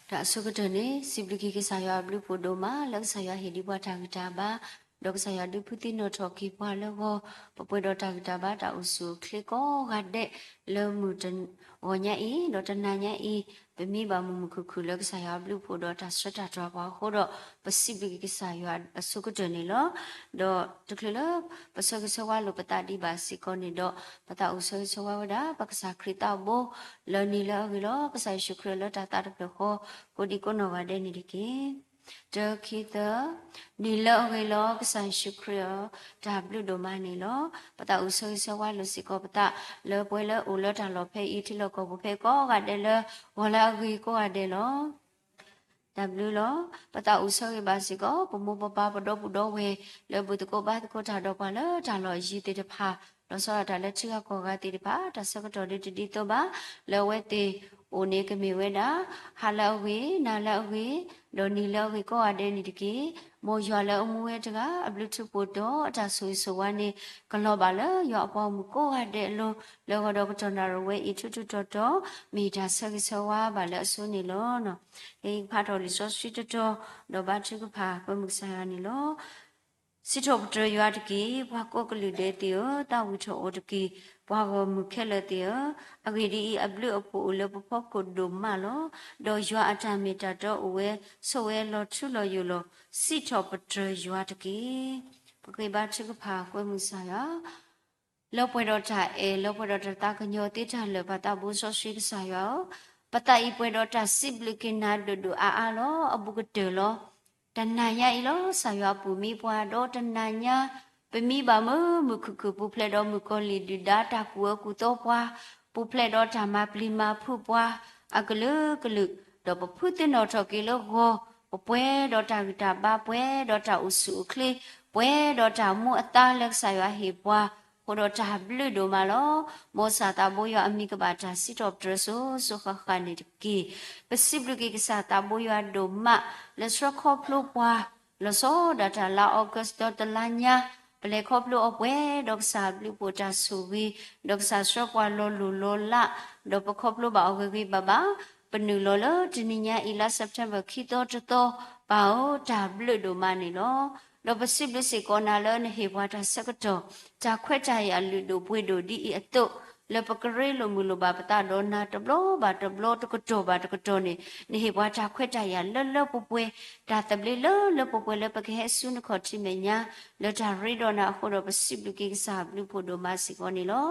တၢ်အဆိကတၢၢ်န့ၣ် စံးဘျုးက့ၤကစၢ်ယွၤအဘျုးဖှိၣ်ဒိၣ်မး လၢကစၢ်ယွၤဟ့ၣ်ဒံးပှၤတၢ်ဂံၢ်တၢ်ဘါ, ဒီးကစၢ်ယွၤဒုးဖုသံနီၣ်ထီၣ်က့ၤပှၤလၢဂီၤ, ပပှဲၤဒီးတၢ်ဂံၢ်တၢ်ဘါတၢ်အိၣ်ဆူၣ်အိၣ်ချ့ကိးဂၤဒဲး လၢမုၢ်တဂီၤညါအံၤ ဒီးတနၤညါအံၤ, ပမံဘၣ်မုာ်မုာ်ခုၣ်ခုၣ်လၢကစၢ်ယွၤအဘျုးဖှိၣ်ဒီးတၢ်ဆှၢတၢ်တွၤပှၤအဃိဒီး, ပစံးဘျုးက့ၤကစၢ်ယွၤအဆိကတၢၢ်န့ၣ်လီၤ. ဒီးတချုးလၢ ပဆၢဂ့ၤဆၢဝါလိာ်ပသးဒံးဘၣ်စ့ၢ်ကီးန့ၣ်ဒီး, ပသးအိၣ်ဆၢဂ့ၤဆၢဝါဝဲဒၣ် ပကစၢ်ခရံာ်သးဘိ လၢနံၤလၢအဂ့ၤလီၤ. ကစၢ်ယ့ၣ်ၡူးခရံာ်လၢတၢ်သးတဖျၢၣ်ဃီ ကိးဒံကိးနီၢ်ဂၤဒဲးန့ၣ်တက့ၢ်. တၢ ခံ သၢ, နံၤလၢအဂ့ၤလီၤ ကစၢ်ယ့ၣ်ၡူးခရံာ်ဧၢ, တၢ်ဘျုးဒိၣ်မးန့ၣ်လီၤ. ပသးအိၣ်ဆၢဂ့ၤဆၢဝါလိာ်စ့ၢ်ကီးပသး လၢပှဲၤလၢအိၣ်လၢတၢ်လီၢ်ဖဲအံၤ ထံလီၢ်ကီၢ်ပူၤဖဲကိးဂၤဒဲးလၢ ဂီၤလၢအဂ့ၤကိးဂၤဒဲးလီၤ. တၢ်ဘျုးလီၤ. ပသးအိၣ်ဆၢဂ့ၤဘၣ်စ့ၢ်ကီး ပမိၢ်ပပၢ်ပဒီပုၢ်ဒီဝဲၢ် လၢဘူၣ်သကိးဘါသကိးတၢ်ဒီးပှၤလၢတၢ်လီၢ်ယံၤသ့ၣ်တဖၣ်, လီၤဆီဒၣ်တၢ်လၢထံဂၤကီၢ်ဂၤသ့ၣ်တဖၣ်, တၢ်ဆၢကတီၢ်ဒ်တဒ်သိးဘၣ်, လၢအဝဲသ့ၣ်အိၣ်န့ၣ်ကမ့ၢ်ဝဲဒၣ် ဟါလၢအဂ့ၤ, နၤလၢအဂ့ၤ, ဒီးနံၤလၢအဂ့ၤကိးဂၤဒဲးန့ၣ်တက့ၢ်. မ်ယွၤလၢအမူဝဲတဂၤ အဘျုးထူးဖှိၣ်ဒီးအတၢ်ဆိၣ်ဂ့ၤဆိၣ်ဝါန့ၣ် ကလီၤဘၣ်လၢယွၤအပှၤဂီၢ်မုၢ်ကိးဂၤဒဲးအလိၤ, လၢဂီၤဒီးကတီၢ်နၣ်ရံၣ်ဝဲအံၤ ထူးထူးတီၤတီၤ မ့ၢ်တၢ်ဆၢဂ့ၤဆၢဝါဘၣ်လၢအဆိန့ၣ်လီၤ. ကဖးထီၣ်လံာ်စီဆှံတတီၤ ဒီးဘါထုကဖၣ်ကွဲမုာ်ကစၢ်ယွၤန့ၣ်လီၤ. စံးထီၣ်ပတြၢၤယွၤတက့ၢ်, ပှၤကိးကလုာ်ဒဲးသ့ၣ်ဧၢ, သးဝံၣ်ထီၣ်အီၤတက့ၢ်, ပှၤဂီၢ်မုၢ်ခဲလၢာ်သ့ၣ်ဧၢ, အဂ့ၢ်ဒ်အံၤ, အဘျုးအဖှိၣ်အိၣ်လၢပဖီခိၣ်ဒိၣ်မးလီၤ. ဒီးယွၤအတၢ်မ့ၢ်တၢ်တီအိၣ်ဝဲဆိးဝဲလီၤထူလီၤယိာ်လီၤ. စံးထီၣ်ပတြၢၤယွၤတက့ၢ်. ပဃ့ဘါထုကဖၣ်ကွဲမုာ်ကစၢ်ယွၤ လၢပှဲၤဒီးတၢ်အဲၣ်, လၢပှဲၤဒီးတၢ်သးကညီၤသ့တၢ်လၢာ် ပသးဘိစီဆှံကစၢ်ယွၤဧၢ, ပသးအံၤပှဲၤဒီးတၢ်စံးဘျုးက့ၤနၤဒိၣ်ဒိၣ်အါအါလီၤ. အဘူးကတၢၢ်လီၤ. တနၤညါအံၤလီၤ ကစၢ်ယွၤပူၤမံပှၤ, ဒီးတနၤညါ ပမံဘၣ်မုာ်မုာ်ခုၣ်ခုၣ် ပူၤဖျဲးဒီးမုၣ်ကီၤလံၢ်ဒုၣ်ဒါတၢ်ကူၣ်အၢကူၣ်သီပှၤ, ပူၤဖျဲးဒီးတၢ်မၤပျံၤမၤဖုးပှၤ အကလုာ်ကလုာ်, ဒီးပဖုသ့ၣ်နီၣ်ထီၣ်က့ၤလၢဂီၤ, ပပှဲၤဒီးတၢ်ဂံၢ်တၢ်ဘါ, ပှဲၤဒီးတၢ်အိၣ်ဆူၣ်အိၣ်ချ့, ပှဲၤဒီးတၢ်မူအသါလၢကစၢ်ယွၤဟ့ၣ်ပှၤ, အဃိဒီးတၢ်ဘျုးဒိၣ်မးလီၤ. မ်ကစၢ်သးဘိယွၤအမံၤကဘၣ်တၢ်စံးထီၣ်ပတြၢၤစိၤစိၤဃၣ်ဃၣ်န့ၣ်တက့ၢ်. ပစံးဘျုးက့ၤကစၢ်သးဘိယွၤဒိၣ်မး လၢဆှၢခီဖျိပှၤ လီၤဆီဒၣ်တၢ်လါအီကူးသီတလါညါ, ပလဲၤခီဖျိအီၤပှဲၤဒီးကစၢ်အဘျုးအဖှိၣ်တၢ်ဆိၣ်ဂ့ၤ, ဒီးကစၢ်ဆှၢပှၤလီၤလိၢ်လီၤလး, ဒီးပခီဖျိဘၣ်အီၤဂ့ၤဂ့ၤဘၣ်ဘၣ်, ပနုာ်လီၤလၢတနံၤညါအံၤ လါ September ခံသီတသီ, ပၢ်ဧၢ, တၢ်ဘျုးဒိၣ်မးန့ၣ်လီၤ. ဒီးပစံးဘျုးစ့ၢ်ကီးနၤလၢနဟ့ၣ်ပှၤတၢ်ဆၢကတီၢ်, တၢ်ခွဲးတၢ်ယာ်လုၢ်ဒိၣ်ပှ့ၤဒိၣ်ဒ်အံၤအသိး, လၢပကရ့လိာ်မုာ်လိာ်ဘၣ်ပသးဒီးနၤတဘျီဘၣ်တဘျီ တကတီၢ်ဘၣ်တကတီၢ်န့ၣ်, နဟ့ၣ်ပှၤတၢ်ခွဲးတၢ်ယာ်လၢလၢပှဲၤပှဲၤ, တၢ်သဘျ့လၢလၢပှဲၤပှဲၤလၢပကဟဲဆူနခီၣ်ထံးမဲာ်ညါ, လၢတၢ်ရ့ဒီးနၤအဃိဒီး ပစံးဘျုးက့ၤကစၢ်အဘျုးဖှိၣ်ဒိၣ်မးစ့ၢ်ကီးန့ၣ်လီၤ.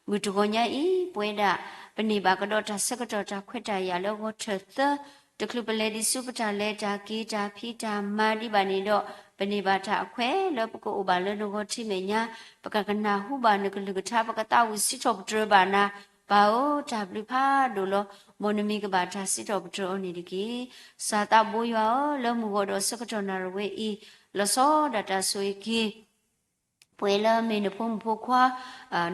မုၢ်တဂီၤညါအံၤ ပဝဲဒၣ် ပန့ၢ်ဘၣ်ကဒီးတၢ်ဆၢကတီၢ်တၢ်ခွဲးတၢ်ယာ်လၢဂီၤထၢၣ်သၢ တချုးပလဲၤဒံးဆူပတၢ်လဲၤတၢ်က့ၤတၢ်ဖံးတၢ်မၤဒံးဘၣ်န့ၣ်ဒီး, ပန့ၢ်ဘၣ်တၢ်အခွဲးလၢပကအိၣ်ဘၣ်လၢနဂီၢ်ထံးမဲာ်ညါ, ပကကနၢ်ဟူဘၣ်နကလုၢ်ကထါ ပကသးဝံၣ်စံးထီၣ်ပတြၢၤဘၣ်နၤ, ပၢ်ဧၢ, တၢ်ဘျုးဖးဒိၣ်လီၤ. မ်နမံၤကဘၣ်တၢ်စံးထီၣ်ပတြၢၤအီၤန့ၣ်တက့ၢ်. ကစၢ်သးဘိယွၤဧၢ, လၢမုၢ်ဂီၤဒီးဆၢကတီၢ်နၣ်ရံၣ်ဝဲအံၤ, လီၤဆီဒၣ်တၢ်ဆိၣ်ဂ့ၤက့ၤ ပှဲၤလၢအမ့ၢ်နဖိမုၣ်ဖိခွါ,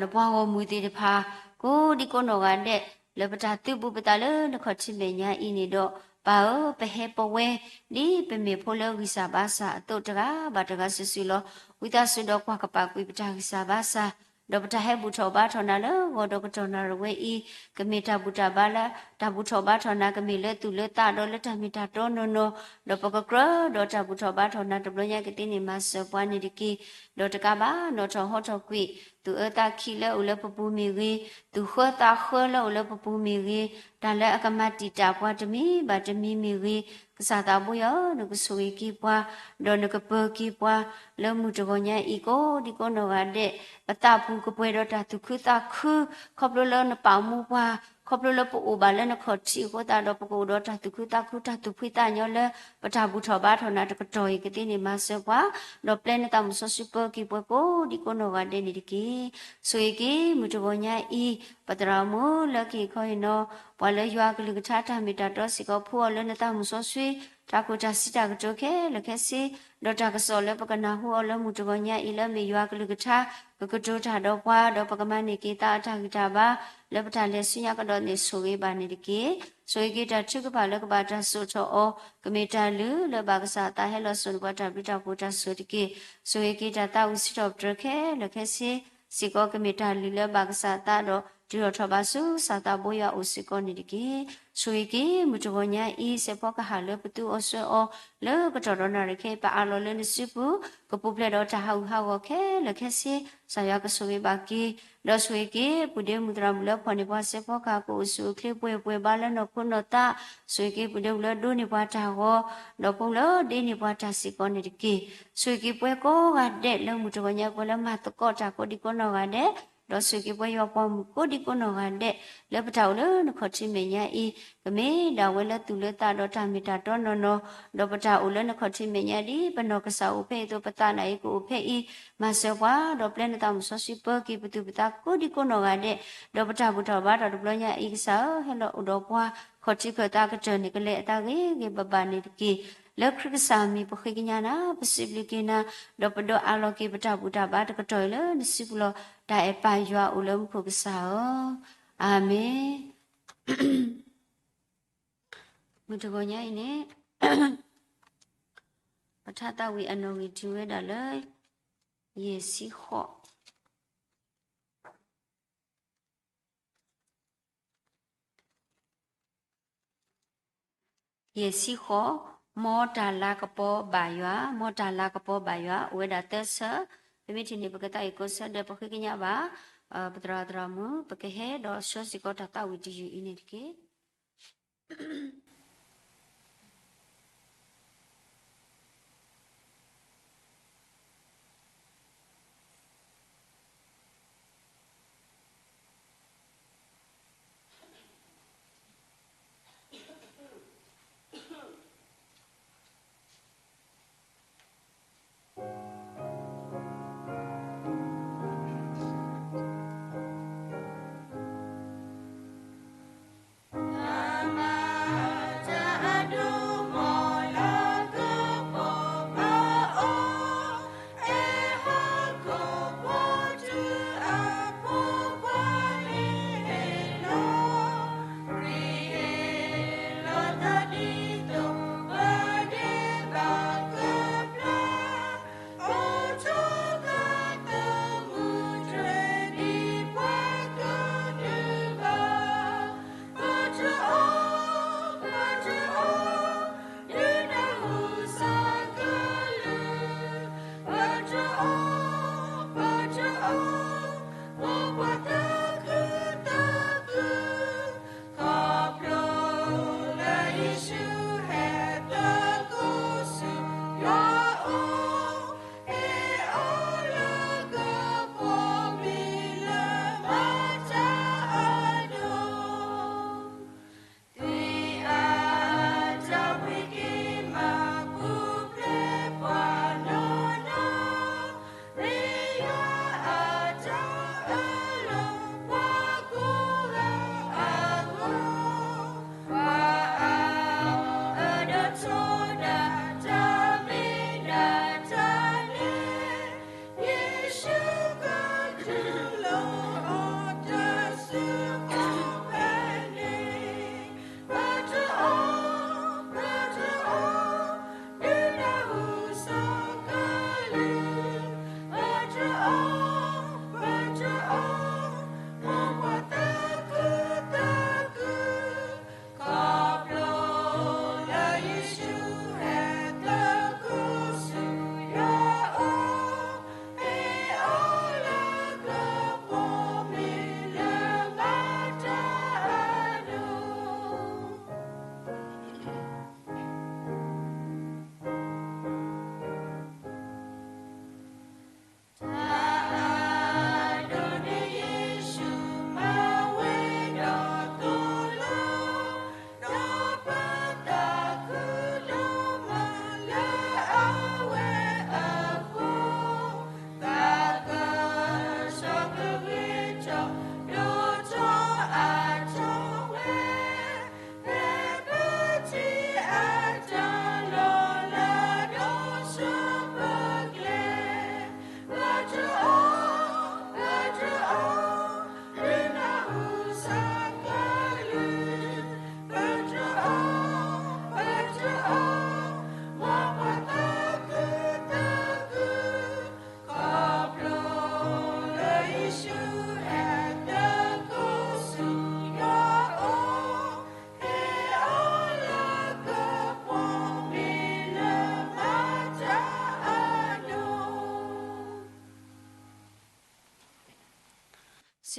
နပှၤဂီၢ်မုၢ်သ့ၣ်တဖၣ်, ကိးဒံကိးနီၢ်ဂၤဒဲး, လၢပတၢ်သုးဘူးပသးလၢနခီၣ်ထံးမဲာ်ညါအံၤန့ၣ်ဒီး, ပၢ်ဧၢ, ပဟဲပဝဲ, ဒ်ပမ့ၢ်ဖိလၢဂံၢ်စၢ်ဘါစၢ်အသိးတဂၤဘၣ်တဂၤစုာ်စုာ်လီၤ. ဝံသးစူၤဒီးကွၢ်ကပာ်ကွံာ်ပတၢ်ဂံၢ်စၢ်ဘါစၢ်, ဒီးပတၢ်ဟဲဘူၣ်ထီၣ်ဘါထီၣ်နၤလၢဂီၤဒီးကတီၢ်နၣ်ရံၣ်ဝဲအံၤ, ကမ့ၢ်တၢ်ဘူၣ်တၢ်ဘါလၢ, တၢ်ဘူၣ်ထီၣ်ဘါထီၣ်နၤ ကမ့ၢ်လၢသူၣ်လၢသးဒီးလၢတၢ်မ့ၢ်တၢ်တီနီၢ်နီၢ်, ဒီးပကကြၢးဒီးတၢ်ဘူၣ်ထီၣ်ဘါထီၣ်နၤတဘျီညါကသ့န့ၣ်မၤစၢၤပှၤန့ၣ်တက့ၢ်. ဒီးတကးဘၣ် နီၣ်ထီၣ်ဟီထီၣ်ကွံာ် သူၣ်အၢသးခံလၢအိၣ်လၢပပူၤမ့ၢ်ဂ့ၤ, သူၣ်ဃၢသးဃၢလၢအိၣ်လၢပပူၤမ့ၢ်ဂ့ၤ, တၢ်လၢအကမၤတံာ်တာ်ပှၤတမံၤဘၣ်တမံၤမ့ၢ်ဂ့ၤ, ကစၢ်သးဘိယွၤဧၢ, နကဆိၣ်ဂ့ၤက့ၤပှၤ, ဒီးနကပၢၤက့ၤပှၤ, လၢမုၢ်တဂီၤညါအံၤ ကိးဒံကိးနီၢ်ဂၤဒဲး, ပသးပူၤကပှဲၤဒီးတၢ်သူၣ်ခုသးခု, ခီဖျိလၢနပာ်မူပှၤ, ခီဖျိလၢပအိၣ်ဘၣ်လၢနခီၣ်ထံးအဃိသတးဒီး ပကအိၣ်ဒီးတၢ်သူၣ်ခုသးခု တၢ်သူၣ်ဖှံသးညီလၢ ပတၢ်ဘူၣ်ထီၣ်ဘါထီၣ်နၤတကတီၢ်အံၤ ကသ့န့ၣ်မၤစၢၤပှၤ, ဒီးပျဲနသးမုၣ်စီဆှံပၢက့ၤပှၤကိးဒံကိးနီၢ်ဂၤဒဲးန့ၣ်တက့ၢ်. ဆိၣ်ဂ့ၤက့ၤမုၢ်တဂီၤညါအံၤ ပသရၣ်မုၣ်လၢကဟ့ၣ်ခီဟ့ၣ်နီၤ ပှၤလၢယွၤအကလုၢ်ကထါတၢ်မ့ၢ်တၢ်တီစ့ၢ်ကီး ဖှူအီၤလၢနသးမုၣ်စီဆှံ, တၢ်ခိၣ်တၢ်စံးတၢ်ကတိၤခဲလၢာ်ခဲဆ့, ဒီးတၢ်ကစီၣ်လၢပကနၢ်ဟူအီၤလၢမုၢ်တဂီၤညါအံၤ လၢအမ့ၢ်ယွၤအကလုၢ်ကထါ ကကတိၤတၢ်ဒီးပှၤ, ဒီးပကမၤန့ၢ်က့ၤသးအတၢ်ဂံၢ်တၢ်ဘါ လၢပတၢ်လဲၤဆူညါကဒီးန့ၣ် ဆိၣ်ဂ့ၤဘၣ်န့ၣ်တက့ၢ်. ဆိၣ်ဂ့ၤက့ၤတၢ်ထုကဖၣ်လၢကဘၣ်တၢ်စိာ်ထီၣ်အီၤ, ကမ့ၢ်တၢ်လုၢ်လၢဘၣ်ကစၢ်အသးဟဲလီၤစိာ်န့ၢ်ပှၤတၢ်ဘျုးတၢ်ဖှိၣ်တၢ်ဆိၣ်တက့ၢ်. ဆိၣ်ဂ့ၤက့ၤတၢ်သးဝံၣ်စံးထီၣ်ပတြၢၤခဲလၢာ်ခဲဆ့စ့ၢ်ကီး ကမ့ၢ်တၢ်လုၢ်လၢဘၣ်ကစၢ်အသးဒီး တုၤထီၣ်ထီၣ်ဘးဆူ စၢ်သးဘိယွၤအအိၣ်စ့ၢ်ကီးန့ၣ်တက့ၢ်. ဆိၣ်ဂ့ၤက့ၤ မုၢ်တဂီၤညါအံၤ စဲးဖီကဟၣ်လၢပသူအီၤဆှၢအီၤ လၢကတီၢ်ဒီးနၣ်ရံၣ်ခဲအံၤ ပအးလီၤလၢနစုပူၤ ကပူၤဖျဲးဒီးတၢ်ဟးဂူာ်ဟးဂီၤခဲလၢာ်ခဲဆ့ ကစၢ်ယွၤကဆိၣ်ဂ့ၤဘၣ်က့ၤ, ဒီးဆိၣ်ဂ့ၤက့ၤ ပုၢ်ဒ့မုၣ်သရၣ်မုၣ်လၢဖီၣ်န့ၢ်ပှၤစဲးဖီကဟၣ် ကအိၣ်ဆူၣ်အိၣ်ချ့ပှဲၤပှဲၤဘါလၢနီၢ်ခိနီၢ်သး, ဆိၣ်ဂ့ၤက့ၤပုၢ်ဒ့မုၣ်လၢဒိးန့ၢ်ပှၤတၢ်ဂီၤ, ဒီးဖိမုၣ်လၢဒ့န့ၢ်ပှၤတၢ်စ့ၢ်ကီးန့ၣ်တက့ၢ်. ဆိၣ်ဂ့ၤက့ၤပှၤကိးဂၤဒဲးလၢမုၢ်တဂီၤညါ ပှၤလၢမၤသကိးတၢ်ကိးဒံကိးနီၢ်ဂၤဒဲး, ဒီးဆိၣ်ဂ့ၤက့ၤပှၤယွၤပှၤမုၣ်ကိးဒံကိးနီၢ်ဂၤဒဲး လၢပတၢ်အိၣ်လၢနခီၣ်ထံးမဲာ်ညါအံၤ, ကမ့ၢ်ဒၣ်ဝဲလၢသူၣ်လၢသးဒီးတၢ်မ့ၢ်တၢ်တီနီၢ်နီၢ်, ဒီးပတၢ်အိၣ်လၢနခီၣ်ထံးမဲာ်ညါဒ်ပနီၢ်ကစၢ်အိၣ်ဖဲအံၤအသိး ပသးနာ်အံၤကအိၣ်ဖဲအံၤ, မၤစၢၤပှၤ ဒီးပျဲနသးမုၢ်စီဆှံပၢက့ၤပသူၣ်ပသးကိးဒံကိးနီၢ်ဂၤဒဲး, ဒီးပတၢ်ဘူၣ်ထီၣ်ဘါထီၣ်တဘျီညါအံၤ ကစၢ်ဧၢ ဟဲလီၤအိၣ်ဒီးပှၤ ခီၣ်ထံးခၢၣ်သးကတၢၢ်န့ၣ် ကလဲၤအသးဂ့ၤဂ့ၤဘၣ်ဘၣ်န့ၣ်တက့ၢ်. လၢခရံာ်ကစၢ်မံၤပဃ့ကညးနၤ ပစံးဘျုးက့ၤနၤ, ဒီးပဒိးအးလီၤက့ၤပတၢ်ဘူၣ်တၢ်ဘါတကတီၢ်အံၤလၢနစုပူၤလီၤ. တၢ်အဲၣ်ပၢ်ယွၤအိၣ်လၢမူခိၣ်ကစၢ်ဧၢ, အၤမ့ၣ်. မုၢ်တဂီၤညါအံၤန့ၣ် ပထါသးဝံၣ်အနီၣ်ဂံၢ်တုၤဝဲဒၣ်လၢ ယဲၢ်ဆံဃိး ယဲၢ်ဆံဃိး, မ်တၢ်လၤကပီၤဘၣ်ယွၤ, မ်တၢ်လၤကပီၤဘၣ်ယွၤ အိၣ်ဝဲဒၣ်သၢဆၢ, ပမ့ၢ်ထံၣ်န့ၣ် ပကသးအံၤကိးဆၢဒီး ပဃ့ကညးဘၣ် ပသရၣ်သရၣ်မုၣ် ပကဟဲဒီးဆှၢစ့ၢ်ကီးတၢ်သးဝံၣ်တယုၢ်အံၤန့ၣ်တက့ၢ်.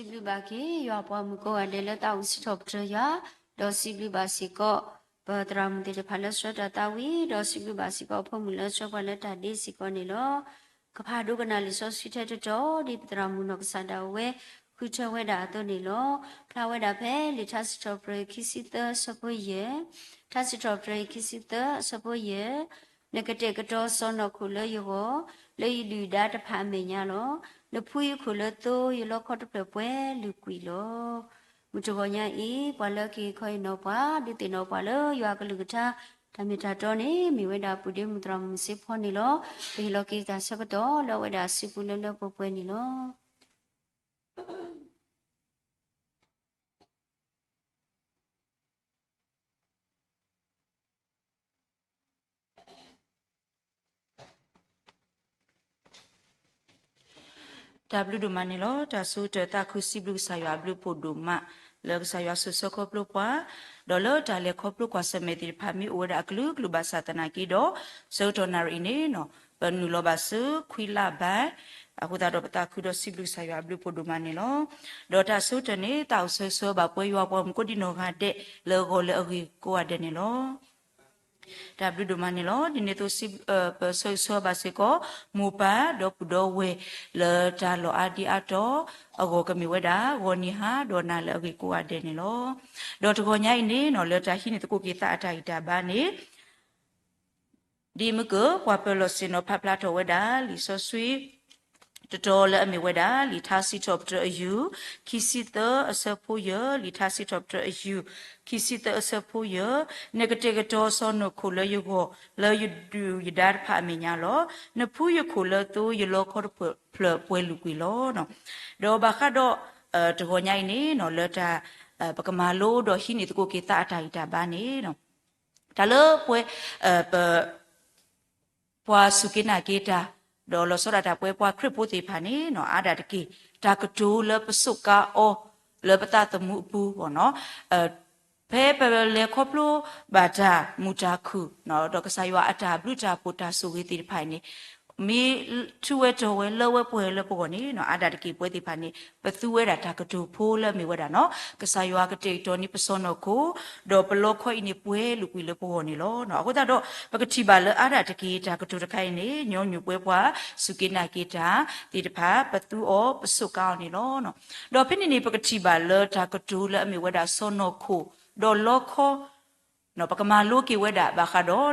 စံးဘျုးဘၣ်က့ၤ ယွၤပှၤမုၣ်ကိးဂၤဒဲးလၢသးအိၣ်စံးထီၣ်ပတြၢၤယွၤ, ဒီးစံးဘျုးဘၣ်စ့ၢ်ကီး ပသရၣ်မုၣ်သ့ၣ်တဖၣ်လၢဆှၢတၢ်သးဝံၣ်, ဒီးစံးဘျုးဘၣ်စ့ၢ်ကီးအဖိမုၣ်လၢဆှၢပှၤလၢတၢ်ဒ့စ့ၢ်ကီးန့ၣ်လီၤ. ကဖးဒိကနၣ်လံာ်စီဆှံထဲတတီၤ ဒ်ပသရၣ်မုၣ်နီၢ်ကစၢ်ဒၣ်ဝဲ ဃုထၢဝဲဒၣ်အသိးန့ၣ်လီၤ. ဖျါဝဲဒၣ်ဖဲလံာ်ထါစံးထီၣ်ပတြၢၤ ခံဆံသၢအဆၢဖိယဲၢ်, ထါစံးထီၣ်ပတြၢၤ ခံဆံသၢအဆၢဖိယဲၢ်, နကတဲာ်ကတီၤစီၢ်နီၤခိၣ်လၢယဂီၢ်, လၢယဒုၣ်ယဒါတဖၣ်အမဲာ်ညါလီၤ. နဖှူယခိၣ်လၢသိ, ယလီခီတဖျၢၣ်ပှဲၤလုာ်ကွံာ်လီၤ. မုၢ်တဂီၤညါအံၤ ပှၤလၢက့ၤခီအံၤနီၢ်ပှၤ ဒုးသ့ၣ်နီၣ်ပှၤလၢယွၤအကလုၢ်ကထါ တၢ်မ့ၢ်တၢ်တီန့ၣ် မ့ၢ်ဝဲဒၣ်ပုၢ်ဒ့မုၣ်သရၣ်မုၣ်စ့ဖီန့ၣ်လီၤ. ပဟ့ၣ်လီၤက့ၤတၢ်ဆၢကတီၢ်လၢအဝဲဒၣ်စုပူၤလၢလၢပှဲၤပှဲၤန့ၣ်လီၤ. တၢ်ဘျုးဒိၣ်မးန့ၣ်လီၤ. တၢ်ဆၢကတီၢ်သးခုစံးဘျုးကစၢ်ယွၤအဘျုးအဖှိၣ်ဒိၣ်မး လၢကစၢ်ယွၤစိာ်ဆှၢခီဖျိပှၤ, ဒီးလၢတၢ်လဲၤခီဖျိကွၢ်ဆၢၣ်မဲာ်သ့ၣ်တဖၣ် မ့ၢ်အိၣ်ဝဲဒၣ်အကလုာ်ကလုာ်ဘၣ်ဆၣ်သနာ်က့ဒီး ဆၢကတီၢ်နၣ်ရံၣ်အံၤန့ၣ် ပနုာ်လီၤဘၣ်ဆူ ခွံလါဘၣ်, အဃိသတးဒီးပသးခုဒီးစံးဘျုးကစၢ်ယွၤအဘျုးအဖှိၣ်ဒိၣ်မးန့ၣ်လီၤ. ဒီးတၢ်ဆၢကတီၢ်န့ၣ် သးအိၣ်ဆၢဂ့ၤဆၢဝါဘၣ်ပှဲၤယွၤပှၤမုၣ်ကိးဒံနီၢ်ဂၤဒဲး လၢအဂီၢ်လၢအဂ့ၤကိးဂၤဒဲးန့ၣ်လီၤ. တၢ်ဘျုးဒိၣ်မးန့ၣ်လီၤ. ဒ်န့ၣ်အသိး ပဆၢဂ့ၤဆၢဝါဘၣ်စ့ၢ်ကီး မိၢ်ပၢ်ဒီပုၢ်ဒီဝဲၢ် လၢတၢ်လီၢ်အါဒံအါတီၤ အဂီၢ်ကမ့ၢ်ဝဲဒၣ် ဂီၤနံၤဟါဒီးနၤလၢအဂ့ၤကိးဂၤဒဲးန့ၣ်လီၤ. ဒီးတဂီၤညါအံၤန့ၣ် လၢတၢ်ဟံးန့ၢ်သကိးက့ၤသးအတၢ်ဂံၢ်တၢ်ဘါန့ၣ် ဒ်မုၢ်ကၢၢ် ပှၤပၢၤလီၢ်ဆ့ၣ်နီၤဖးဖျါထီၣ်ဝဲဒၣ် လံာ်စီဆှံ တတီၤလၢအမ့ၢ်ဝဲဒၣ် လံာ်ထါစံးထီၣ်ပတြၢၤအယုၢ် ခံဆံသၢအဆၢဖိယဲၢ်, လံာ်ထါစံးထီၣ်ပတြၢၤအယုၢ် ခံဆံသၢအဆၢဖိယဲၢ်, နကတဲာ်ကတီၤစီၢ်နီၤခိၣ်လၢယဂီၢ် လၢယဒုၣ်ယဒါတဖၣ်အမဲာ်ညါလီၤ. နဖှူယခိၣ်လၢသိ ယလီခီတဖျၢၣ်ပှဲၤလုာ်ကွံာ်လီၤ. ဒီးဘၣ်ဃးဒီး တဂီၤညါအံၤန့ၣ် လၢတၢ် ပကမၤလိဒီးဟံးန့ၢ်သကိးက့ၤသးအတၢ်ဂံၢ်တၢ်ဘါန့ၣ် တၢ်လၢပဝဲ ပ ပှၤစူၢ်က့ၤနာ်က့ၤတၢ် ဒီးလီၤဆီဒၣ်တၢ်ပဝဲပှၤခရံာ်ဖိသ့ၣ်တဖၣ်န့ၣ် အါဒၣ်တက့ၢ် တၢ်ကတိၤလၢပစူးကါအီၤ လၢပသးသမူအပူၤ ဖဲပလဲၤခီဖျိဘၣ်တၢ်မုာ်တၢ်ခုၣ် ဒီးကစၢ်ယွၤအတၢ်ဘျုးတၢ်ဖှိၣ်တၢ်ဆိၣ်ဂ့ၤသ့ၣ်တဖၣ်အံၤန့ၣ် မ့ၢ်ထူဝဲတီၤဝဲလၢဝဲပှဲၤလၢပဂီၢ်န့ၣ် အါဒၣ်တက့ၢ်ပဝဲသ့ၣ်တဖၣ်န့ၣ် ပသူဝဲဒၣ်တၢ်ကတိၤဖိလၢအမ့ၢ်ဝဲဒၣ်န့ၣ် ကစၢ်ယွၤကတဲာ်ကတီၤန့ၢ်ပစီၢ်နီၤခိၣ် ဒီးပလီခီအံၤန့ၣ်ပှဲၤလုာ်ကွံာ်လၢပဂီၢ်န့ၣ်လီၤ. အဃိသတးဒီး ပကထံၣ်ဘၣ်လၢအါဒၣ်တက့ၢ်တၢ်ကတိၤတခါအံၤန့ၣ် ညီနုၢ်ပဝဲပှၤစူၢ်က့ၤနာ်က့ၤတၢ်သ့ၣ်တဖၣ် ပသူအီၤပစူးကါအီၤန့ၣ်လီၤ. ဒီးဖဲန့ၣ်န့ၣ် ပကထံၣ်ဘၣ်လၢတၢ်ကတိၤလၢအမ့ၢ်ဝဲဒၣ်စီၢ်နီၤခိၣ် ဒီးလီခီ ပကမၤလိက့ၤဝဲဒၣ်ဘၣ်ဃးဒီး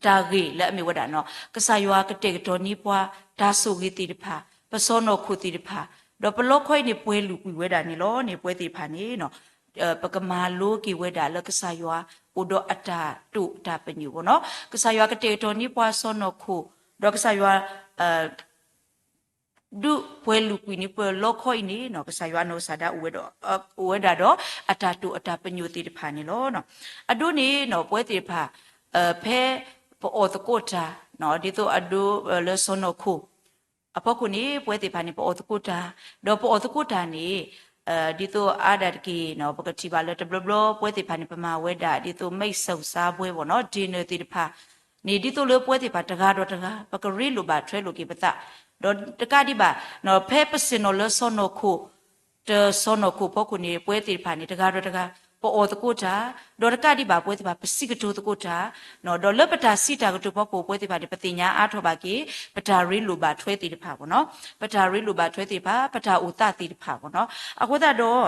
တၢ်ဂ့ၢ်လၢအမ့ၢ်ဝဲဒၣ် ကစၢ်ယွၤကတဲာ်ကတီၤန့ၢ်ပှၤ တၢ်ဆိၣ်ဂ့ၤသ့ၣ်တဖၣ် ပစီၢ်နီၤခိၣ်သ့ၣ်တဖၣ် ဒီးပလီခီအံၤန့ၣ်ပှဲၤလုာ်ကွံာ်ဝဲဒၣ်န့ၣ်လီၤန့ၣ် ပဝဲသ့ၣ်တဖၣ်န့ၣ် ပကမၤလိက့ၤဝဲဒၣ်လၢကစၢ်ယွၤအိၣ်ဒီးအတၢ်တိာ်တၢ်ပညိၣ်ဘၣ်န့ၣ် ကစၢ်ယွၤကတဲာ်ကတီၤန့ၢ်ပှၤစီၢ်နီၤခိၣ် ဒီးကစၢ်ယွၤ ဒုးပှဲၤလုာ်ကွံာ်န့ၢ်ပလီခီအံၤန့ၣ် ကစၢ်ယွၤအနီၢ်ကစၢ်ဒၣ် အိၣ်ဝဲဒၣ်ဒီး အတၢ်တိာ်အတၢ်ပညိၣ်သ့ၣ်တဖၣ်န့ၣ်လီၤ. အဒိန့ၣ် ပဝဲသ့ၣ်တဖၣ် ဖဲပအီၣ်သကိးတၢ် ဒ်သိးအဒိလၢစီၢ်နီၤခိၣ် အဖီခိၣ်န့ၣ် ပဝဲသ့ၣ်တဖၣ်န့ၣ် ပအီၣ်သကိးတၢ် ဒီးပအီၣ်သကိးတၢ်န့ၣ် ဒ်သိးအါဒၣ်တက့ၢ် ပကထံၣ်ဘၣ်လၢတဘျီဘျီ ပဝဲသ့ၣ်တဖၣ်န့ၣ် ပမၤဝဲဒၣ် ဒ်သိး မိတ်ဆက်စားပွဲ ဘၣ်န့ၣ် dinner သ့ၣ်တဖၣ်န့ၣ် ဒ်သိးလၢပဝဲသ့ၣ်တဖၣ်တဂၤဒီးတဂၤ ပကရ့လိာ်ဘၣ်ထွဲလိာ်က့ၤပသး ဒီးတကးဒံးဘၣ် ဖဲပဆ့ၣ်နီၤလၢစီၢ်နီၤခိၣ် တစီၢ်နီၤခိၣ်ဖီခိၣ်န့ၣ် ပဝဲသ့ၣ်တဖၣ်န့ၣ် တဂၤဒီးတဂၤ ပအီၣ်သကိးတၢ် ဒီးတကးဒံးဘၣ် ပဝဲသ့ၣ်တဖၣ် ပစံးကတိၤသကိးတၢ် ဒီးလၢပတၢ်စံးတၢ်ကတိၤဖီခိၣ် ပဝဲသ့ၣ်တဖၣ်န့ၣ် ပသ့ၣ်ညါအါထီၣ်ဘၣ်က့ၤ ပတၢ်ရ့လိာ်ဘၣ်ထွဲသ့ၣ်တဖၣ်ဘၣ်န့ၣ် ပတၢ်ရ့လိာ်ဘၣ်ထွဲသ့ၣ်တဖၣ် ပတၢ်အိၣ်သးသ့ၣ်တဖၣ်ဘၣ်န့ၣ် အဃိသတးဒီး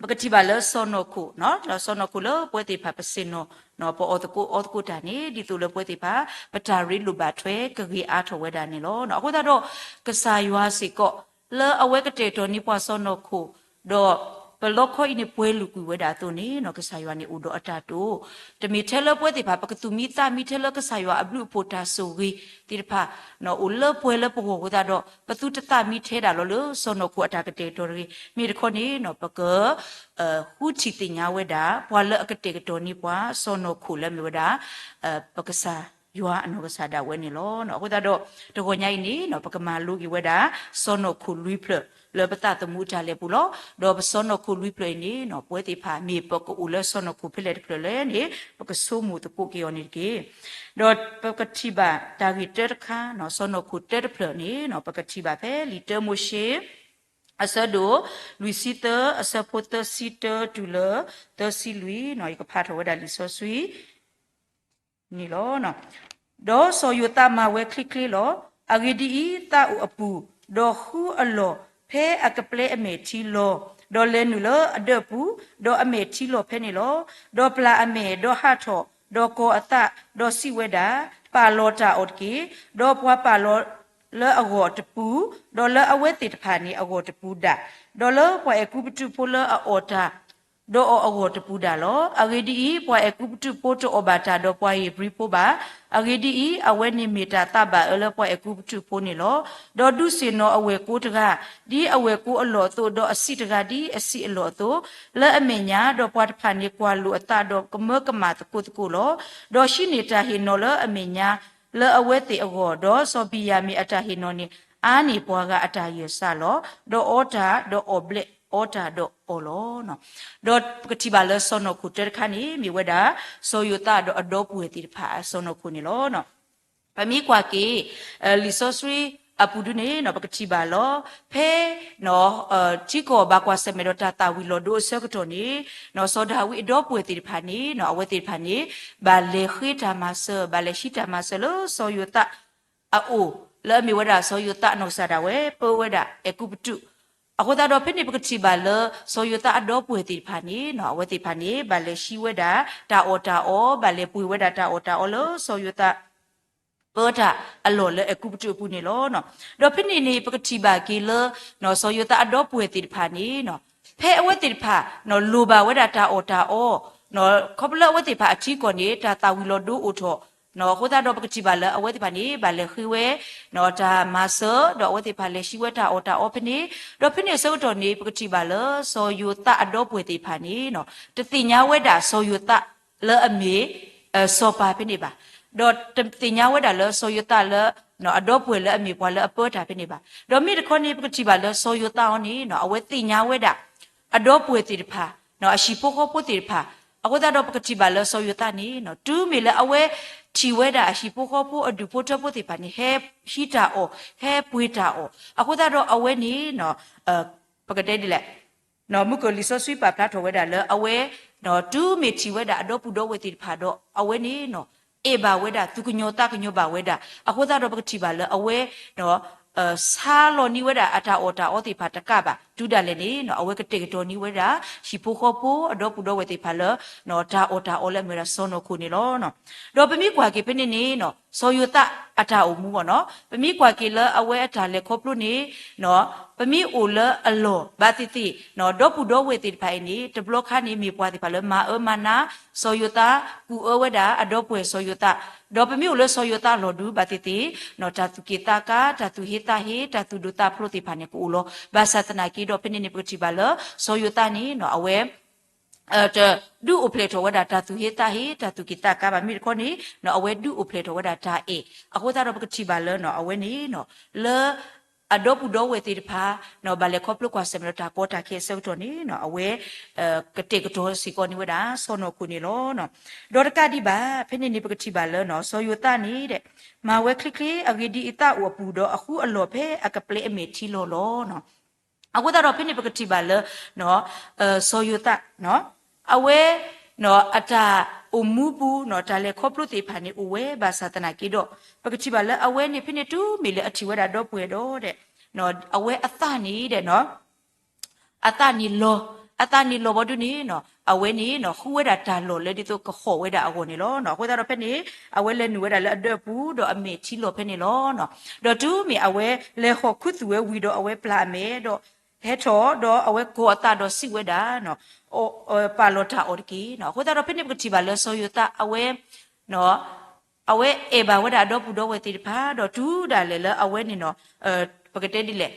ပကထံၣ်ဘၣ်လၢစီၢ်နီၤခိၣ် လၢစီၢ်နီၤခိၣ်လၢပဝဲသ့ၣ်တဖၣ်ပဆ့ၣ်နီၤ ပအီၣ်သကိးအီသကိးတၢ်န့ၣ် ဒ်သိးလၢပဝဲသ့ၣ်တဖၣ် ပတၢ်ရ့လိာ်ဘၣ်ထွဲကဂ့ၤအါထီၣ်ဝဲဒၣ်န့ၣ်လီၤ. အဃိသတးဒီး ကစၢ်ယွၤစ့ၢ်ကီး လၢအဝဲကတဲာ်ကတီၤန့ၢ်ပှၤစီၢ်နီၤခိၣ် ဒီးပလီခီအံၤန့ၣ်ပှဲၤလုာ်ကွံာ်ဝဲဒၣ်အသိးန့ၣ် ကစၢ်ယွၤန့ၣ်အိၣ်ဒီးအတၢ်တိာ် တမ့ၢ်ထဲလၢပဝဲသ့ၣ်တဖၣ် ပကသူၣ်မံသးမံထဲလၢကစၢ်ယွၤအဘျုးအဖှိၣ်တၢ်ဆိၣ်ဂ့ၤသ့ၣ်တဖၣ် အိၣ်လၢပှဲၤလၢပဂီၢ်အဃိသတးဒီး ပသုတသးမံထဲဒၣ်လီၤလၢစီၢ်နီၤခိၣ်အတၢ်ကတဲာ်ကတီၤတဂ့ၤ. မ့ၢ်တခီန့ၣ် ပက ဃုထံၣ်သ့ၣ်ညါဝဲဒၣ် ပှၤလၢအကတဲာ်ကတီၤန့ၢ်ပှၤစီၢ်နီၤခိၣ်လၢအမ့ၢ်ဝဲဒၣ် ပကစၢ်ယွၤအနီၢ်ကစၢ်ဒၣ်ဝဲန့ၣ်လီၤ. အဃိသတးဒီး တဂီၤညါအံၤန့ၣ် ပကမၤလိက့ၤဝဲဒၣ် စီၢ်နီၤခိၣ်လွံၢ်ဖျၢၣ် လၢပသးသမူအတၢ်လဲၤပူၤလီၤ. ဒီးပစီၢ်နီၤခိၣ်လွံၢ်ဖျၢၣ်အံၤန့ၣ် ပဝဲသ့ၣ်တဖၣ်မ့ၢ်ပကအိၣ်လၢစီၢ်နီၤခိၣ်ဖဲလဲၣ်တဖျၢၣ်လဲၣ်န့ၣ် ပကဆိကမိၣ်သကိးက့ၤအီၤန့ၣ်တက့ၢ်. ဒီးပကထံၣ်ဘၣ်တၢ်ဂ့ၢ်တၢတခါ စီၢ်နီၤခိၣ်တၢတဖျၢၣ်န့ၣ် ပကထံၣ်ဘၣ်ဖဲလံာ်တၢမိၤၡ့ အဆၢဒိၣ်လွံၢ်ဆံသၢ အဆၢဖိသၢဆံတၢတုၤလၢသၢဆံလွံၢ်, ယကဖးထီၣ်ဝဲဒၣ်လံာ်စီဆှံန့ၣ်လီၤ. ဒီးစီၤယိၤသးမၤဝဲချ့ချ့လီၤ. အဂ့ၢ်ဒ်အံၤ, သးအိၣ်အပူၤ, ဒီးဃုအလီၢ်ဖဲအကပျဲအမဲာ်ထံလီၤ, ဒီးလဲၤနုာ်လၢအဒၢးပူၤ, ဒီးအမဲာ်ထံလီၤဖဲန့ၣ်လီၤ. ဒီးပျၢ်အမဲာ်, ဒီးဟးထီၣ်, ဒီးကိးအသး, ဒီးစံးဝဲဒၣ်, ပာ်လီၤတၢ်အီၤတက့ၢ်. ဒီးပှၤပာ်လီၤလၢအဂီၢ်တပူၤ, ဒီးလၢအဝဲသ့ၣ်တဖၣ်န့ၣ်အဂီၢ်တပူၤဒၣ်, ဒီးလၢပှၤအဲၤကူပတူးဖိလၢအအီၣ်တၢ် ဒီးအီၣ်အဂီၢ်တပူၤဒၣ်လီၤ. အဂ့ၢ်ဒ်အံၤ, ပှၤအဲၤကူပတူးဖိတအီၣ်ဘၣ်တၢ်ဒီးပှၤဧ့ၤဘြံၤဖိဘၣ်. အဂ့ၢ်ဒ်အံၤ, အဝဲန့ၣ်မ့ၢ်တၢ်သးဘၣ်အၢလၢပှၤအဲၤကူပတူးဖိန့ၣ်လီၤ. ဒီးဒုးဆ့ၣ်နီၤအဝဲၢ်ကိတဂၤ ဒ်အဝဲၢ်ကိအလီၢ်အသိး, ဒီးအစံးတဂၤဒ်အစံးအလီၢ်အသိး, လၢအမဲာ်ညါ, ဒီးပှၤတဖၣ်န့ၣ်ကွၢ်လိာ်အသးဒီးကမၢကမၣ်သကိးသကိးလီၤ. ဒီးဟံးန့ၢ်တၢ်ဟ့ၣ်နီၤလၢအမဲာ်ညါလၢအဝဲသ့ၣ်အဂီၢ်, ဒီးစီၤဘံၣ်ယၤမံၣ်အတၢ်ဟ့ၣ်နီၤန့ၣ် အါန့ၢ်ပှၤဂၤအတၢ်ယၢၢ်စးလီၤ. ဒီးအီတၢ်ဒီးအီၣ်ဘျဲၣ်, အီတၢ်ဒီးအီၣ်လီၤ. ဒီးပကထံၣ်ဘၣ်လၢစီၤနီၤခိၣ်တၢတခါန့ၣ် မ့ၢ်ဝဲဒၣ် စီၤယိၤသးဒီးအဒီပုၢ်ဝဲၢ်သ့ၣ်တဖၣ်အစီၤနီၤခိၣ်န့ၣ်လီၤ. ပမ့ၢ်ကွၢ်က့ၤ လံာ်စီဆှံအပူၤဒုန့ၣ် ပကထံၣ်ဘၣ်လီၤ. ဖဲ ထံကီၢ်ဘၣ်ကွၢ်ဆၢၣ်မဲာ်ဒီးတၢ်သၣ်ဝံၤလီၤဒိအဆၢကတီၢ်န့ၣ် စီၤဒၤဝံးအဒီပုၢ်ဝဲၢ်သ့ၣ်တဖၣ်န့ၣ် အဝဲသ့ၣ်တဖၣ်န့ၣ် ဘၣ်လဲၤဃ့တၢ်မၤစၢၤ, ဘၣ်လဲၤဟံးတၢ်မၤစၢၤလၢစီၤယိၤသးအအိၣ်, လၢအမ့ၢ်ဝဲဒၣ်စီၤယိၤသးနီၢ်ကစၢ်ဒၣ်ဝဲ ပၢဝဲဒၣ်အဲၤကူပတူး. အဃိသတးဒီးဖဲန့ၣ်ပကထံၣ်ဘၣ်လၢ စီၤယိၤသးအဒီပုၢ်ဝဲၢ်သ့ၣ်တဖၣ်န့ၣ် အဝဲသ့ၣ်တဖၣ်န့ၣ် ဘၣ်လဲၤဟံးဝဲဒၣ်တၢ်အီၣ်တၢ်အီ, ဘၣ်လဲၤပှ့ၤဝဲဒၣ်တၢ်အီၣ်တၢ်အီလၢစီၤယိၤသး ပၢတၢ်အလီၢ်လၢအဲၤကူပတူးအပူၤန့ၣ်လီၤ. ဒီးဖဲန့ၣ်န့ၣ် ပကထံၣ်ဘၣ်က့ၤလၢ စီၤယိၤသးအဒီပုၢ်ဝဲၢ်သ့ၣ်တဖၣ်န့ၣ် ဖဲအဝဲသ့ၣ်တဖၣ် လိၣ်ဘၣ်ဝဲဒၣ်တၢ်အီၣ်တၢ်အီ, ခီဖျိလၢအဝဲသ့ၣ်တဖၣ်အထံကီၢ်န့ၣ် တၢ်သၣ်ဝံၤလီၤဒိအိၣ်ထီၣ်, အဃိသတးဒီးပကထံၣ်ဘၣ်လၢအဝဲသ့ၣ်တဖၣ်န့ၣ် ဘၣ်လဲၤဃ့ဝဲ တၢ်မၤစၢၤ, ဒီးအဝဲသ့ၣ်တဖၣ်လဲၤဟံးဝဲတၢ်အီၣ်တၢ်အီဖဲန့ၣ်, ဒီးဖဲန့ၣ်အဆၢကတီၢ်န့ၣ် ပကထံၣ်ဘၣ်လၢစီၤယိၤသးအဒီပုၢ်ဝဲၢ်သ့ၣ်တဖၣ်န့ၣ် တသ့ၣ်ညါဝဲဒၣ်စီၤယိၤသးလၢအမ့ၢ် စီၤပၤဖဲန့ၣ်ဘၣ်. ဒီးတသ့ၣ်ညါဝဲဒၣ်လၢစီၤယိၤသးလၢ အဒီပုၢ်ဝဲၢ်လၢအမ့ၢ်ပှၤလၢအပၢတၢ်ဖဲန့ၣ်ဘၣ်. ဒီးမ့ၢ်တခီန့ၣ် ပကထံၣ်ဘၣ်လၢစီၤယိၤသးအံၤန့ၣ် အဝဲသ့ၣ်ညါဝဲဒၣ် အဒီပုၢ်ဝဲၢ်သ့ၣ်တဖၣ် အဟံၣ်ဖိဃီဖိသ့ၣ်တဖၣ်, အဃိသတးဒီးပကထံၣ်ဘၣ်လၢစီၤယိၤသးန့ၣ် တုၤမ့ၢ်လၢအဝဲထံၣ်ဝဲဒၣ်အဟံၣ်ဖိဃီဖိအဒူၣ်ဖိထၢဖိသ့ၣ်တဖၣ်န့ၣ် ဟဲဟံးတၢ်အီၣ်, ဟဲပှ့ၤတၢ်အီၣ်, အဃိသတးဒီးအဝဲန့ၣ် ပကတဲဒ်လဲၣ် မုၢ်ကၢၢ်လံာ်စီဆှံပာ်ဖျါထီၣ်ဝဲဒၣ်လၢအဝဲ တုၤမ့ၢ်ထံၣ်ဝဲဒၣ်အဒီပုၢ်ဒီဝဲၢ်သ့ၣ်တဖၣ်ဒီး အဝဲန့ၣ် အဲၣ်ဘၣ်ဝဲဒၣ် သူၣ်ကညီၤသးကညီၤဘၣ်ဝဲဒၣ်. အဃိသတးဒီးပကထံၣ်ဘၣ်လၢအဝဲ ဆါလီၤန့ၢ်ဝဲဒၣ်အတၢ်အီၣ်တၢ်အီသ့ၣ်တဖၣ်တကးဘၣ် တုၤဒၣ်လဲာ်န့ၣ် အဝဲကတဲာ်ကတီၤန့ၢ်ဝဲဒၣ် ဟံၣ်ဖိဃီဖိအဒီပုၢ်ဒီဝဲၢ်သ့ၣ်တဖၣ်လၢ တၢ်အီၣ်တၢ်အီလၢအမ့ၢ်ဝဲဒၣ်စီၤနီၤခိၣ်န့ၣ်လီၤ. ဒီးပမ့ၢ်ကွၢ်က့ၤဖဲန့ၣ်န့ၣ် စီၤယိၤသးအတၢ်အိၣ်မူဘၣ်နီၤ ပမ့ၢ်ကွၢ်က့ၤလၢအဝဲအတၢ်လဲၤခီဖျိန့ၣ် ပမ့ၢ်အိၣ်လၢအလီၢ်ဘၣ်သ့ၣ်သ့ၣ် ဒီပုၢ်ဒီဝဲၢ်သ့ၣ်တဖၣ်အံၤန့ၣ် တဘျီခါန့ၣ်မ့ၢ်ပှၤသ့ၣ်တဖၣ်လၢမၤအၢမၤနး စီၤယိၤသး ကူၣ်အၢဝဲဒၣ်အဒီပုၢ်ဝဲၢ်စီၤယိၤသး, ဒီးပမ့ၢ်အိၣ်လၢစီၤယိၤသးလီၢ်ဒုးဘၣ်သ့ၣ်သ့ၣ် တၢ်သူၣ်က့ၣ်သးကါ တၢ်သူၣ်ဟ့သးဟ့ တၢ်သူၣ်ဒိၣ်သးဖျိးသ့ၣ်တဖၣ်န့ၣ် ကအိၣ်လီၤ. ဘၣ်ဆၣ်သနာ်က့ဒီး ဖဲန့ၣ်န့ၣ် ပကထံၣ်ဘၣ်လၢ စီၤယိၤသးန့ၣ် အဝဲ တဒုးအိၣ်ဖျဲၣ်ထီၣ်ဝဲဒၣ်တၢ်သူၣ်ဟ့သးဟ့ တၢ်သူၣ်က့ၣ်သးကါဘၣ် မ့ၢ်တခီန့ၣ် အဝဲဒုးအိၣ်ဖျဲၣ်ထီၣ်ဝဲဒၣ်တၢ်အဲၣ်. အဃိသတးဒီးပကထံၣ်ဘၣ်လၢ အဝဲန့ၣ် လၢ အဒီပုၢ်ဒီဝဲၢ်သ့ၣ်တဖၣ် ဘၣ်လဲၤခီဖျိကွၢ်ဆၢၣ်မဲာ်ဒီးတၢ်ကီတၢ်ခဲအဆၢကတီၢ်န့ၣ် အဝဲ ကတဲာ်ကတီၤစ့ၢ်ကီးန့ၢ်ဝဲဒၣ် စီၤနီၤခိၣ်န့ၣ်လီၤ. ဒီးတကးဒံးဘၣ် ဖဲန့ၣ်န့ၣ် ပကထံၣ်ဘၣ်လၢ စီၤယိၤသးန့ၣ် မၤဝဲချ့ချ့ အဂ့ၢ်ဒ်အံၤ သးအိၣ်အပူၤဒီးအဃုအလီၢ်ဖဲအကပျဲအမဲာ်ထံလီၤလီၤ. အဃိသတးဒီးဖဲန့ၣ်ပကထံၣ်ဘၣ်လၢ စီၤယိၤသး အဝဲ အတၢ်အိၣ်မူပူၤ တၢ်လဲၤခီဖျိသ့ၣ်တဖၣ်န့ၣ် အိၣ်ဝဲဘၣ်ဆၣ်သနာ်က့ဒီး ပကထံၣ်ဘၣ်လၢအဝဲန့ၣ် ဖဲန့ၣ်တုၤမ့ၢ်လၢအထံၣ်ဝဲဒၣ်ဒီပုၢ်ဝဲၢ်ဒီး အဝဲအသးန့ၣ် အသးန့ၣ်လီၤ, အသးန့ၣ်လီၤဘီဒုန့ၣ် အဝဲန့ၣ် ဃုဝဲဒၣ်တၢ်လီၢ်လၢဒ်သိးကဟီၣ်ဝဲဒၣ်အဂီၢ်န့ၣ်လီၤ. အဃိသတးဒီးဖဲန့ၣ် အဝဲလဲၤနုာ်ဝဲဒၣ်လၢအဒၢးပူၤ ဒီးအမဲာ်ထံလီၤဖဲန့ၣ်လီၤ. ဒီးတုၤမ့ၢ်အဝဲလဲၤဟီၣ်ခူသူၣ်ဝဲဝံၤဒီး အဝဲပျၢ်အမဲာ်ဒီး ဟဲထီၣ်ဒီးအဝဲကိးအသးဒီးစံးဝဲဒၣ် ပာ်လီၤတၢ်အီၣ်တက့ၢ်. အဃိသတးဒီးဖဲန့ၣ်ပကထံၣ်ဘၣ်လၢစီၤယိၤသးအဝဲ အဝဲအဲၣ်ဘၣ်ဝဲဒၣ်အဒီပုၢ်ဒီဝဲၢ်သ့ၣ်တဖၣ် ဒီးတုၤဒၣ်လဲာ်လၢအဝဲန့ၣ် ပကတဲဒ်လဲၣ်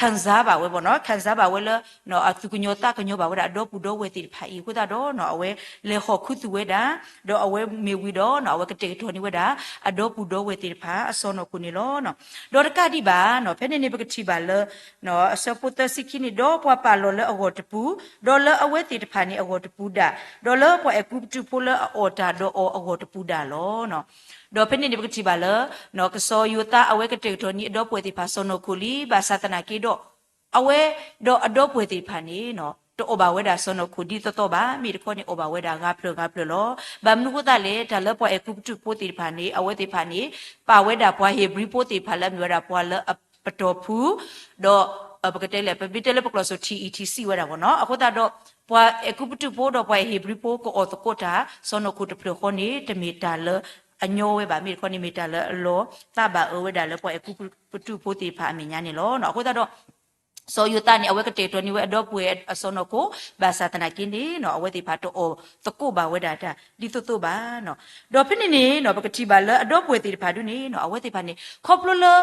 ခံစားဘၣ်ဝဲဘၣ်နီၤ, ခံစားဘၣ်ဝဲလၢ အသူၣ်ကညီၤသးကညီၤဘၣ်ဝဲဒၣ်အဒီပုၢ်ဒီဝဲၢ်သ့ၣ်တဖၣ်အံၤ အဃိသတးဒီး အဝဲလဲၤဟီၣ်ခူသူၣ်ဝဲဒၣ်, ဒီးအဝဲမ့ၢ်ဝံၤဒီး အဝဲကတဲာ်ကတီၤန့ၢ်ဝဲဒၣ်အဒီပုၢ်ဒီဝဲၢ်သ့ၣ်တဖၣ်အစီၢ်နီၤခိၣ်န့ၣ်လီၤ. ဒီးတကးဒံးဘၣ် ဖဲန့ၣ်န့ၣ် ပကထံၣ်ဘၣ်လၢ အဆၢဖိသၢဆံခံန့ၣ် ဒီးပှၤပာ်လီၤလၢအဂီၢ်တပူၤ, ဒီးလၢအဝဲသ့ၣ်တဖၣ်န့ၣ်အဂီၢ်တပူၤဒၣ်, ဒီးလၢပှၤအဲၤကူပတူးဖိလၢအအီၣ်တၢ်ဒီးအီၤအဂီၢ်တပူၤဒၣ်လီၤ. ဒီးဖဲန့ၣ်န့ၣ် ပကထံၣ်ဘၣ်လၢ စီၤယိၤသးအဝဲကတဲာ်ကတီၤန့ၢ်အဒီပုၢ်ဝဲၢ်သ့ၣ်တဖၣ်စီၢ်နီၤခိၣ်လံ ဘၣ်ဆၣ်သနာ်က့ဒီး အဝဲဒီးအဒီပုၢ်ဝဲၢ်သ့ၣ်တဖၣ်န့ၣ် တအီၣ်ဘၣ်ဝဲဒၣ်စီၢ်နီၤခိၣ်ဒ်သိးသိးဘၣ်, မ့ၢ်တခီန့ၣ်အီၣ်ဘၣ်ဝဲဒၣ်ဂၤဖျၢၣ်ဂၤဖျၢၣ်လီၤ. ဘၣ်မနုၤအဃိသတးလဲၣ်, တၢ်လၢပှၤအဲၤကူပတူးဖိသ့ၣ်တဖၣ်န့ၣ် အဝဲသ့ၣ်တဖၣ်န့ၣ် ပာ်ဝဲဒၣ်ပှၤဧ့ၤဘြံၤဖိသ့ၣ်တဖၣ်လၢအမ့ၢ်ဝဲဒၣ်ပှၤလၢအပတီၢ်ဖု ဒီး ပကတဲလဲၣ် ပမ့ၢ်တဲလၢပကျိာ်စ့ၢ် ထံအံၤထံစံးဝဲဒၣ်ဘၣ်နီၤ. အဃိသတးဒီး ပှၤအဲၤကူပတူးဖိဒီးပှၤအဲၤဟ့ၤဘြံၤဖိ ကအီၣ်သကိးတၢ်စီၢ်နီၤခိၣ်တဖျၢၣ်ဃီန့ၣ် တမ့ၢ်တၢ်လၢအညီဝဲဘၣ်, မ့ၢ်တခီန့ၣ်မ့ၢ်တၢ်လၢအလီၤသးဘၣ်အၢဝဲဒၣ်လၢပှၤအဲၤကူပတူးဖိသ့ၣ်တဖၣ်အမဲာ်ညါန့ၣ်လီၤ. အဃိသတးဒီး စီၤယိၤသးန့ၣ် အဝဲကတဲာ်ကတီၤန့ၢ်ဝဲအဒီပုၢ်ဝဲၢ်အစီၢ်နီၤခိၣ်, ဘၣ်ဆၣ်သနာ်က့န့ၣ် အဝဲသ့ၣ်တဖၣ်တအီၣ်သကိးဘၣ်ဝဲဒၣ်တၢ်ဒ်သိးသိးဘၣ်. ဒီးဖဲန့ၣ်န့ၣ် ပကထံၣ်ဘၣ်လၢအဒီပုၢ်ဝဲၢ်သ့ၣ်တဖၣ်ဒုန့ၣ် အဝဲသ့ၣ်တဖၣ်န့ၣ် ခီဖျိလၢ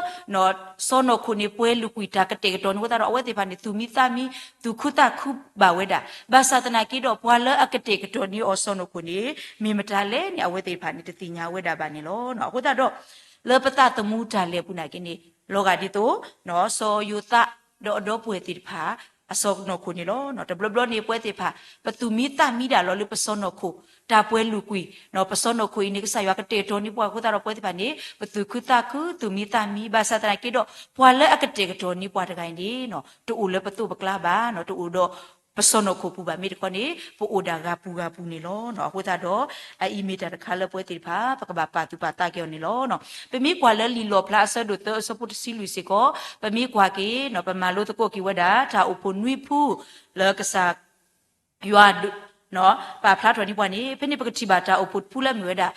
စီၢ်နီၤခိၣ်န့ၣ် ပှဲၤလုာ်ကွံာ်တၢ်ကတဲာ်ကတီၤန့ၣ်အဃိသတးဒီး အဝဲသ့ၣ်တဖၣ်န့ၣ် သူၣ်မံသးမံ သူၣ်ခုသးခုဘၣ်ဝဲဒၣ်. ဘၣ်ဆၣ်သနာ်က့ဒီး ပှၤလၢအကတဲာ်ကတီၤန့ၢ်အီၤစီၢ်နီၤခိၣ်န့ၣ် မ့ၢ်မတၤလဲၣ်န့ၣ် အဝဲသ့ၣ်တဖၣ်န့ၣ် တသ့ၣ်ညါဝဲဒၣ်ဘၣ်န့ၣ်လီၤ. အဃိသတးဒီး လၢပသးသမူတၢ်လဲၤပူၤနာ်က့န့ၣ် လီၤဂာ်ဒ်သိး စီၤယိၤသး ဒီးအဒီပုၢ်ဝဲၢ်သ့ၣ်တဖၣ် အစီၢ်နီၤခိၣ်န့ၣ်လီၤ. တဘျီဘျီန့ၣ် ပဝဲသ့ၣ်တဖၣ် ပသူၣ်မံသးမံဒၣ်လီၤလၢပစီၢ်နီၤခိၣ် တၢ်ပှဲၤလုာ်ကွံာ်, ပစီၢ်နီၤခိၣ်အံၤန့ၣ် ကစၢ်ယွၤကတဲာ်ကတီၤန့ၢ်ပှၤအဃိသတးဒီး ပဝဲသ့ၣ်တဖၣ်န့ၣ် ပသူၣ်ခုသးခု သူၣ်မံသးမံ, ဘၣ်ဆၣ်သနာ်က့ဒီး ပှၤလၢအကတဲာ်ကတီၤန့ၢ်ပှၤတဂၤအံၤန့ၣ် တအိၣ်လၢပသိးပကျါဘၣ်, တအိၣ်ဒီးပစီၢ်နီၤခိၣ်ပူၤဘၣ်, မ့ၢ်တခီန့ၣ် ပအိၣ်ဒၣ်ဂၤပူၤဂၤပူၤန့ၣ်လီၤ. အဃိသတးဒီး အအံၤမ့ၢ်တၢ်တခါလၢပဝဲသ့ၣ်တဖၣ် ပကဘၣ်ပာ်သူၣ်ပာ်သးက့ၤအီၤန့ၣ်လီၤ. ပမ့ၢ်ကွၢ်လၢလံာ်လီၣ်ဖျါအဆၢဒိၣ်သၢအဆၢဖိတဆံလွံၢ်စ့ၢ်ကီး ပမ့ၢ်ကွၢ်က့ၤ ပမၤလိသကိးက့ၤဝဲဒၣ် တၢ်အိၣ်ဖှိၣ်နွံဖု လၢကစၢ်ယွၤ ပာ်ဖျါထီၣ်န့ၢ်ပှၤန့ၣ် ဖဲန့ၣ်ပကထံၣ်ဘၣ်တၢ်အိၣ်ဖှိၣ်တဖုလၢအမ့ၢ်ဝဲဒၣ်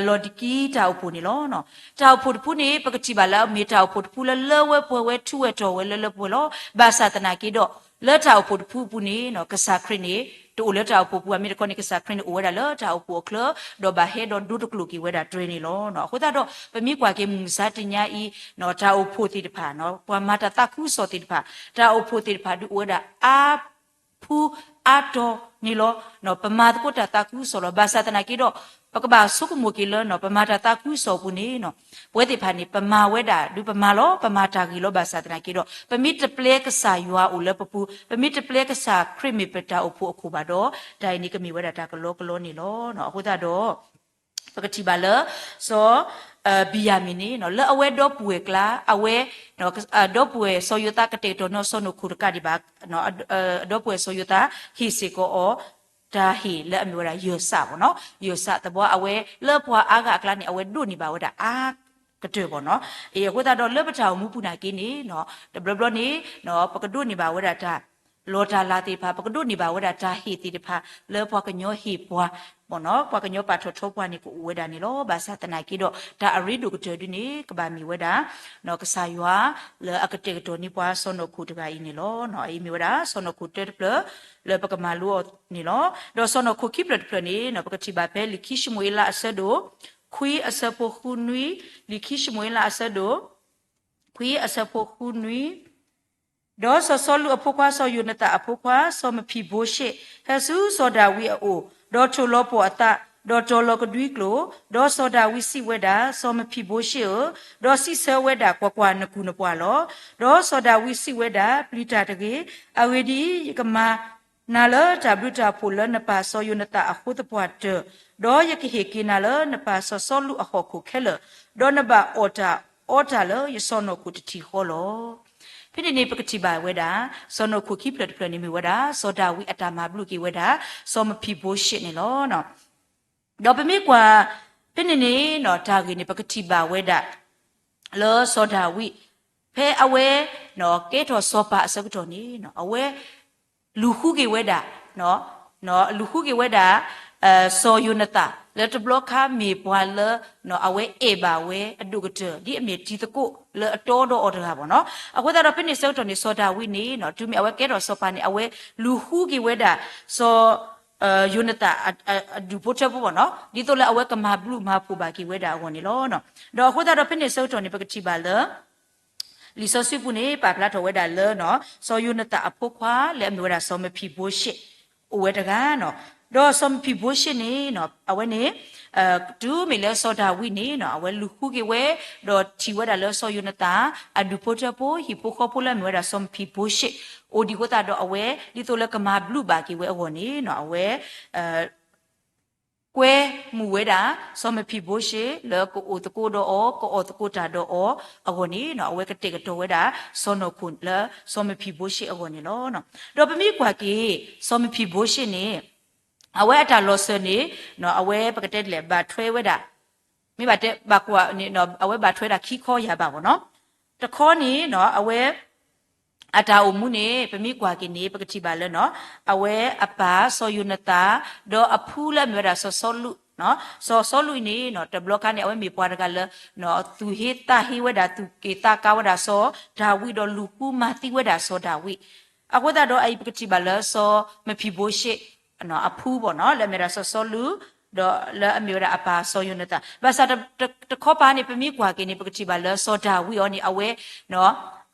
လီၤဒံကံတၢ်အိၣ်ဖှိၣ်န့ၣ်လီၤ. တၢ်အိၣ်ဖှိၣ်တဖုန့ၣ် ပကထံၣ်ဘၣ်လၢအမ့ၢ်တၢ်အိၣ်ဖှိၣ်တဖုလၢလၢဝဲပှဲၤဝဲ ထူဝဲတီၤဝဲလၢလၢပှဲၤပှဲၤလီၤ. ဘၣ်ဆၣ်သနာ်က့ဒီး လၢတၢ်အိၣ်ဖှိၣ်တဖုအပူၤန့ၣ် ကစၢ်ခရံာ်န့ၣ် တအိၣ်လၢတၢ်အိၣ်ဖှိၣ်ပူၤဘၣ်, မ့ၢ်တခီန့ၣ် ကစၢ်ခရံာ်န့ၣ်အိၣ်ဝဲဒၣ်လၢတၢ်အိၣ်ဖှိၣ်အချၢ ဒီးဘၣ်ဟဲဒီးဒိတကျိာ်က့ၤဝဲဒၣ်တြဲၤန့ၣ်လီၤ. အဃိသတးဒီး ပမ့ၢ်ကွၢ်က့ၤမုၢ်မဆါတနံၤအံၤ တၢ်အိၣ်ဖှိၣ်သ့ၣ်တဖၣ် ပှၤမၤတၢ်သးခုကစီၣ်သ့ၣ်တဖၣ် တၢ်အိၣ်ဖှိၣ်သ့ၣ်တဖၣ်ဒုးအိၣ်ဝဲဒၣ်အါ ဖုအါတီၤန့ၣ်လီၤ. ပမၤသကိးတၢ်သးခုကစီၣ်လီၤ. ဘၣ်ဆၣ်သနာ်က့ဒီး ပကဘၣ်ဆိကမိၣ်က့ၤလၢ ပမၤတၢ်သးခုကစီၣ်အပူၤန့ၣ် ပဝဲသ့ၣ်တဖၣ်န့ၣ် ပမၤဝဲဒၣ် ဒုးပမၤလီၤ ပမၤတၢ်ဂ့ၤလီၤ. ဘၣ်ဆၣ်သနာ်က့ဒီး ပမ့ၢ်တပျဲကစၢ်ယွၤအိၣ်လၢပပူၤ, ပမ့ၢ်တပျဲကစၢ်ခရံာ်မ့ၢ်ပတၢ်အိၣ်ဖှိၣ်အခိၣ်ဘၣ်ဒီး တၢ်အံၤန့ၣ်ကမ့ၢ်ဝဲဒၣ်တၢ်ကလီကလီန့ၣ်လီၤ. အဃိသတးဒီး ပကထံၣ်ဘၣ်လၢ စီၤ ဘံၤယၤမံၣ်န့ၣ် လၢအဝဲဒီပုၢ်ဝဲၢ်ကျါ အဝဲ ဒီပုၢ်ဝဲၢ်စီၤယိၤသးကတဲာ်ကတီၤန့ၢ်အီၤစီၢ်နီၤခိၣ်တကးဒံးဘၣ်, ဒီပုၢ်ဝဲၢ်စီၤယိၤသးဟ့ၣ်စ့ၢ်ကီးအီၤ တၢ်ဟ့ၣ်လၢအမ့ၢ်ဝဲဒၣ်ယၢၢ်စးဘၣ်နီၤ, ယၢၢ်စးသဘီအဝဲလၢပှၤအါဂၤအကျါန့ၣ် အဝဲဒိးန့ၢ်ဘၣ်ဝဲဒၣ်အါကတၢၢ်ဘၣ်နီၤ. အဃိသတးဒီးလၢပတၢ်အိၣ်မူပူၤနာ်က့န့ၣ် တဘျီဘျီန့ၣ် ပကဒိးန့ၢ်ဘၣ်ဝဲဒၣ်တၢ် လီၤတၢ်လၤသ့ၣ်တဖၣ်, ပကဒိးန့ၢ်ဘၣ်ဝဲဒၣ်တၢ်ဟ့ၣ်သ့ၣ်တဖၣ် လၢပှၤကညီဟ့ၣ်ပှၤ ပှၤကညီပာ်ထီၣ်ထီပှၤန့ၣ် ကအိၣ်ဝဲဒၣ်န့ၣ်လီၤ. ဘၣ်ဆၣ်သနာ်က့ဒီး တၢ်အရ့ဒိၣ်ကတၢၢ်ဒ်န့ၣ် ကဘၣ်မ့ၢ်ဝဲဒၣ် ကစၢ်ယွၤလၢအကတဲာ်ကတီၤန့ၢ်ပှၤစီၢ်နီၤခိၣ်တဂၤအံၤန့ၣ်လီၤ. အအံၤမ့ၢ်ဝဲဒၣ် စီၢ်နီၤခိၣ်တၢတဖျၢၣ် လၢပကမၤလိအီၤန့ၣ်လီၤ. ဒီးစီၢ်နီၤခိၣ်ခံဖျၢၣ်တဖျၢၣ်န့ၣ် ပကထံၣ်ဘၣ်ဖဲလံာ်ခံၡမူၤအ့လးအဆၢဒိၣ် ခွံအဆၢဖိဃုနွံ, လံာ်ခံၡမူၤအ့လးအဆၢဒိၣ် ခွံအဆၢဖိဃုနွံ ဒီးစီၤစီလူးအဖိခွါ စီၤယိၤနသၣ်အဖိခွါ စီၤမဖံဘိရှ့ၣ် ဟဲဆူစီၤဒၤဝံးအအိၣ်, ဒီးထိၣ်လီၤပှီၢ်အသး, ဒီးတီၤလီၤကဒွံကျိာ်, ဒီးစီၤဒၤဝံးစံးဝဲဒၣ်, စီၤမဖံဘိရှ့ၣ်ဧၢ, ဒီးစံးဆၢဝဲဒၣ်, ကွၢ်ကွၢ်, နကူၣ်နပှၢ်လီၤ. ဒီးစီၤဒၤဝံးစံးဝဲဒၣ်, ပျံၤတၢ်တဂ့ၤ, အဂ့ၢ်ဒ်အံၤ, ယကမၤ နၤလၢတၢ်ဘျုးတၢ်ဖှိၣ်လၢနပၢ်စီၤယိၤနသၣ်အဃိသပှၢ်တၢၢ်, ဒီးယကဟ့ၣ်က့ၤနၤလၢနပၢ်စီၤစီလူးအဟီၣ်ခိၣ်ခဲလၢာ်, ဒီးနဘၣ်အီၣ်တၢ်အီတၢ်လၢယစီၢ်နီၤခိၣ်တထံၣ်ဃီလီၤ. ဖဲန့ၣ်န့ၣ် ပကထံၣ်ဘၣ်ဝဲဒၣ် စီၢ်နီၤခိၣ်ခံဖျၢၣ်တဖျၢၣ်န့ၣ်မ့ၢ်ဝဲဒၣ် စီၤဒၤဝံးအတၢ်မၤဘျုးက့ၤဝဲဒၣ် စီၤမဖံဘိရှ့ၣ်န့ၣ်လီၤ. ဒီးပမ့ၢ်ကွၢ် ဖဲန့ၣ်န့ၣ် တၢ်ဂ့ၢ်န့ၣ် ပကထံၣ်ဘၣ်ဝဲဒၣ် လၢစီၤဒၤဝံး ဖဲအဝဲ ကဲထီၣ်စီၤပၤအဆၢကတီၢ်န့ၣ် အဝဲ လူၤဃုက့ၤဝဲဒၣ် လူၤဃုက့ၤဝဲဒၣ် စီၤယိၤနသၣ် လၢတဘျီခါမ့ၢ်ပှၤလၢ အဝဲအဲၣ်ဘၣ်ဝဲအဒိၣ်ကတၢၢ် ဒ်အမ့ၢ်တံၤသကိးလၢအတီဒီးအီၤတဂၤဘၣ်နီၤ. အဃိသတးဒီးဖဲန့ၣ်ဆၢကတီၢ်န့ၣ် စီၤဒၤဝံးန့ၣ် တုၤမ့ၢ်အဝဲကဲထီၣ်စီၤပၤန့ၣ် အဝဲလူၤဃုက့ၤဝဲဒၣ် စီၤ ယိၤနသၣ် အဒူၣ်ဖိထၢဖိဘၣ်နီၤ, ဒ်သိးလၢအဝဲကမၤဘျုးမၤဖှိၣ်ဘၣ်က့ၤဝဲဒၣ်အဂီၢ်န့ၣ်လီၤ. ဒီးအဃိသတးဒီးဖဲန့ၣ်ဆၢကတီၢ်န့ၣ် ပကထံၣ်ဘၣ်လၢ လံာ်စီဆှံပူၤန့ၣ် ပာ်ဖျါထီၣ်ဝဲဒၣ်လၢ စီၤယိၤနသၣ်အဖိခွါလၢအမ့ၢ်ဝဲဒၣ်စီၤမဖံဘိရှ့ၣ် အိၣ်ဝဲတဂၤနီၤ. ဒီးစီၤမဖံဘိရှ့ၣ်န့ၣ် အဝဲန့ၣ် တုၤမ့ၢ်လၢစီၤဒၤဝံးန့ၣ် အဝဲလူၤဃုက့ၤဝဲ ဒီးထံၣ်ဝဲဒၣ်လၢစီၤယိၤနသၣ် အဒူၣ်ဖိထၢဖိ ဟံၣ်ဖိဃီဖိလၢအမ့ၢ်ဝဲဒၣ်စီၤမဖံဘိရှ့ၣ် အိၣ်ဒံးအဃိသတးဒီးအဝဲ ဒ်သိးလၢကမၤဘျုးဘၣ်က့ၤဝဲအဂီၢ်န့ၣ် အဝဲ ကွဲမုာ်ဝဲဒၣ် စီၤမဖံဘိရှ့လၢကအိၣ်သကိးဒီးအီၤ ကအီၣ်သကိးတၢ်ဒီးအီၤအဂီၢ်န့ၣ် အဝဲကတဲာ်ကတီၤဝဲဒၣ် စီၤနီၢ်ခိၣ်လၢ စီၤမဖံဘိရှ့အဂီၢ်န့ၣ်လီၤ. ဒီးပမ့ၢ်ကွၢ်က့ၤ စီၤမဖံဘိရှ့န့ၣ် အဝဲအတၢ်လီၤစၢၤန့ၣ် အဝဲပကတဲလဲၣ် ဘၣ်ထွဲဝဲဒၣ် မ့ၢ်ဘၣ်တဲဘၣ်ကွၢ်န့ၣ် အဝဲဘၣ်ထွဲဒၣ်ခံခီယၢ်ဘးဘၣ်နီၤ. တခီန့ၣ် အဝဲ အတၢ်အိၣ်မူန့ၣ် ပမ့ၢ်ကွၢ်က့ၤန့ၣ် ပကထံၣ်ဘၣ်လၢ အဝဲအပၢ်စီၤယိၤနသၣ် ဒီးအဖုလၢအမ့ၢ်ဝဲဒၣ်စီၤစီလူး, စီၤစီလူးအံၤန့ၣ် တဘျီခါန့ၣ် အဝဲမ့ၢ်ပှၤတဂၤလၢ သူၣ်ဟ့သးဟ့ဝဲဒၣ် သူၣ်က့ၣ်သးကါဝဲဒၣ်စီၤဒၤဝံး ဒီးလူၤဃုမၤသံဝဲဒၣ်စီၤဒၤဝံး. အဃိသတးဒီးအအံၤပကထံၣ်ဘၣ်လၢစီၤမဖံဘိရှ့ အဖုဘၣ်နီၤ လၢအမ့ၢ်ဝဲဒၣ်စီၤစီလူး ဒီးလၢအမ့ၢ်ဝဲဒၣ်အပၢ်စီၤယိၤနသၣ်. ဘၣ်ဆၣ်တခီပၤန့ၣ် ပမ့ၢ်ကွၢ်က့ၤန့ၣ် ပကထံၣ်ဘၣ်လၢစီၤဒၤဝံးအံၤန့ၣ် အဝဲ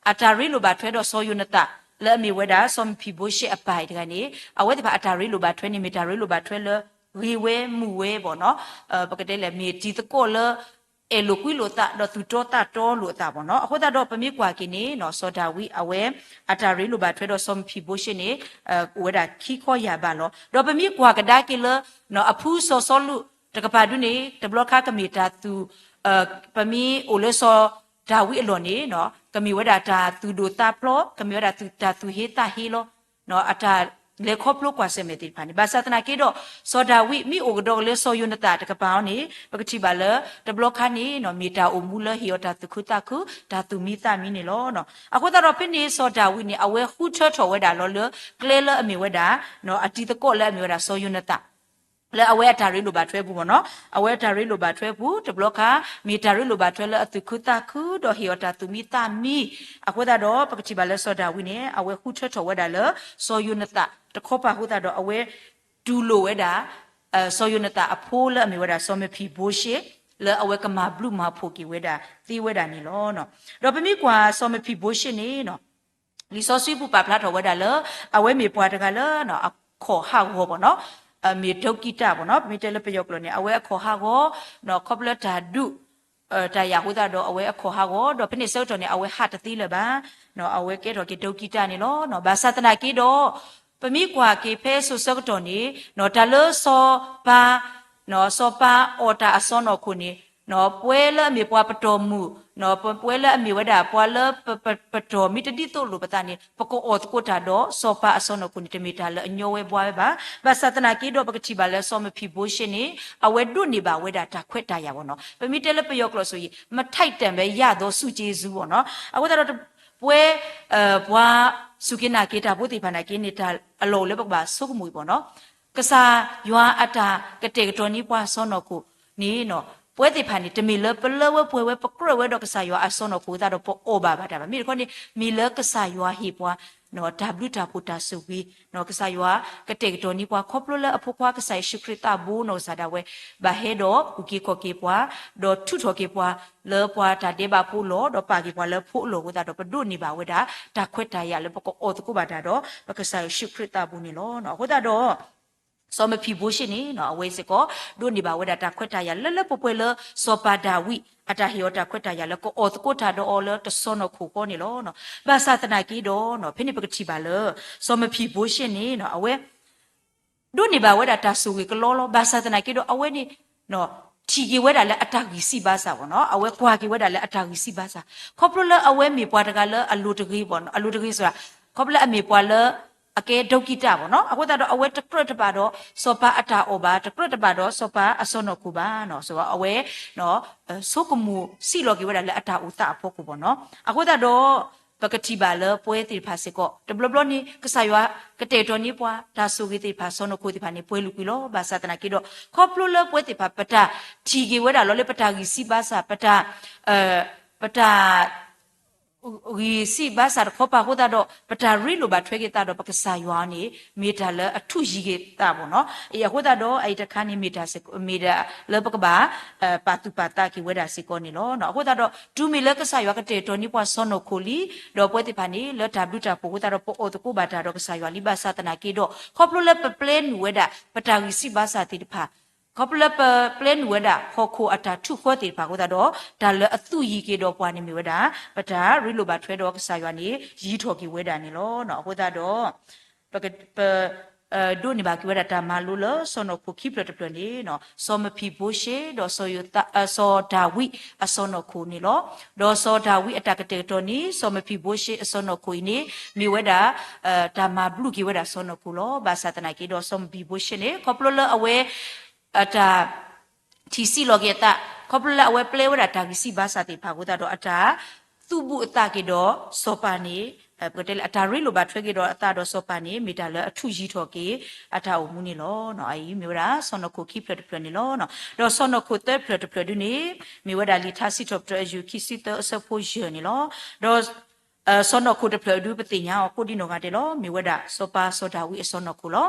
အတၢ်ရ့လိာ်ဘၣ်ထွဲဒီးစီၤယိၤနသၣ် လၢအမ့ၢ်ဝဲဒၣ်စီၤမဖံဘိရှ့အပၢ်အံၤတဂၤန့ၣ် အဝဲသ့ၣ်တဖၣ်အတၢ်ရ့လိာ်ဘၣ်ထွဲန့ၣ် မ့ၢ်တၢ်ရ့လိာ်ဘၣ်ထွဲလၢ ဂ့ၤဝဲမုာ်ဝဲဘၣ်နီၤ. ပကတဲလဲၣ် မ့ၢ်တံၤသကိးလၢ အဲၣ်လိာ်ကွံလိာ်သး ဒီးသူၣ်တီသးတီလိာ်အသးဘၣ်နီၤ. အဃိသတးဒီးပမ့ၢ်ကွၢ်က့ၤန့ၣ် စီၤဒၤဝံးအဝဲ အတၢ်ရ့လိာ်ဘၣ်ထွဲဒီးစီၤမဖံဘိရှ့န့ၣ် အိၣ်ဝဲဒၣ်ခံခီယၢ်ဘးလီၤ. ဒီးပမ့ၢ်ကွၢ်ကဒါက့ၤလၢ အဖုစီၤစီလူး တကပၤဒုန့ၣ် တဘျီခါကမ့ၢ်တၢ်သူၣ် ပမ့ၢ်အိၣ်လၢစီၤဒၤဝံးအလီၢ်န့ၣ် ကမ့ၢ်ဝဲဒၣ်တၢ်သူၣ်ဒိၣ်သးဖျိး ကမ့ၢ်ဝဲဒၣ်တၢ်သူၣ်ဟ့သးဟ့လီၤ. အတၢ်လဲၤခီဖျိကွၢ်ဆၢၣ်မဲာ်သ့ၣ်တဖၣ်န့ၣ် ဘၣ်ဆၣ်သနာ်က့ဒီး စီၤဒၤဝံးမ့ၢ်အိၣ်ကဒီးက့ၤလၢစီၤယိၤနသၣ်တကပၤအံၤန့ၣ် ပကထံၣ်ဘၣ်လၢ တဘျီခါန့ၣ် မ့ၢ်တၢ်အိၣ်မူလၢဟ့ၣ်အီၤတၢ်သူၣ်ခုသးခု တၢ်သူၣ်မံသးမံန့ၣ်လီၤ. အဃိသတးဒီးဖဲန့ၣ်စီၤဒၤဝံးန့ၣ် အဝဲဃုထၢထီၣ်ဝဲဒၣ်လီၤလၢ ကျဲလၢအမ့ၢ်ဝဲဒၣ် အတံၤသကိးလၢအမ့ၢ်ဝဲဒၣ်စီၤယိၤနသၣ် လၢအဝဲအတၢ်ရ့လိာ်ဘၣ်ထွဲပူၤဘၣ်နီၤ. အဝဲအတၢ်ရ့လိာ်ဘၣ်ထွဲပူၤ တဘျီခါ မ့ၢ်တၢ်ရ့လိာ်ဘၣ်ထွဲလၢအသူၣ်ခုသးခု ဒီးဟ့ၣ်အီၤတၢ်သူၣ်မံသးမံ. အဃိသတးဒီး ပကထံၣ်ဘၣ်လၢစီၤဒၤဝံးန့ၣ် အဝဲဃုထၢထီၣ်ဝဲဒၣ်လၢ စီၤယိၤနသၣ်တခီပၤအဃိသတးဒီး အဝဲ တူၢ်လိာ်ဝဲဒၣ် စီၤယိၤနသၣ်အဖိလၢအမ့ၢ်ဝဲဒၣ်စီၤမဖံဘိရှ့ လၢအဝဲကမၤဘျုးမၤဖှိၣ်က့ၤဝဲဒၣ်သ့ဝဲဒၣ်န့ၣ်လီၤ. ဒီးပမ့ၢ်ကွၢ်စီၤမဖံဘိရှ့န့ၣ် လံာ်စီဆှံပူၤပာ်ဖျါထီၣ်ဝဲဒၣ်လၢ အဝဲမ့ၢ်ပှၤတဂၤလၢ အခီၣ်ဟးဂီၤဘၣ်နီၤ, မ့ၢ်ဒိကံတၢ်ဘၣ်နီၤ, ပမ့ၢ်တဲလၢပယီၤကျိာ်န့ၣ် အဝဲအခီၣ်ဟးဂီၤ ခီဖျိလၢတၢ်ဒုး တၢ်ယၤအဃိသတးဒီး အဝဲအခီၣ်ဟးဂီၤ ဒီးဖဲန့ၣ်ဆၢကတီၢ်န့ၣ် အဝဲဟးတသ့လၢၤဘၣ်, အဝဲကဲထီၣ်က့ၤဒိကံတၢ်န့ၣ်လီၤ. ဘၣ်ဆၣ်သနာ်က့ဒီး ပမ့ၢ်ကွၢ်က့ၤဖဲစိၤဆၢကတီၢ်န့ၣ် တၢ်လၢစီၤပၤ စီၤပၤအီၣ်တၢ်အစီနီၢ်ခိၣ်န့ၣ် ပဝဲလၢအမ့ၢ်ပှၤပတီၢ်မုၢ် ပဝဲလၢအမ့ၢ်ဝဲဒၣ်ပှၤလၢပတီၢ်မ့ၢ်တဒ်သိးလိာ်ပသးန့ၣ် ပကအိၣ်သကိးတၢ်ဒီးစီၤပၤအစီနီၢ်ခိၣ်န့ၣ် တမ့ၢ်တၢ်လၢအညီဝဲဘှါဝဲဘၣ်. ဘၣ်ဆၣ်သနာ်က့ဒီး ပကထံၣ်ဘၣ်လၢစီၤမဖံဘိရှ့န့ၣ် အဝဲဒိးန့ၢ်ဘၣ်ဝဲဒၣ်တၢ်ခွဲးတၢ်ယာ်ဘၣ်နီၤ. ပမ့ၢ်တဲလၢပယီၤကျိာ်ဆိၣ်ဂ့ၤ မထိုက်တန်ပဲရသောဆုကျေးဇူးဘၣ်နီၤ. အဃိသတးဒီး ပဝဲ ပှၤစူၢ်က့ၤနာ်က့ၤတၢ်ဖိသ့ၣ်တဖၣ်နာ်က့န့ၣ် တၢ်အလီၢ်အိၣ်လၢပကဘၣ်ဆိကမိၣ်အံၤဘၣ်နီၤ. ကစၢ်ယွၤအတၢ်ကတဲာ်ကတီၤန့ၢ်ပှၤစီနီၢ်ခိၣ်န့ၣ် ပဝဲသ့ၣ်တဖၣ်န့ၣ် တမ့ၢ်လၢပလၢဝဲပှဲၤဝဲ ပကြၢးဝဲဒီးကစၢ်ယွၤအစီနီၢ်ခိၣ်အသးဒီး ပအီၣ်ဘၣ်ဘၣ်တၢ်ဘၣ်. မ့ၢ်တခီန့ၣ် မ့ၢ်လၢကစၢ်ယွၤဟ့ၣ်ပှၤ တၢ်ဘျုးတၢ်ဖှိၣ်တၢ်ဆိၣ်ဂ့ၤ ကစၢ်ယွၤကတဲာ်ကတီၤန့ၢ်ပှၤ ခီဖျိလၢအဖိခွါကစၢ်ယ့ၣ်ၡူးခရံာ်သးဘိနီၢ်ကစၢ်ဒၣ်ဝဲ ဘၣ်ဟဲဒီးအုၣ်က့ၤခီၣ်က့ၤပှၤ ဒီးထုးထီၣ်က့ၤပှၤ လၢပှၤတၢ်ဒဲးဘးဖိအလီၢ် ဒီးပာ်က့ၤပှၤလၢဖိအလီၢ်အဃိသတးဒီး ပဒိးန့ၢ်ဘၣ်ဝဲဒၣ် တၢ်ခွဲးတၢ်ယာ်လၢပကအီၣ်သကိးဘၣ်တၢ်ဒီး ပကစၢ်ယ့ၣ်ၡူးခရံာ်သးဘိန့ၣ်လီၤ. အဃိသတးဒီး စီၤမဖံဘိရှ့န့ၣ် အဝဲစ့ၢ်ကီး ဒိးန့ၢ်ဘၣ်ဝဲဒၣ်တၢ်ခွဲးတၢ်ယာ်လၢလၢပှဲၤပှဲၤလၢ စီၤပၤဒၤဝံး အတၢ်ဟ့ၣ်အီၤတၢ်ခွဲးတၢ်ယာ်လၢကအီၣ်သကိးတၢ်ဒီးအီၤလၢတစီနီၢ်ခိၣ်ဃီန့ၣ်လီၤ. ဘၣ်ဆၣ်သနာ်က့ဒီး ဖဲန့ၣ်ပကထံၣ်ဘၣ်လၢ စီၤမဖံဘိရှ့န့ၣ် အဝဲ ဒိးန့ၢ်ဘၣ်ဝဲဒၣ်တၢ်ဆိၣ်ဂ့ၤကလီလီၤ. ဘၣ်ဆၣ်သနာ်က့ဒီး အဝဲန့ၣ် ထံၣ်က့ၤဝဲဒၣ်လၢအတၢ်ဂံၢ်စၢ်ဘါစၢ်ဘၣ်နီၤ, အဝဲကွၢ်က့ၤဝဲဒၣ်လၢအတၢ်ဂံၢ်စၢ်ဘါစၢ်, ခီဖျိလၢအဝဲမ့ၢ်ပှၤတဂၤလၢအလိၤတဂ့ၤဘၣ်နီၤ, အလိၤတဂ့ၤစ့ၢ်, ခီဖျိလၢအမ့ၢ်ပှၤလၢ အကဲဒိကံတၢ်ဘၣ်နီၤ, အဃိသတးဒီးအဝဲတကြၢးတဘၣ်ဒီး စီၤပၤအတၢ်အီၣ်ဘၣ်, တကြၢးတဘၣ်ဒီးစီၤပၤအစီနီၢ်ခိၣ်ဘၣ်နီၤ, အဝဲ ဆိကမိၣ်စံးလီၤက့ၤဝဲဒၣ်လၢအတၢ်အိၣ်သးအဖီခိၣ်ဘၣ်နီၤ, အဃိသတးဒီး ပကထံၣ်ဘၣ်လၢပဝဲသ့ၣ်တဖၣ်စ့ၢ်ကီး တဘျီဘျီန့ၣ် ကစၢ်ယွၤကတဲာ်ကတီၤန့ၢ်ပှၤ တၢ်ဆိၣ်ဂ့ၤသ့ၣ်တဖၣ် စီနီၢ်ခိၣ်သ့ၣ်တဖၣ်န့ၣ် ပှဲၤလုာ်ကွံာ်လီၤ. ဘၣ်ဆၣ်သနာ်က့ဒီး ခီဖျိလၢပဝဲသ့ၣ်တဖၣ် ပတၢ်ထံၣ်က့ၤဝဲဒၣ်လီၤလၢပတၢ်ဂံၢ်စၢ်ဘါစၢ် ပတၢ် ပတၢ် ဂံၢ်စၢ်ဘါစၢ်တခီပၤအဃိသတးဒီး ပတၢ်ရ့လိာ်ဘၣ်ထွဲက့ၤသးဒီးပကစၢ်ယွၤန့ၣ် မ့ၢ်တၢ်လၢအထူးယံၤက့ၤသးဘၣ်နီၤ. အဃိသတးဒီး အအံၤတခါန့ၣ် မ့ၢ်တၢ်စ့ၢ်ကီး မ့ၢ်ဒၣ်လၢပကဘၣ် ပာ်သူၣ်ပာ်သးက့ၤဝဲဒၣ်စ့ၢ်ကီးန့ၣ်လီၤ. အဃိသတးဒီး တုၤမ့ၢ်လၢကစၢ်ယွၤကတဲာ်ကတီၤန့ၢ်ပှၤစီနီၢ်ခိၣ်လံ, ဒီးပဝဲသ့ၣ်တဖၣ်န့ၣ် လၢတၢ်ဘျုးတၢ်ဖှိၣ်အဃိသတးဒီး ပအီၣ်သကိးဘၣ်တၢ်ဒီးကစၢ်ယွၤလံ ဘၣ်ဆၣ်သနာ်က့ဒီး ခီဖျိလၢပပျဲနုာ်ဝဲဒၣ် ပတၢ်ဂံၢ်စၢ်ဘါစၢ်သ့ၣ်တဖၣ် ခီဖျိလၢပပျဲနုာ်ဝဲဒၣ် ဟီၣ်ခိၣ်အတၢ်ထုးဃၢသ့ၣ်တဖၣ်အဃိသတးဒီး တၢ်လၢအသူၣ်ယံၤက့ၤဒီးပှၤန့ၣ်မ့ၢ်ဝဲဒၣ် ပတၢ်ရ့လိာ်ဘၣ်ထွဲဒီးကစၢ်ယွၤန့ၣ် ယံၤထီၣ်က့ၤဝဲဒၣ်န့ၣ်လီၤ. အဃိသတးဒီး ပက ပ ဒိးန့ၢ်ဘၣ်က့ၤဝဲဒၣ်တၢ်မၤလိလၢစီၢ်နီၤခိၣ်ခံဖျၢၣ်တဖျၢၣ်န့ၣ် စီၤမဖံဘိရှ့ဒီး စီၤဒၤဝံးအစီၢ်နီၤခိၣ်န့ၣ်လီၤ. ဒီးစီၤဒၤဝံးအတၢ်ကတဲာ်ကတီၤန့ၣ် စီၤမဖံဘိရှ့အစီၢ်နီၤခိၣ်အံၤန့ၣ် မ့ၢ်ဝဲဒၣ် တၢ်မၤဘျုးက့ၤဝဲဒၣ်စီၢ်နီၤခိၣ်လီၤ. ဘၣ်ဆၣ်သနာ်က့ဒီး စီၤမဖံဘိရှ့န့ၣ် ခီဖျိလၢအဝဲ အတၢ် ထံၣ်စံးလီၤက့ၤအသး ခီဖျိလၢအဝဲပျဲဝဲဒၣ်တၢ်ဂံၢ်စၢ်ဘါစၢ်သ့ၣ်တဖၣ်အဃိသတးဒီး အတၢ်သူၣ်ဘူးအသးက့ၤဒီးစီၤပၤန့ၣ် ပကတဲလၢအတၢ်ရ့လိာ်ဘၣ်ထွဲက့ၤဒီးအသးဒီးစီၤပၤန့ၣ် မ့ၢ်တၢ်လၢအထူးယံၤထီၣ်က့ၤအတၢ်အိၣ်မူန့ၣ်လီၤ. အအံၤမ့ၢ်ဝဲဒၣ်စီၢ်နီၤခိၣ်ခံဖျၢၣ်တဖျၢၣ်န့ၣ်လီၤ. ဒီးစီၢ်နီၤခိၣ်သၢဖျၢၣ်တဖျၢၣ်ဒုန့ၣ် မ့ၢ်ဝဲဒၣ်လံာ်ထါစံးထီၣ်ပတြၢၤအယုၢ်ခံဆံသၢအဆၢဖိယဲၢ်န့ၣ်လီၤ. ဒီး စီၢ်နီၤခိၣ်တဖျၢၣ်အဒုပသ့ၣ်ညါအီၤကိးဒံနီၢ်ဂၤဒဲးလီၤ. မ့ၢ်ဝဲဒၣ်စီၤပၤစီၤဒၤဝံးအစီၢ်နီၤခိၣ်လီ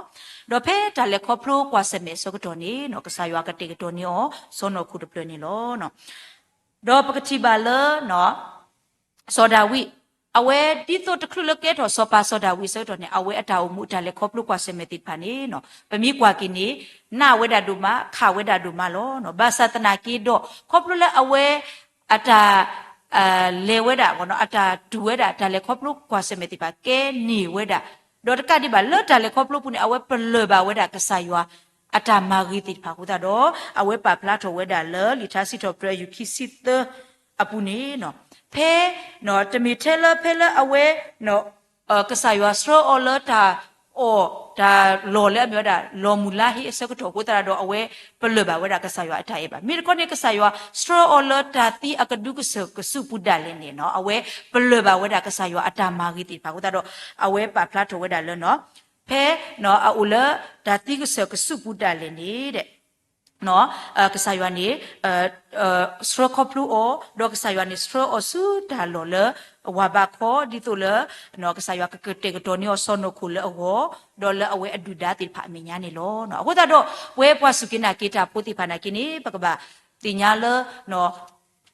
ၤ. ဒီးဖဲတၢ်လဲၤခီဖျိကွၢ်ဆၢၣ်မဲာ်အဆၢကတီၢ်န့ၣ် ကစၢ်ယွၤကတဲာ်ကတီၤန့ၢ်အီၤစီၢ်နီၤခိၣ်တဖျၢၣ်န့ၣ်လီၤ. ဒီးပကထံၣ်ဘၣ်လၢ စီၤဒၤဝံး အဝဲဒ်သိးတချုးလၢကဲထီၣ်စီၤပၤစီၤဒၤဝံးအဆၢကတီၢ်န့ၣ် အဝဲအတၢ်အိၣ်မူအတၢ်လဲၤခီဖျိကွၢ်ဆၢၣ်မဲာ်သ့ၣ်တဖၣ်န့ၣ် ပမ့ၢ်ကွၢ်က့ၤန့ၣ် နးဝဲဒၣ်ဒိၣ်မး ခးဝဲဒၣ်ဒိၣ်မးလီၤ. ဘၣ်ဆၣ်သနာ်က့ဒီး ခီဖျိလၢအဝဲ အတၢ် လဲၤဝဲဒၣ် အတၢ်တူၢ်ဝဲဒၣ် တၢ်လဲၤခီဖျိကွၢ်ဆၢၣ်မဲာ်သ့ၣ်တဖၣ်ကဲန့ၢ်ဝဲဒၣ်, ဒီးတကးဒံးဘၣ်လၢတၢ်လဲၤခီဖျိပူၤန့ၣ် အဝဲပလၢၢ်ဘၣ်ဝဲဒၣ်ကစၢ်ယွၤအတၢ်မၤဂ့ၤသ့ၣ်တဖၣ်အဃိသတးဒီး အဝဲပာ်ဖျါထီၣ်ဝဲဒၣ်လၢလံာ်ထါစံးထီၣ်ပတြၢၤအယုၢ်ခံဆံသၢအပူၤန့ၣ် ဖဲ တမ့ၢ်ထဲလၢဖဲလၢအဝဲ ကစၢ်ယွၤဆှၢအီၤလၢတၢ်အီၣ်တၢ်လီၢ်လၢအမ့ၢ်ဝဲဒၣ် လီၢ်မုၢ်လါဟ့အဆၢကတီၢ်အဃိသတးဒီး အဝဲပလၢၢ်ဘၣ်ဝဲဒၣ်ကစၢ်ယွၤအတၢ်အဲၣ်ဘၣ်. မ့ၢ်တခီန့ၣ် ကစၢ်ယွၤဆှၢအီၤလၢတၢ်သံအကဒုကစၢၢ်ကစုပူၤဒၣ်လဲာ်န့ၣ် အဝဲပလၢၢ်ဘၣ်ဝဲဒၣ်ကစၢ်ယွၤအတၢ်မၤဂ့ၤသ့ၣ်တဖၣ်အဃိသတးဒီး အဝဲပာ်ဖျါထီၣ်ဝဲဒၣ်လၢ ဖဲ အအိၣ်လၢတၢ်သံကစၢၢ်ကစုပူၤဒၣ်လဲာ်န့ၣ် ကစၢ်ယွၤန့ၣ် ဆှၢခီဖျိအီၤ, ဒီးကစၢ်ယွၤန့ၣ် ဆှၢအီၤဆူတၢ်လီၢ်လၢ ဝၤဘးခီ ဒ်သိးလၢ ကစၢ်ယွၤကကတဲာ်ကတီၤန့ၢ်အီၤစီၢ်နီၤခိၣ်လၢအဂီၢ်, ဒီးလၢအဝဲအဒုၣ်ဒါသ့ၣ်တဖၣ်အမဲာ်ညါန့ၣ်လီၤ. အဃိသတးဒီး ပဝဲပှၤစူၢ်က့ၤနာ်က့ၤတၢ်ဖိသ့ၣ်တဖၣ်နာ်က့န့ၣ် ပကဘၣ်သ့ၣ်ညါလၢ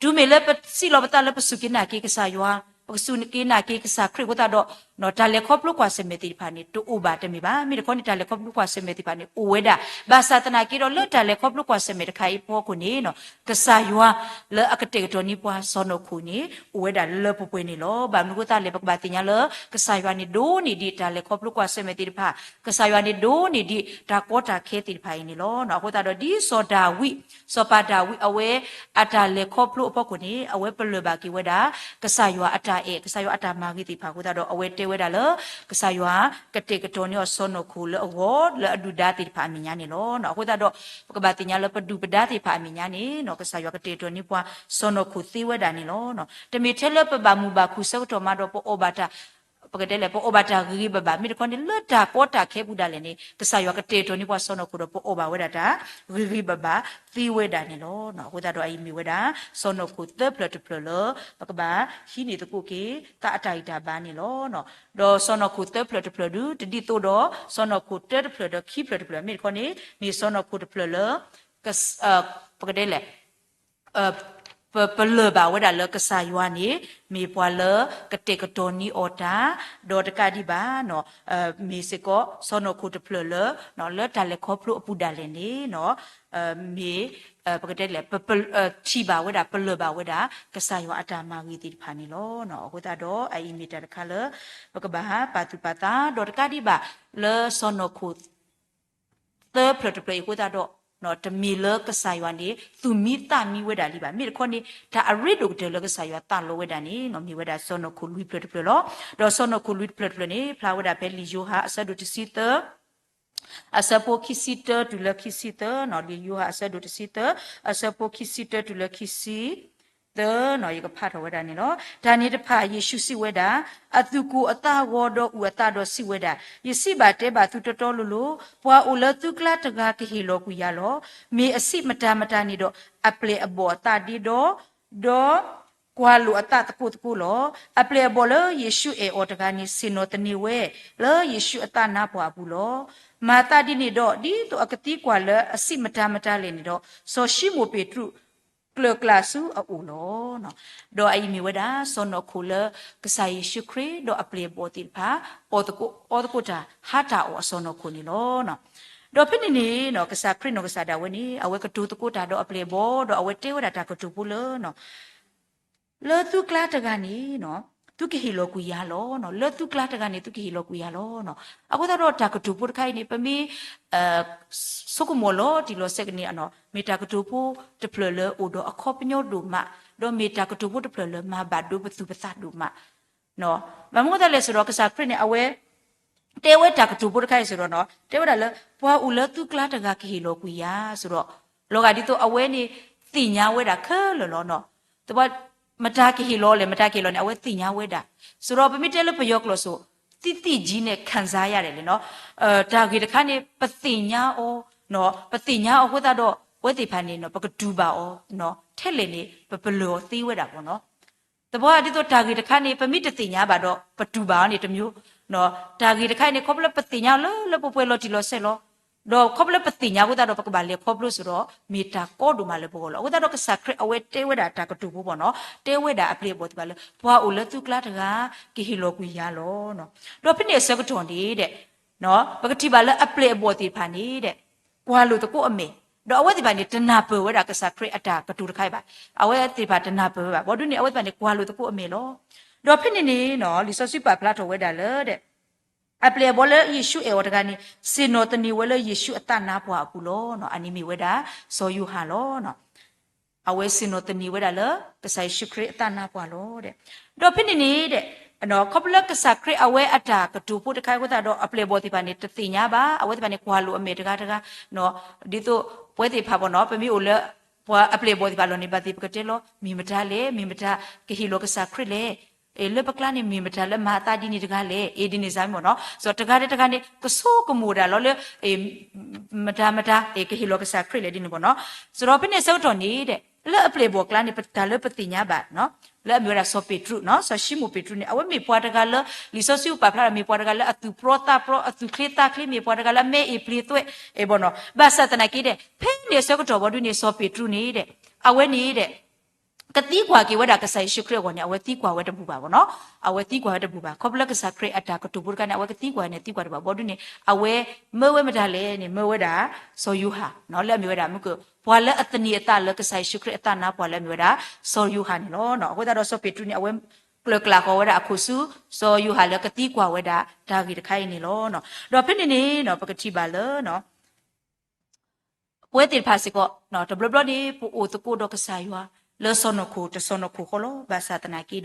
တုၤမ့ၢ်လၢပစံးလီၤပသးလၢပစူၢ်က့ၤနာ်က့ၤကစၢ်ယွၤ, ပကစူၢ်က့ၤနာ်က့ၤကစၢ်ခရံာ်အဃိသတးဒီး တၢ်လဲၤခီဖျိကွၢ်ဆၢၣ်မဲာ်သ့ၣ်တဖၣ်န့ၣ် တအိၣ်ဘၣ်တမ့ၢ်ဘၣ်. မ့ၢ်တခီန့ၣ် တၢ်လဲၤခီဖျိကွၢ်ဆၢၣ်မဲာ်သ့ၣ်တဖၣ်န့ၣ် အိၣ်ဝဲဒၣ်. ဘၣ်ဆၣ်သနာ်က့ဒီး လၢတၢ်လဲၤခီဖျိကွၢ်ဆၢၣ်မဲာ်တခါအံၤအဖီခိၣ်န့ၣ် ကစၢ်ယွၤလၢအကတဲာ်ကတီၤန့ၢ်ပှၤစီၢ်နီၤခိၣ်န့ၣ် အိၣ်ဝဲဒၣ်လၢပှဲၤပှဲၤန့ၣ်လီၤ. ဘၣ်မနုၤအဃိသတးလဲၣ် ပကဘၣ်သ့ၣ်ညါလၢ ကစၢ်ယွၤန့ၣ်ဒိးန့ၢ်ဒံးတၢ်လဲၤခီဖျိကွၢ်ဆၢၣ်မဲာ်သ့ၣ်တဖၣ်, ကစၢ်ယွၤန့ၣ်ဒိးန့ၢ်ဒံးတၢ်ကီတၢ်ခဲသ့ၣ်တဖၣ်အံၤန့ၣ်လီၤ. အဃိသတးဒီး ဒ်စီၤဒၤဝံး, စီၤပၤဒၤဝံးအဝဲ အတၢ်လဲၤခီဖျိအဖီခိၣ်န့ၣ် အဝဲပလၢၢ်ဘၣ်က့ၤဝဲဒၣ် ကစၢ်ယွၤအတၢ်အဲၣ် ကစၢ်ယွၤအတၢ်မၤဂ့ၤသ့ၣ်တဖၣ်အဃိသတးဒီး အဝဲတဲဝဲဒၣ်လၢ ကစၢ်ယွၤကတဲာ်ကတီၤန့ၢ်အီၤစီၢ်နီၤခိၣ်လၢအဂီၢ် လၢအဒုၣ်ဒါသ့ၣ်တဖၣ်အမဲာ်ညါန့ၣ်လီၤ. အဃိသတးဒီး ပကဘၣ်သ့ၣ်ညါလၢပဒုၣ်ပဒါသ့ၣ်တဖၣ်အမဲာ်ညါန့ၣ် ကစၢ်ယွၤကတဲာ်ကတီၤန့ၢ်ပှၤစီၢ်နီၤခိၣ်သ့ဝဲဒၣ်န့ၣ်လီၤ. တမ့ၢ်ထဲလၢပဘၣ်မုာ်ဘၣ်ခုၣ်ဆၢကတီၢ်မးဒီးပအီၣ်ဘၣ်တၢ် ပကတဲလဲၣ် ပအီၣ်ဘၣ်တၢ်ဂ့ၤဂ့ၤဘၣ်ဘၣ်, မ့ၢ်တခီန့ၣ် လၢတၢ်ကီတၢ်ခဲပူၤဒၣ်လဲာ်န့ၣ် ကစၢ်ယွၤကတဲာ်ကတီၤန့ၢ်ပှၤစီၢ်နီၤခိၣ်ဒီး ပအီၣ်ဘၣ်ဝဲဒၣ်တၢ်ဂ့ၤဂ့ၤဘၣ်ဘၣ်သ့ဝဲဒၣ်န့ၣ်လီၤ. အဃိသတးဒီး အအံၤမ့ၢ်ဝဲဒၣ် စီၢ်နီၤခိၣ်သၢဖျၢၣ်တဖျၢၣ်လၢ ပကဘၣ်ဟံးန့ၢ်သကိးက့ၤ သးအတၢ်ဂံၢ်တၢ်ဘါန့ၣ်လီၤ. ဒီးစီၢ်နီၤခိၣ်သၢဖျၢၣ်တဖျၢၣ်ဒု တဒ်သိးဒီး စီၢ်နီၤခိၣ်တၢတဖျၢၣ်ဒီးခံဖျၢၣ်တဖျၢၣ် မ့ၢ်တခီန့ၣ် မ့ၢ်စီၢ်နီၤခိၣ်တဖျၢၣ်လၢ ပကတဲလဲၣ် ပလၢၢ်ဘၣ်ဝဲဒၣ်လၢကစၢ်ယွၤန့ၣ် မ့ၢ်ပှၤလၢကတဲာ်ကတီၤန့ၢ်အီၤတၢ်, ဒီးတကးဒံးဘၣ် မ့ၢ်စ့ၢ်ကီး စီၢ်နီၤခိၣ်တဖျၢၣ်လၢ လၢတၢ်လဲၤခီဖျိအပူၤဒၣ်လဲာ်န့ၣ် မ့ၢ် ပကတဲလဲၣ် ထံၣ်ဘၣ်ဝဲဒၣ် ပလၢၢ်ဘၣ်ဝဲဒၣ် ကစၢ်ယွၤအတၢ်မၤဂ့ၤသ့ၣ်တဖၣ်န့ၣ်လီၤ. အဃိသတးဒီး အအံၤမ့ၢ်တၢ်တခါလၢ ပကဘၣ်ပာ်သူၣ်ပာ်သး ဒီးတကးဒံးဘၣ် လၢစီၢ်နီၤခိၣ် သၢဖျၢၣ်တဖျၢၣ်အံၤအဃိသတးဒီး တမ့ၢ်လၢကစၢ်ယွၤန့ၣ် သူၣ်မံသးမံဝဲဒၣ်လံဘၣ်. မ့ၢ်တခီန့ၣ် တၢ်အရ့ဒိၣ်ကတၢၢ်လၢကစၢ်ယွၤသးလီဝဲဒၣ်န့ၣ် မ့ၢ်ဝဲဒၣ်စီၢ်နီၤခိၣ်လွံၢ်ဖျၢၣ်တဖျၢၣ်လီၤ. ဒီးစီၢ်နီၤခိၣ်လွံၢ်ဖျၢၣ်တဖျၢၣ်န့ၣ် ဖျါဝဲဒၣ်ဖဲလံာ်ယိၤဟၣ်အဆၢဒိၣ်တဆံသၢ အဆၢဖိခံဆံတၢတုၤလၢခံဆံသၢ, လံာ်ယိၤဟၣ်အဆၢဒိၣ်တဆံသၢ အဆၢဖိခံဆံတၢတုၤလၢခံဆံသၢ, ယကဖးထီၣ်ဝဲဒၣ်န့ၣ်လီၤ. တၢ်န့ၣ်တဖၣ် ယ့ၣ်ၡူးစံးဝဲဒၣ်, အသူၣ်ကိၢ်အသးဂီၤဒီးအုၣ်အသးဒီးစံးဝဲဒၣ်, ယစံးဘၣ်တဲဘၣ်သုတီတီလိၤလိၤ, ပှၤအိၣ်လၢသုကျါတဂၤကဟ့ၣ်လီၤကွံာ်ယၤလီၤ. မ့ၢ်အဆံးမတၤမတၤန့ၣ်ဒီး အပျဲၢ်အဘီၣ်အသးဒ့ဒီ, ဒီးကွၢ်လိာ်အသးသကိးသကိးလီၤ. အပျဲၢ်အဘီၣ်လၢယ့ၣ်ၡူးအဲၣ်အီၤတဂၤန့ၣ် ဆ့ၣ်နီၤသန့ၤဝဲ လၢယ့ၣ်ၡူးအသးနါပှၢ်အပူၤလီၤ. မၤသးဒ်န့ၣ်ဒီး ဒ်သိးအကသံကွၢ်လၢအဆံးမတၤမတၤလဲၣ်န့ၣ်ဒီး စီၤၡံမိၣ်ပ့းတရူး ကျၢၤကျါဆူအအိၣ်လီၤ. ဒီးအအံၤမ့ၢ်ဝဲဒၣ် စီၢ်နီၤခိၣ်လၢကစၢ်ယ့ၣ်ၡူးခရံာ်ဒီးအပျဲၢ်အဘီၣ်သ့ၣ်တဖၣ် အီၣ်သကိး အီသကိးတၢ် ဟါတၢ်အီၣ်အစီၢ်နီၤခိၣ်န့ၣ်လီၤ. ဒီးဖဲန့ၣ်န့ၣ် ကစၢ်ခရံာ်နီၢ်ကစၢ်ဒၣ်ဝဲန့ၣ် အဝဲကတိၤသကိးတၢ်ဒီးအပျဲၢ်အဘီၣ် ဒီးအဝဲတဲဝဲဒၣ်တၢ်ကတိၤဖိလၢ လၢသုကျါတဂၤန့ၣ် သုကဟ့ၣ်လီၤကွံာ်ယၤလီၤ. လၢသုကျါတဂၤန့ၣ် သုကဟ့ၣ်လီၤကွံာ်ယၤလီၤ. အဃိသတးဒီးတၢ်ကတိၤဖိတခါအံၤန့ၣ် ပမ့ၢ် ဆိကမိၣ်လီၤတံၢ်လီၤဆဲးကန့ၣ် မ့ၢ်တၢ်ကတိၤဖိတဖျၢၣ်လၢအိၣ်ဒီးအခီပညီဒိၣ်မး, ဒီးမ့ၢ်တၢ်ကတိၤဖိတဖျၢၣ်လၢမၤဘၣ်ဒိပသူၣ်ပသးဒိၣ်မး ဘၣ်မနုၤအဃိသတးလဲၣ်ဆိုတော့ ကစၢ်ခရံာ်န့ၣ် အဝဲ တဲဝဲတၢ်ကတိၤဖိတခါအံၤဆိုတော့နီၤ တဲဝဲဒၣ်လၢ ပှၤအိၣ်လၢသုကျါတဂၤကဟ့ၣ်လီၤကွံာ်ယၤဆိုတော့ လီၤဂာ်ဒ်သိးအဝဲန့ၣ် သ့ၣ်ညါဝဲဒၣ်ခဲလၢာ်လီၤနီၤ. သပှၢ် မတၤကဟ့ၣ်လီၤလဲၣ် မတၤကဟ့ၣ်လီၤန့ၣ် အဝဲသ့ၣ်ညါဝဲဒၣ်. ဆိုတော့ ပမ့ၢ်တဲလၢပယီၤကျိာ်ဆို သိသိကြီးနဲ့ခံစားရတယ်လဲၣ်နီၤ. တၢ်ဂ့ၢ်တခါန့ၣ် ပသ့ၣ်ညါအီၤ ပသ့ၣ်ညါအီၤအဃိသတးဒီး ပဝဲသ့ၣ်တဖၣ်န့ၣ်နီၤ ပကတူၢ်ဘၣ်အီၤ ထဲလဲၣ်န့ၣ် ပပလၢၢ်အီၤသ့ဝဲဒၣ်ပေါ့နော်. သပှၢ်ဒ်သိးတၢ်ဂ့ၢ်တခါန့ၣ် ပမ့ၢ်တသ့ၣ်ညါဘၣ်ဒီး ပတူၢ်ဘၣ်အီၤန့ၣ်တမျိုး, တၢ်ဂ့ၢ်တခါအံၤန့ၣ် ခီဖျိလၢပသ့ၣ်ညါလၢလၢပှဲၤပှဲၤလီၤတံၢ်လီၤဆဲးလီၤ, ဒီးခီဖျိလၢပသ့ၣ်ညါအဃိသတးဒီး ပကဘၣ်လဲၤခီဖျိဆိုတော့ မ့ၢ်တၢ်ကီဒိၣ်မးလၢပဂီၢ်လီၤ. အဃိသတးဒီးကစၢ်ခရံာ်အဝဲတဲဝဲဒၣ်တၢ်ကတိၤဖိပေါ့နော်, တဲဝဲဒၣ်အပျ့ၤအဘီၣ်သ့ၣ်တဖၣ်လၢ ပှၤအိၣ်လၢသုကျါတဂၤ ကဟ့ၣ်လီၤကွံာ်ယၤလီၤ. ဒီးဖဲန့ၣ်အဆၢကတီၢ်န့ၣ်ဒီး ပကထံၣ်ဘၣ်လၢအပျ့ၤအဘီၣ်သ့ၣ်တဖၣ်န့ၣ်ဒီး ကွၢ်လိာ်သကိးအမဲာ်, ဒီးအဝဲသ့ၣ်တဖၣ်န့ၣ် တနၢ်ပၢၢ်ဝဲဒၣ်ကစၢ်ခရံာ်အတၢ်ကတိၤတခါအံၤဘၣ်. အဝဲသ့ၣ်တဖၣ်တနၢ်ပၢၢ်ဝဲဘၣ်. ဘီဒုန့ၣ် အဝဲသ့ၣ်တဖၣ်န့ၣ် ကွၢ်လိာ်သကိးအမဲာ်လီၤ. ဒီးဖဲန့ၣ်န့ၣ်နီၤ လံာ်စီဆှံပာ်ဖျါထီၣ်ဝဲဒၣ်လၢဒီး အပျ့ၤအဘီၣ်လၢယ့ၣ်ၡူးအဲၣ်အီၤတဂၤန့ၣ် ဆ့ၣ်နီၤသန့ၤဝဲလၢယ့ၣ်ၡူးအသးနါပှၢ်အပူၤလီၤ. အန့ၣ်မ့ၢ်ဝဲဒၣ် စီၤယိၤဟၣ်လီၤ. အဝဲဆ့ၣ်နီၤသန့ၤဝဲဒၣ်လၢ ကစၢ်ယ့ၣ်ၡူးခရံာ်အသးနါပှၢ်လီၤ. ဒီးဖဲန့ၣ်န့ၣ်ဒီး ခီဖျိလၢကစၢ်ခရံာ်အဝဲအတၢ်ကတိၤဖိတခါအံၤအဃိသတးဒီး အပျ့ၤအဘီၣ်သ့ၣ်တဖၣ်န့ၣ် တသ့ၣ်ညါဘၣ်. အဝဲသ့ၣ်တဖၣ်န့ၣ် ကွၢ်လိာ်အမဲာ်တဂၤတဂၤ, ဒ်သိးပဝဲသ့ၣ်တဖၣ်ပေါ့နော်, ပမ့ၢ်အိၣ်လၢ ပှၤအပျ့ၤအဘီၣ်သ့ၣ်တဖၣ်အလီၢ်န့ၣ် ဘၣ်သ့ၣ်ပကတဲလီၤ မ့ၢ်မတၤလဲၣ်, မ့ၢ်မတၤကဟ့ၣ်လီၤကစၢ်ခရံာ်လဲၣ်, လၢပကျါန့ၣ် မ့ၢ်မတၤလၢမၤအသးဒ်န့ၣ်တဂၤလဲၣ်, အ့ ဒ်န့ၣ်စ့ၢ်မ့ၢ်နီၤ. ဆိုတော့ တဂၤဒီးတဂၤန့ၣ် ကဆိကမိၣ်ဒၣ်လီၤလၢ မတၤမတၤ ကဟ့ၣ်လီၤကစၢ်ခရံာ်လဲၣ်ဒ်န့ၣ်ပေါ့နော်. ဆိုတော့ ဖဲန့ၣ်အဆၢကတီၢ်န့ၣ်ဒီး လၢအပျ့ၤအဘီၣ်ကျါန့ၣ် ပတၢ်လၢပသ့ၣ်ညါဘၣ် လၢအမ့ၢ်ဝဲဒၣ်စီၤပ့းတရူးနီၤ, စီၤၡံမိၣ်ပ့းတရူးန့ၣ် အဝဲမ့ၢ်ပှၤတဂၤလၢ လံာ်စီဆှံပာ်ဖျါဒီး မ့ၢ်ပှၤတဂၤလၢအသူၣ်ပြီသးပြီ, အသူၣ်ချ့သးချ့, မ့ၢ်ပှၤတဂၤလၢအမဲအ့ၣ်ပျ့ၤသွဲၣ် ဘီနီၤ. ဘၣ်ဆၣ်သနာ်က့ဒီး ဖဲန့ၣ်အဆၢကတီၢ်ဘီဒုန့ၣ် စီၤပ့းတရူးန့ၣ်ဒီး အဝဲန့ၣ်ဒီး ကသံကွၢ်က့ၤဝဲဒၣ်ကစၢ်ယ့ၣ်ၡူးခရံာ်အဂီၢ်န့ၣ် အဝဲသံကွၢ်ဝဲတဘူၣ်ဘၣ်ဘီနီၤ. အဝဲသံကွၢ်ဝဲတဘူၣ်ဘၣ်. ခီဖျိလၢကစၢ်ခရံာ်အတၢ်ကတိၤဖိတခါန့ၣ် အဝဲကသံကွၢ်န့ၣ် သံကွၢ်တဘူၣ်ဘၣ်. ဘီဒုန့ၣ် အဝဲမၢဝဲမတၤလဲၣ်န့ၣ် မၢဝဲဒၣ် စီၤယိၤဟၣ် လၢအမ့ၢ်ဝဲဒၣ် မုၢ်က ပှၤလၢအသန့ၤအသးလၢကစၢ်ယ့ၣ်ၡူးခရံာ်အသးနါပှၢ်လၢအမ့ၢ်ဝဲဒၣ် စီၤယိၤဟၣ်န့ၣ်လီၤ. အဃိသတးဒီးစီၤပ့းတရူးန့ၣ် အဝဲကျၢၤကျၢၤဃီၤဝဲဒၣ်အခိၣ်ဆူ စီၤယိၤဟၣ်လၢကသံကွၢ်ဝဲဒၣ်တၢ်ဂ့ၢ်တခါအံၤန့ၣ်လီၤ. ဒီးဖဲန့ၣ်န့ၣ် ပကထံၣ်ဘၣ်လၢ ပဝဲသ့ၣ်တဖၣ်စ့ၢ်ကီး တဘျီဘျီန့ၣ် ပအိၣ်သကိးဒီးကစၢ်ယွၤ လၢစီၤနီၢ်ခိၣ်တစီၤနီၢ်ခိၣ်ဃီလီၤ. ဘၣ်ဆၣ်သနာ်က့ဒီး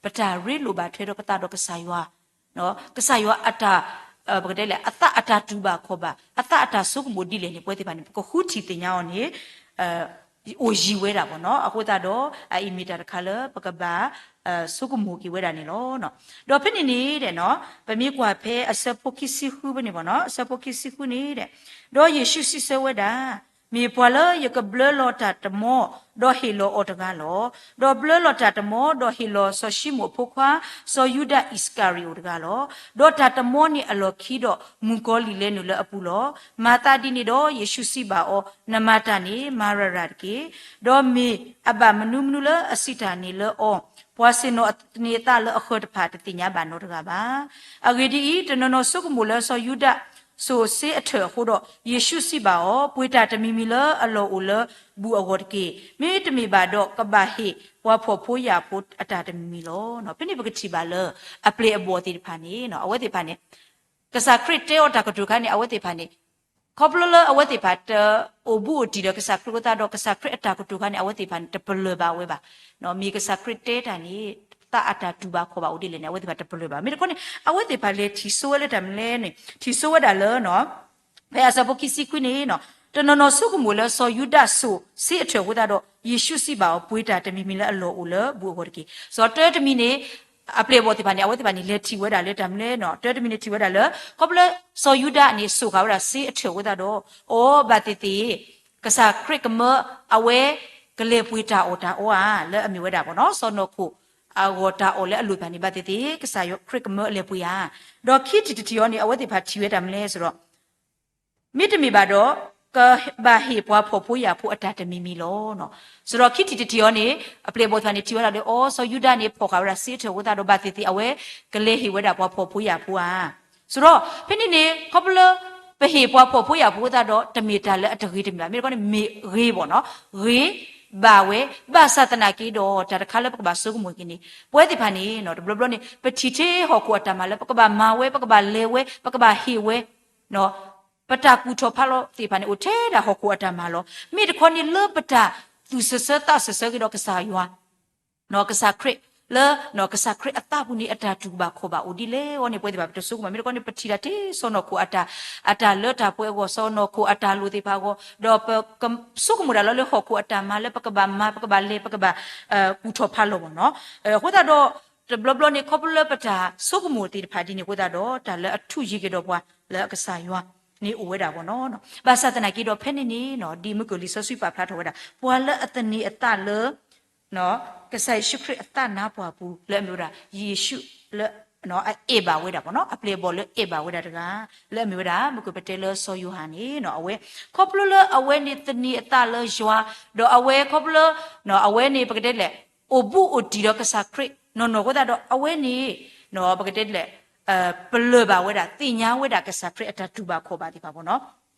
ပတၢ်ရ့လိာ်ဘၣ်ထွဲဒီးပသးဒီးကစၢ်ယွၤ ကစၢ်ယွၤအတၢ် ပကတဲလဲၣ် အသးအတၢ်တူၢ်ဘၣ်ခီၣ်ဘၣ် အသးအတၢ်ဆိကမိၣ်ဒ်လဲၣ်န့ၣ် ပဝဲသ့ၣ်တဖၣ်န့ၣ် ပကဃုထံၣ်သ့ၣ်ညါအီၤန့ၣ် အိၣ်ယံၤဝဲဒၣ်ဘီနီၤ. အဃိသတးဒီး အအံၤမ့ၢ်တၢ်တခါလၢပကဘၣ် ဆိကမိၣ်က့ၤဝဲဒၣ်န့ၣ်လီၤ. ဒီးဖဲန့ၣ်န့ၣ်ဒီး ပမ့ၢ်ကွၢ်ဖဲအဆၢဖိခံဆံဃုဖဲန့ၣ်ဘီနီၤ, အဆၢဖိခံဆံဃုန့ၣ်ဒီး ဒီးယ့ၣ်ၡူးစံးဆၢဝဲဒၣ်, မ့ၢ်ပှၤလၢယကဘျၢလီၤတၢ်တမီ ဒီးဟ့ၣ်လီၤအီၤတဂၤလီၤ. ဒီးဘျၢလီၤတၢ်တမီ ဒီးဟ့ၣ်လီၤစီၤၡံမိၣ်အဖိခွါ စီၤယူဒၤအံၣ်စကၤရံၤအိၣ်တဂၤလီၤ. ဒီးတၢ်တမီန့ၣ်အလီၢ်ခံဒီး မုၣ်ကီၤလံၢ်လဲၤနုာ်လၢအပူၤလီၤ. မၤသးဒ်န့ၣ်ဒီး ယ့ၣ်ၡူးစံးဘၣ်အီၤ, နမၤတၢ်န့ၣ် မၤရၤရၤတက့ၢ်. ဒီးမ့ၢ်အဘၣ်မနုၤမနုၤလၢအစံးတၢ်န့ၣ်လၢအီၤ, ပှၤဆ့ၣ်နီၤသန့ၤအသးလၢအဃၢၤတဖၣ် တသ့ၣ်ညါဘၣ်နီတဂၤဘၣ်. အဂ့ၢ်ဒ်အံၤ, တနီၤနီၤဆိကမိၣ်လၢစီၤယူဒၤ စိာ်စ့အထၢၣ်အဃိဒီး ယ့ၣ်ၡူးစံးဘၣ်အီၤ, ပှ့ၤတၢ်တမံၤမံၤလၢအလီၢ်အိၣ်လၢဘူၣ်အဂီၢ်တက့ၢ်. မ့တမ့ၢ်ဘၣ်ဒီး ကဘၣ်ဟ့ၣ်ပှၤဖှီၣ်ဖိယာ်ဖိအတၢ်တမံၤမံၤလီၤ. ဖဲန့ၣ်ပကထံၣ်ဘၣ်လၢ အပျဲၢ်အဘီၣ်သ့ၣ်တဖၣ်န့ၣ် အဝဲသ့ၣ်တဖၣ်န့ၣ် ကစၢ်ခရံာ်တဲအီၤတၢ်ကတိၤခါန့ၣ် အဝဲသ့ၣ်တဖၣ်န့ၣ် ခီဖျိလၢအဝဲသ့ၣ်တဖၣ်တအိၣ်ဘူးအိၣ်တံၢ်ဒီးကစၢ်ခရံာ်အဃိသတးဒီး ကစၢ်ခရံာ်အတၢ်ကတိၤခါန့ၣ် အဝဲသ့ၣ်တဖၣ်န့ၣ် တပလၢၢ်ဘၣ်ဝဲဘၣ်. မ့ၢ်ကစၢ်ခရံာ်တဲတၢ်န့ၣ် သးအတၢ်တူၢ်ဘၣ်ခီၣ်ဘၣ်အိၣ်ဒ်လဲၣ်န့ၣ် အဝဲသ့ၣ်တဖၣ်တပလၢၢ်ဘၣ်. မ့ၢ်တခီန့ၣ် အဝဲသ့ၣ်တဖၣ်လဲၤထံၣ်ဆိဝဲလၢတၢ်မနုၤလဲၣ်န့ၣ် ထံၣ်ဆိဝဲဒၣ်လၢ ဖဲအဆၢဖိခံဆံခွံန့ၣ် တနီၤနီၤဆိကမိၣ်လၢစီၤယူဒၤစိာ်စ့အထၢၣ်အဃိသတးဒီး ယ့ၣ်ၡူးစံးဘၣ်အီၤ ပှ့ၤတၢ်တမံၤမံၤလၢအလီၢ်အိၣ်လၢဘူၣ်အဂီၢ်တက့ၢ်. စီၤတၢတမံၤန့ၣ် အပျဲၢ်အဘီၣ်သ့ၣ်တဖၣ်န့ၣ် အဝဲသ့ၣ်တဖၣ်န့ၣ် လဲၤထံၣ်ဝဲဒၣ်လၢတၢ်မနုၤလဲၣ်န့ၣ် တၢတမံၤန့ၣ်ထံၣ်ဝဲဒၣ်လၢ ခီဖျိလၢစီၤယူဒၤန့ၣ် စိာ်ဃာ်ဝဲဒၣ်စ့အထၢၣ်အဃိသတးဒီး အိ ဘၣ်သ့ၣ်သ့ၣ် ကစၢ်ခရံာ်ကမၢအဝဲ ကလဲၤပှ့ၤတၢ်အီၣ်တၢ်အီဧါ လၢအမ့ၢ်ဝဲဒၣ်ဘီနီၤ စီၤနီၢ်ခိၣ်အဂီၢ်တၢ်အီၣ်လၢအလိၣ်သ့ၣ်တဖၣ်န့ၣ် ဘၣ်သ့ၣ်သ့ၣ် ကစၢ်ခရံာ်ကမၢအလဲၤပှ့ၤဧါ. ဒီးခံထံၣ်တထံၣ်အံၤန့ၣ် အဝဲသ့ၣ်တဖၣ်ထံၣ်ဝဲတၢ်မနုၤလဲၣ်ဆိုတော့ မ့တမ့ၢ်ဘၣ်ဒီး ကဘၣ်ဟ့ၣ်ပှၤဖှီၣ်ဖိယာ်ဖိ အတၢ်တမံၤမံၤလီၤ. ဆိုတော့ ခံထံၣ်တထံၣ်အံၤန့ၣ် အပျဲၢ်အဘီၣ်သ့ၣ်တဖၣ်န့ၣ် ထံၣ်ဝဲဒၣ်ဒီး အိ စီၤယူဒၤန့ၣ် ဖီၣ်ဃာ်ဝဲဒၣ်စ့အထၢၣ်အဃိသတးဒီး ဘၣ်သ့ၣ်သ့ၣ် အဝဲကလဲၤဟ့ၣ်ဝဲဒၣ်ပှၤဖှီၣ်ဖိယာ်ဖိဧါ. ဆိုတော့ ဖဲန့ၣ်န့ၣ် ခီဖျိလၢ ပဟ့ၣ်ပှၤဖှီၣ်ဖိယာ်ဖိအဃိသတးဒီး တမ့ၢ်တၢ်လၢအတဂ့ၤတမံၤဘၣ်. မ့ၢ်တခီန့ၣ် မ့ၢ်ဂ့ၤဘီနီၤ ဂ့ၤ ဘၣ်ဝဲ, ဘၣ်ဆၣ်သနာ်က့ဒီး တၢ်တခါလၢပကဘၣ်ဆိကမိၣ်က့ၤန့ၣ် ပဝဲသ့ၣ်တဖၣ်န့ၣ် တဘျီဘျီန့ၣ် ပထံၣ်ထဲဟီၣ်ခိၣ်အတၢ်မၤလၢပကဘၣ်မၤဝဲ, ပကဘၣ်လဲၤဝဲ, ပကဘၣ်ဟ့ၣ်ဝဲ, ပတၢ်ကူၣ်ထီၣ်ဖးလီၤသ့ၣ်တဖၣ်န့ၣ် အိၣ်ထဲဒၣ်ဟီၣ်ခိၣ်အတၢ်မၤလီၤ. မ့ၢ်တခီန့ၣ်လၢပတၢ်သူၣ်စၢၤဆၢသးစၢၤဆၢက့ၤဒီးကစၢ်ယွၤ ကစၢ်ခရံာ်လၢ ကစၢ်ခရံာ်အသးပူၤန့ၣ် အတၢ်တူၢ်ဘၣ်ခီၣ်ဘၣ်အိၣ်ဒ်လဲၣ်အဂီၢ်န့ၣ် ပဝဲသ့ၣ်တဖၣ်ပတဆိကမိၣ်. မ့ၢ်တခီန့ၣ် ပထံၣ်တၢ်ထဲစီၢ်နီၤခိၣ်အတၢ်, အတၢ်လၢတၢ်ပှဲၤအဂီၢ်, စီၢ်နီၤခိၣ်အတၢ်လိၤသ့ၣ်တဖၣ်အဂီၢ်, ဒီးပကဆိကမိၣ်ဒၣ်လၢ လၢဟီၣ်ခိၣ်အတၢ်မၤလၢပကဘၣ်မၤ, ပကဘၣ်လဲၤ, ပကဘၣ်ကူၣ်ထီၣ်ဖးလီၤဘၣ်နီၤ. အဃိသတးဒီး တဘျီဘျီန့ၣ် ခီဖျိလၢပတၢ်ဆိကမိၣ်သ့ၣ်တဖၣ်ဒ်န့ၣ်အဃိသတးဒီး တၢ်လၢအထူးယံၤက့ၤဒီးပှၤလၢအကစၢ်ယွၤန့ၣ်အိၣ်ဝဲဒၣ်ဘၣ်နီၤ. ဘၣ်ဆၣ်သနာ်က့ဒီး ဖဲန့ၣ်န့ၣ် ဒ်မုၢ်ကၢၢ်လံာ်စီဆှံပာ်ဖျါထီၣ်ဝဲဒၣ် ပှၤလၢအသန့ၤအသးလၢ ကစၢ်ယ့ၣ်ၡူးခရံာ်အသးနါပှၢ်ပူၤ လၢအမ့ၢ်ဝဲဒၣ် ယ့ၣ်ၡူးလၢ အအဲၣ်ဘၣ်ဝဲဒၣ်ဘၣ်နီၤ, အပျဲၢ်အဘီၣ်လၢအဲၣ်ဘၣ်ဝဲဒၣ်တဂၤ လၢအမ့ၢ်ဝဲဒၣ် မုၢ်ကၢၢ်ပတဲလၢစီၤယိၤဟၣ်န့ၣ် အဝဲ ခီဖျိလၢအဝဲန့ၣ်သန့ၤအသးလၢယွၤ, ဒီးအဝဲခီဖျိလၢ အဝဲန့ၣ် ပကတဲဒ်လဲၣ် အိၣ်ဘူးအိၣ်တံၢ်ဒီးကစၢ်ခရံာ်နီၢ်နီၢ်အဃိသတးဒီး အဝဲန့ၣ် ပကတဲဒ်လဲၣ် ပလၢၢ်ဘၣ်ဝဲဒၣ် သ့ၣ်ညါဝဲဒၣ်ကစၢ်ခရံာ်အတၢ်တူၢ်ဘၣ်ခီၣ်ဘၣ်သ့ၣ်တဖၣ်ဘၣ်နီၤ.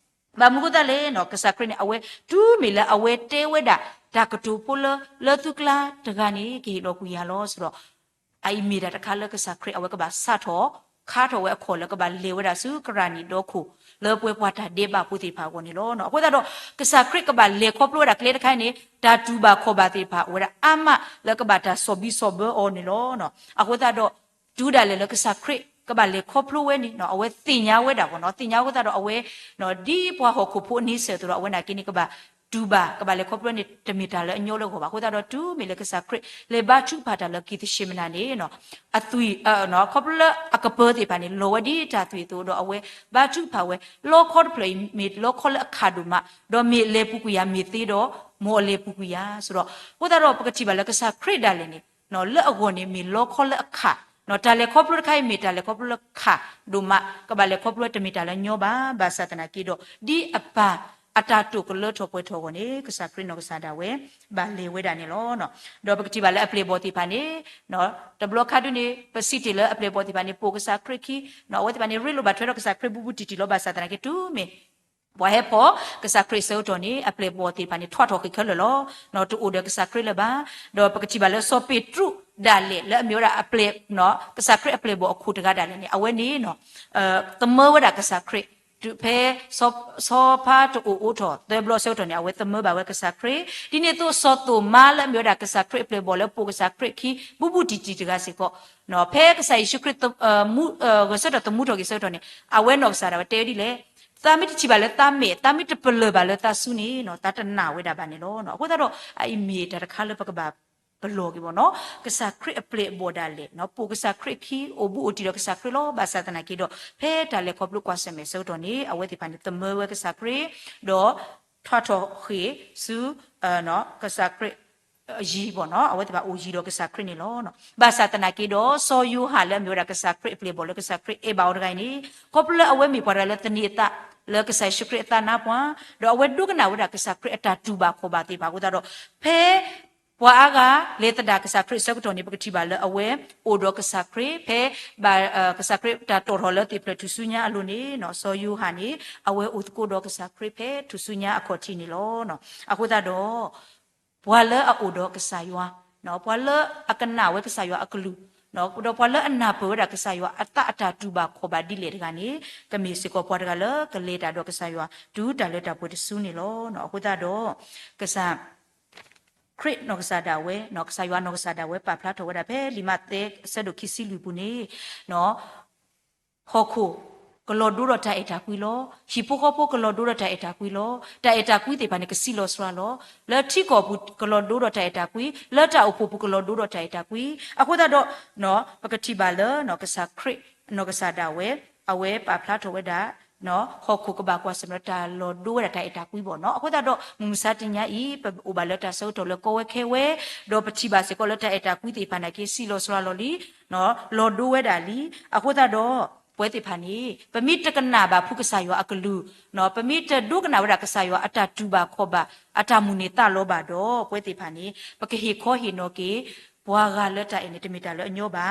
ဘၣ်မနုၤအဃိသတးလဲၣ်နီၤ, ကစၢ်ခရံာ်န့ၣ် အဝဲတုၤမ့ၢ်လၢအဝဲတဲဝဲဒၣ် တၢ်ကတိၤဖိလၢ လၢသုကျါတဂၤန့ၣ် ကဟ့ၣ်လီၤကွံာ်ယၤလီၤ ဆိုတော့ အအံၤမ့ၢ်တၢ်တခါလၢကစၢ်ခရံာ်အဝဲကဘၣ်စးထီၣ်ခါထီၣ်ဝဲအခီၣ်လၢကဘၣ်လဲၤဝဲဒၣ်ဆူကရၣ်နံၣ်ဒီခိၣ် လၢပှဲၤပှၤတၢ်ဒဲးဘးဖိသ့ၣ်တဖၣ်အဂီၢ်န့ၣ်လီၤ. အဃိသတးဒီး ကစၢ်ခရံာ်ကဘၣ်လဲၤခီဖျိဝဲဒၣ်ကျဲတခါအံၤန့ၣ် တၢ်တူၢ်ဘၣ်ခီၣ်ဘၣ်သ့ၣ်တဖၣ်အိၣ်ဝဲဒၣ်အါမးလၢကဘၣ်တၢ်စီၣ်ဘံစီၣ်ဘၢအီၤန့ၣ်လီၤ. အဃိသတးဒီး တုၤဒၣ်လဲာ်လၢကစၢ်ခရံာ်ကဘၣ်လဲၤခီဖျိဝဲန့ၣ် အဝဲသ့ၣ်ညါဝဲဒၣ်ဘၣ်နီၤ, သ့ၣ်ညါအဃိသတးဒီးအဝဲ ဒ်ပှၤဟီၣ်ခိၣ်ဖိအန့ဆၢၣ်အသိးဒီး အဝဲနာ်က့န့ၣ် ကဘၣ်တူၢ်ဘၣ် ကဘၣ်လဲၤခီဖျိန့ၣ် တမ့ၢ်တၢ်လၢအညီလၢအဂီၢ်ဘၣ်. အဃိသတးဒီး တုၤမ့ၢ်လၢကစၢ်ခရံာ်လဲၤဘါထုကဖၣ်တၢ်လၢကံးသၡ့မနၤန့ၣ် အသွံၣ် ခီဖျိလၢအကပၢၤသ့ၣ်တဖၣ်န့ၣ် လီၤဝဲဒ်တၢ်သွံၣ်အသိးဒီး အဝဲဘါထုကဖၣ်ဝဲ လီခီတဖျၢၣ်အံၤ မ့ၢ်လီခီလၢအခးဒိၣ်မး, ဒီးမ့ၢ်လဲၤပူၤကွံာ်ယၤ မ့ၢ်သ့ဒီး မ်အလဲၤပူၤကွံာ်ယၤ ဆိုတော့ အဃိသတးဒီး ပကထံၣ်ဘၣ်လၢကစၢ်ခရံာ်ဒၣ်လဲာ်န့ၣ် လၢအဂီၢ်န့ၣ် မ့ၢ်လီခီလၢအခး, တၢ်လဲၤခီဖျိတခါအံၤ မ့ၢ်တၢ်လဲၤခီဖျိလၢခးဒိၣ်မး, ကဘၣ်လဲၤခီဖျိတမ့ၢ်တၢ်လၢညီဘၣ်. ဘၣ်ဆၣ်သနာ်က့ဒီး ဒ်အပၢ်အတၢ်တိာ်ကလၢထီၣ်ပှဲၤထီၣ်အဂီၢ်န့ၣ် ကစၢ်ခရံာ်နီၢ်ကစၢ်ဒၣ်ဝဲ ဘၣ်လဲၤဝဲဒၣ်န့ၣ်လီၤ. ဒီးပကထံၣ်ဘၣ်လၢအပျဲၢ်အဘီၣ်သ့ၣ်တဖၣ်န့ၣ် တဘျီခါဒုန့ၣ် ပစံးတ့ၢ်လၢအပျဲၢ်အဘီၣ်သ့ၣ်တဖၣ်န့ၣ် ပိာ်ကစၢ်ခရံာ်ခံ, အဝဲသ့ၣ်တဖၣ်န့ၣ် ရ့လိာ်ဘၣ်ထွဲဒီးကစၢ်ခရံာ်ဘူးဘူးတံၢ်တံၢ်လီၤ. ဘၣ်ဆၣ်သနာ်က့ တုၤမ့ၢ် ပှၤဟဲဖီၣ်ကစၢ်ခရံာ်အဆၢကတီၢ်န့ၣ် အပျဲၢ်အဘီၣ်သ့ၣ်တဖၣ်န့ၣ် ထွးထီၣ်ဃ့ၢ်ခဲလၢာ်လီၤ. တအိၣ်ဒီးကစၢ်ခရံာ်လၢၤဘၣ်. ဒီးပကထံၣ်ဘၣ်လၢစီၤပ့းတရူးဒၣ်လဲာ် လၢအမ့ၢ်ဝဲဒၣ်အပျဲၢ် ကစၢ်ခရံာ်အပျဲၢ်အဘီၣ်အခိၣ်တဂၤဒၣ်လဲာ်န့ၣ် အဝဲန့ၣ် သမၢဝဲဒၣ်ကစၢ်ခရံာ် ဖဲ ဆီဖါတအိၣ်အိးထီၣ်သၢဘျီအဆၢကတီၢ်န့ၣ် အဝဲသမၢဘၣ်ဝဲကစၢ်ခရံာ်. ဒ်န့ၣ်အသိး စီၤသိၣ်မါလၢအမ့ၢ်ဝဲဒၣ်ကစၢ်ခရံာ်အပျဲၢ်အဘီၣ်လၢပိာ်ကစၢ်ခရံာ်ခံ ဘူးဘူးတံၢ်တံၢ်တဂၤစ့ၢ်ကီး ဖဲကစၢ်ယ့ၣ်ၡူးခရံာ် ဂဲၤဆၢထၢၣ်သမူထီၣ်က့ၤအဆၢကတီၢ်န့ၣ် အဝဲနီၢ်ကစၢ်ဒၣ်ဝဲတဲဝဲဒ်လဲၣ်, သးမ့ၢ်တထံၣ်ဘၣ်လၢသးမဲာ်, သးမ့ၢ်တပလၢၢ်ဘၣ်လၢသးစုန့ၣ် သးတနာ်ဝဲဒၣ်ဘၣ်န့ၣ်လီၤ. အဃိသတးဒီး အအံၤမ့ၢ်တၢ်တခါလၢပကဘၣ်ပလီၢ်က့ၤဘၣ်နီၤ, ကစၢ်ခရံာ်အပျဲၢ်အဘီၣ်ဒၣ်လဲာ် ပိာ်ကစၢ်ခရံာ်ခံ အိၣ်ဘူးအိၣ်တံၢ်ဒီးကစၢ်ခရံာ်လီၤ. ဘၣ်ဆၣ်သနာ်က့ဒီး ဖဲတၢ်လဲၤခီဖျိကွၢ်ဆၢၣ်မဲာ်အဆၢကတီၢ်န့ၣ် အဝဲသ့ၣ်တဖၣ်န့ၣ် သမၢဝဲကစၢ်ခရံာ် ဒီးထွးထီၣ်ဃ့ၢ်ဆူ ကစၢ်ခရံာ် ယံၤဘၣ်နီၤ, အဝဲသ့ၣ်တဖၣ်အိၣ်ယံၤဒီးကစၢ်ခရံာ်န့ၣ်လီၤ. ဘၣ်ဆၣ်သနာ်က့ဒီး စီၤယိၤဟၣ်လၢအမ့ၢ်ဝဲဒၣ်ကစၢ်ခရံာ်အပျဲၢ်အဘီၣ်လၢကစၢ်ခရံာ်အဲၣ်ဘၣ်အီၤတဂၤအံၤန့ၣ် ခီဖျိလၢအဝဲမ့ၢ်ပှၤတဂၤလၢသန့ၤအသး လၢကစၢ်ယ့ၣ်ၡူးခရံာ်အသးနါပှၢ်, ဒီးအဝဲဒိကနၣ်ဝဲဒၣ်ကစၢ်ခရံာ်အတၢ်တူၢ်ဘၣ်ခီၣ်ဘၣ်သ့ၣ်တဖၣ်အဃိသတးဒီး ဖဲ ပှၤအါဂၤလဲၤသဒၣ်ကစၢ်ခရံာ်အဆၢကတီၢ်န့ၣ် ပကထံၣ်ဘၣ်လၢအဝဲအိၣ်ဒီးကစၢ်ခရံာ် ဖဲ ဘၣ် ကစၢ်ခရံာ်တၢ်တီၣ်ထီၣ်လၢသ့ၣ်ဖျၢၣ်ထူၣ်စုညါအလိၤန့ၣ် စီၤယိၤဟၣ်န့ၣ် အဝဲအိၣ်သကိးဒီးကစၢ်ခရံာ်ဖဲထူၣ်စုညါအခီၣ်ထံးန့ၣ်လီၤ. အဃိသတးဒီး ပှၤလၢအအိၣ်ဒီးကစၢ်ယွၤ, ပှၤလၢအကနၣ်ဝဲကစၢ်ယွၤအကလုၢ်, ဒီးပှၤလၢအနၢ်ပၢၢ်ဝဲဒၣ်ကစၢ်ယွၤအသးအတၢ်တူၢ်ဘၣ်ခီၣ်ဘၣ်ဒ်လဲၣ်တဂၤန့ၣ် ကမ့ၢ်စ့ၢ်ကီးပှၤတဂၤလၢကလဲၤတၢ်ဒီးကစၢ်ယွၤ တုၤတၢ်လၢတၢ်ပှဲၤတစုန့ၣ်လီၤ. အဃိသတးဒီး ကစၢ် ခရံာ်နီၢ်ကစၢ်ဒၣ်ဝဲ, ကစၢ်ယွၤနီၢ်ကစၢ်ဒၣ်ဝဲ ပာ်ဖျါထီၣ်ဝဲဒၣ်ဖဲလံာ်မးသဲအဆၢဒိၣ်ခံဆံလွံၢ်ပူၤန့ၣ် ဟီၣ်ခိၣ်ကလီၤဒိဒီးတၢ်အဲၣ်တၢ်ကွံလီၤ. ဟံၣ်ဖိဃီဖိကလီၤဒိဒီးတၢ်အဲၣ်တၢ်ကွံလီၤ. တၢ်အဲၣ်တၢ်ကွံသ့ၣ်တဖၣ်န့ၣ် ကဆံးလီၤစှၤလီၤ. လၢထံကီၢ်ပူၤကလီၤဒိဒီးတၢ်အဲၣ်တၢ်ကွံ, လၢတၢ်အိၣ်ဖှိၣ်ပူၤကလီၤဒိဒီးတၢ်အဲၣ်တၢ်ကွံ. အဃိသတးဒီး ပကထံၣ်ဘၣ်လၢ ကစၢ်ခရံာ်နီၢ်ကစၢ်ဒၣ်ဝဲ အဝဲပာ်ဖျါထီၣ်ဝဲဒၣ် ဟီၣ်ခိၣ်ကဘၣ်ကွၢ်ဆၢၣ်မဲာ်ဒီးတၢ်လီၤဒိဝဲဒၣ်တၢ်အဲၣ်တၢ်ကွံဘၣ်နီၤ. အဃိသတးဒီး မုၢ်မဆါတနံၤအံၤ ပအိၣ်ဘၣ်လၢတၢ်ဆၢကတီၢ်လၢကီဝဲခဲဝဲ, ဒီးပထံၣ်ဘၣ်စ့ၢ်ကီးလၢတၢ်အဲၣ်တၢ်ကွံသ့ၣ်တဖၣ်နာ်က့ ဆံးလီၤစှၤလီၤလံ, လီၤဒိဝဲဒၣ်လံ. အဃိသတးဒီး ပဝဲသ့ၣ်တဖၣ်န့ၣ် ပမ့ၢ်တကနၣ်ဘၣ်ဖုကစၢ်ယွၤအကလုၢ်, ပမ့ၢ်တဒိကနၣ်ဝဲဒၣ်ကစၢ်ယွၤအတၢ်တူၢ်ဘၣ်ခီၣ်ဘၣ် အတၢ်မုၢ်န့ၢ်သးလီဘၣ်ဒီး ပဝဲသ့ၣ်တဖၣ်န့ၣ် ပကဟ့ၣ်ခီဟ့ၣ်နီၤက့ၤ ပှၤဂၤလၢတၢ်အဲၣ်န့ၣ် တမ့ၢ်တၢ်လၢအညီဘၣ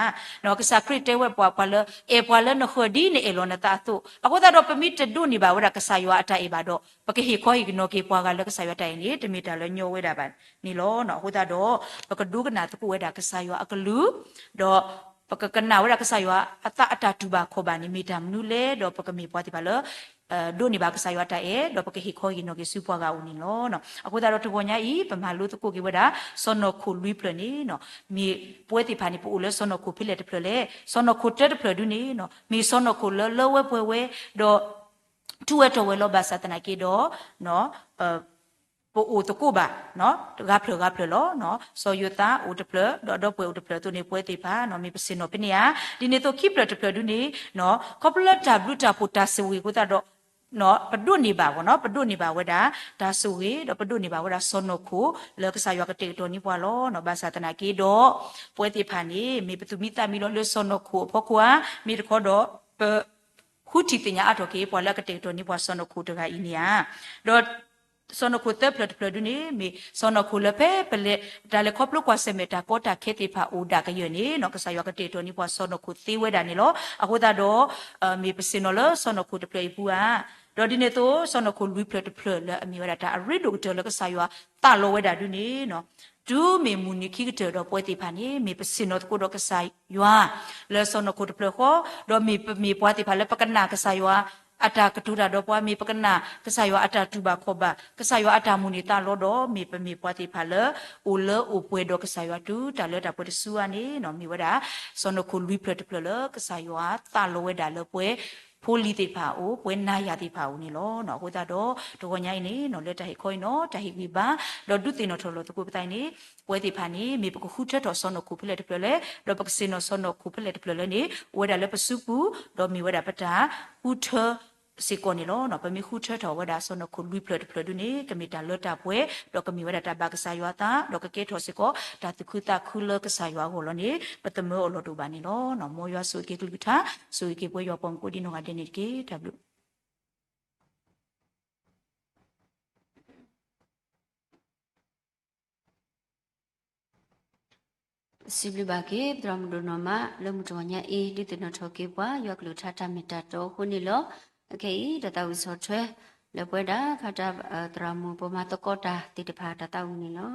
်. ကစၢ်ခရံာ်တဲဝဲပှၤ ပှၤလၢ အဲၣ်ပှၤလၢနဃၢၤဒ်နအဲၣ်လီၤနသးအသိး. အဃိသတးဒီး ပမ့ၢ်တဒိးန့ၢ်ဘၣ်ဝဲဒၣ်ကစၢ်ယွၤအတၢ်အဲၣ်ဘၣ်ဒီး ပကဟ့ၣ်ခီဟ့ၣ်နီၤက့ၤပှၤဂၤလၢကစၢ်ယွၤတၢ်အဲၣ်န့ၣ် တမ့ၢ်တၢ်လၢညီဝဲဒၣ်ဘၣ်န့ၣ်လီၤ. အဃိသတးဒီး ပကဒိကနၣ်သကိးဝဲဒၣ်ကစၢ်ယွၤအကလုၢ်, ဒီး ပကကနၣ်ဝဲဒၣ်ကစၢ်ယွၤအသးအတၢ်တူၢ်ဘၣ်ခီၣ်ဘၣ်န့ၣ် မ့ၢ်တၢ်မနုၤလဲၣ်, ဒီးပကမ့ၢ်ပှၤသ့ၣ်တဖၣ်လၢ ဒိးန့ၢ်ဘၣ်ကစၢ်ယွၤတၢ်အဲၣ် ဒီးပကဟ့ၣ်ခီဟ့ၣ်နီၤက့ၤဆူပှၤဂၤအအိၣ်န့ၣ်လီၤ. အဃိသတးဒီး တဂီၤညါအံၤ ပမၤလိသကိးက့ၤဝဲဒၣ် စီၤနီၤခိၣ်လွံၢ်ဖျၢၣ်န့ၣ် မ့ၢ်ပဝဲသ့ၣ်တဖၣ်န့ၣ် ပအိၣ်လၢစီၤနီၤခိၣ်ဖဲလဲၣ်တဖျၢၣ်လဲၣ်. စီၤနီၤခိၣ်တၢတဖျၢၣ်ဒုန့ၣ် မ့ၢ်စီၤနီၤခိၣ်လၢလၢဝဲပှဲၤဝဲ ဒီး ထူးဝဲတီၤဝဲလီၤ. ဘၣ်ဆၣ်သနာ်က့ဒီး ပအိၣ်သကိးဘၣ် ဂၤဖျၢၣ်ဂၤဖျၢၣ်လီၤ. စီၤယိၤသးအိၣ်တဖျၢၣ် ဒီးဒီပုၢ်ဝဲၢ်အိၣ်တဖျၢၣ်အသိးန့ၣ် ပဝဲသ့ၣ်တဖၣ် မ့ၢ်ပဆ့ၣ်နီၤဖဲန့ၣ်ဧါ. ဒ်န့ၣ်အသိး ခံဖျၢၣ်တဖျၢၣ်ဒုန့ၣ် ခီဖျိလၢတၢ်ဘျုးတၢ်ဖှိၣ်တၢ်ဆိၣ်ဂ့ၤအဃိသတးဒီး ပဒိးန့ၢ်ဘၣ် ပဒိးန့ၢ်ဘၣ်ဝဲဒၣ် တၢ်ဆိၣ်ဂ့ၤ ဒီးပဒိးန့ၢ်ဘၣ်ဝဲဒၣ်စီၤနီၤခိၣ်လၢကစၢ်ယွၤကတဲာ်ကတီၤန့ၢ်ပှၤလီၤ. ဘၣ်ဆၣ်သနာ်က့ဒီး ပဝဲသ့ၣ်တဖၣ်န့ၣ် မ့ၢ်ပသူၣ်မံသးမံလီၤလၢစီၤနီၤခိၣ်အဖီခိၣ်ဧါ, မ့ၢ်တခီဒီး ပ ဃုထံၣ်သ့ၣ်ညါအါထီၣ်က့ၤ ပှၤလၢအကတဲာ်ကတီၤန့ၢ်ပှၤစီၤနီၤခိၣ်တဂၤအံၤန့ၣ်ဧါ. ဒီး စီၤနီၤခိၣ်သၢဖျၢၣ်တဖျၢၣ်ဒုန့ၣ် မ့ၢ်စီၤနီၤခိၣ်လၢဖဲပလဲၤ တၢ်လဲၤခီဖျိကွၢ်ဆၢၣ်မဲာ်တၢ်ကီတၢ်ခဲသ့ၣ်တဖၣ်အိၣ်ဒၣ်ကယၢၢ်န့ၣ် ကစၢ်ယွၤကတဲာ်ကတီၤန့ၢ်ပှၤစီၤနီၤခိၣ်သ့ဝဲဒၣ်န့ၣ်လီၤ. အဃိသတးဒီး မ့ၢ်ပဆ့ၣ်နီၤလၢစီၤနီၤခိၣ်တဖျၢၣ်အံၤပူၤဧါ. ဒီးဒ်န့ၣ်အသိး စီၤနီၤခိၣ်လွံၢ်ဖျၢၣ်တဖျၢၣ်လၢအမ့ၢ်ဝဲဒၣ်တၢ်အရ့ဒိၣ်ကတၢၢ်လၢကစၢ်ယွၤသးလီဝဲဒၣ်ဒုန့ၣ် တုၤမ့ၢ်မုၢ်နံၤခံကတၢၢ်ဒီးပဝဲသ့ၣ်တဖၣ်န့ၣ် မ့ၢ်ပဆ့ၣ်နီၤသကိးဒီးကစၢ်ယွၤ လၢစီၤနီၤခိၣ်တဖျၢၣ်ဃီ, ဒီးမ့ၢ်ပမ့ၢ်ပှၤသ့ၣ်တဖၣ်လၢပကနၣ်ကစၢ်ယွၤအတၢ်ကတိၤတၢ်ဒီးပှၤ, မ့ၢ်ပကနၣ်ကစၢ်ယွၤအတၢ်တူၢ်ဘၣ်ခီၣ်ဘၣ်, ကစၢ်ယွၤအတၢ်မိၣ်န့ၢ်သးလီဒီး မ့ၢ်ပမ့ၢ်ပှၤသ့ၣ်တဖၣ်လၢ အိၣ်လၢအိၣ်ပှဲၤဒီးကစၢ်ယွၤတုၤတၢ်လၢတၢ်ပှဲၤတစုဧါန့ၣ် မ့ၢ်ဝဲဒၣ် စီၤနီၤခိၣ်လွံၢ်ဖျၢၣ်တဖျၢၣ်လၢကစၢ်ယွၤသးလီဝဲဒၣ်လၢပှဲၤ ဖိလံၤသ့ၣ်တဖၣ်အအိၣ်, ပှဲၤနၤယၤသ့ၣ်တဖၣ်အအိၣ်န့ၣ်လီၤ. အဃိသတးဒီး တဂီၤညါအံၤန့ၣ် လၢတၢ်ဟ့ၣ်ခီအံၤနီၤ တၢ်ဟ့ၣ်ဂံၢ်ဘါ ဒီးဒုးသ့ၣ်နီၣ်ထီၣ်လီၤသကိးပသးအံၤန့ၣ် ပဝဲသ့ၣ်တဖၣ်န့ၣ် မ့ၢ်ပကဃုထၢထီၣ်စီၤနီၤခိၣ်ဖဲလဲၣ်တဖျၢၣ်လဲၣ်, ဒီးပကဆ့ၣ်နီၤစီၤနီၤခိၣ်ဖဲလဲၣ်တဖျၢၣ်လဲၣ်န့ၣ် အိၣ်ဝဲဒၣ်လၢပစုပူၤ, ဒီးမ့ၢ်ဝဲဒၣ်ပတၢ်ဃုထၢစ့ၢ်ကီးန့ၣ်လီၤ. ပမ့ၢ်ဃုထၢထီၣ်ဝဲဒၣ်စီၤနီၤခိၣ်လွံၢ်ဖျၢၣ်တဖျၢၣ်ဒုန့ၣ် ကမ့ၢ်တၢ်လၢတၢ်ပှဲၤ, ဒီးကမ့ၢ်ဝဲဒၣ်တၢ်ဘၣ်ကစၢ်ယွၤအသး, ဒီးကကဲထီၣ်စ့ၢ်ကီး တၢ်သူၣ်ခုသးခုလၢကစၢ်ယွၤအဂီၢ်လီၤန့ၣ် ပသမၢအီၤလီၤတအိၣ်ဘၣ်န့ၣ်လီၤ. မ်ယွၤဆိၣ်ဂ့ၤက့ၤကလုၢ်ကထါ, ဆိၣ်ဂ့ၤက့ၤပဝဲယွၤပှၤမုၣ်ကိးဒံနီၢ်ဂၤဒဲးန့ၣ်တက့ၢ်. တၢ်ဘျုး စံးဘျုးဘၣ်က့ၤ ပသရၣ်မုၣ်ဒိၣ်နီၢ်မး လၢမုၢ်တဂီၤညါအံၤ ဒုးသ့ၣ်နီၣ်ထီၣ်က့ၤပှၤ ယွၤကလုၢ်ကထါတၢ်မ့ၢ်တၢ်တီအဃိန့ၣ်လီၤ. အခဲအံၤ တၢ်သးဝံၣ်ဆီၣ်ထွဲ လၢပဝဲဒၣ် ခါတၢ် သရၣ်မုၣ်ပမၤသကိးတၢ်သ့ၣ်တဖၣ်တၢ်သးဝံၣ်န့ၣ်လီၤ.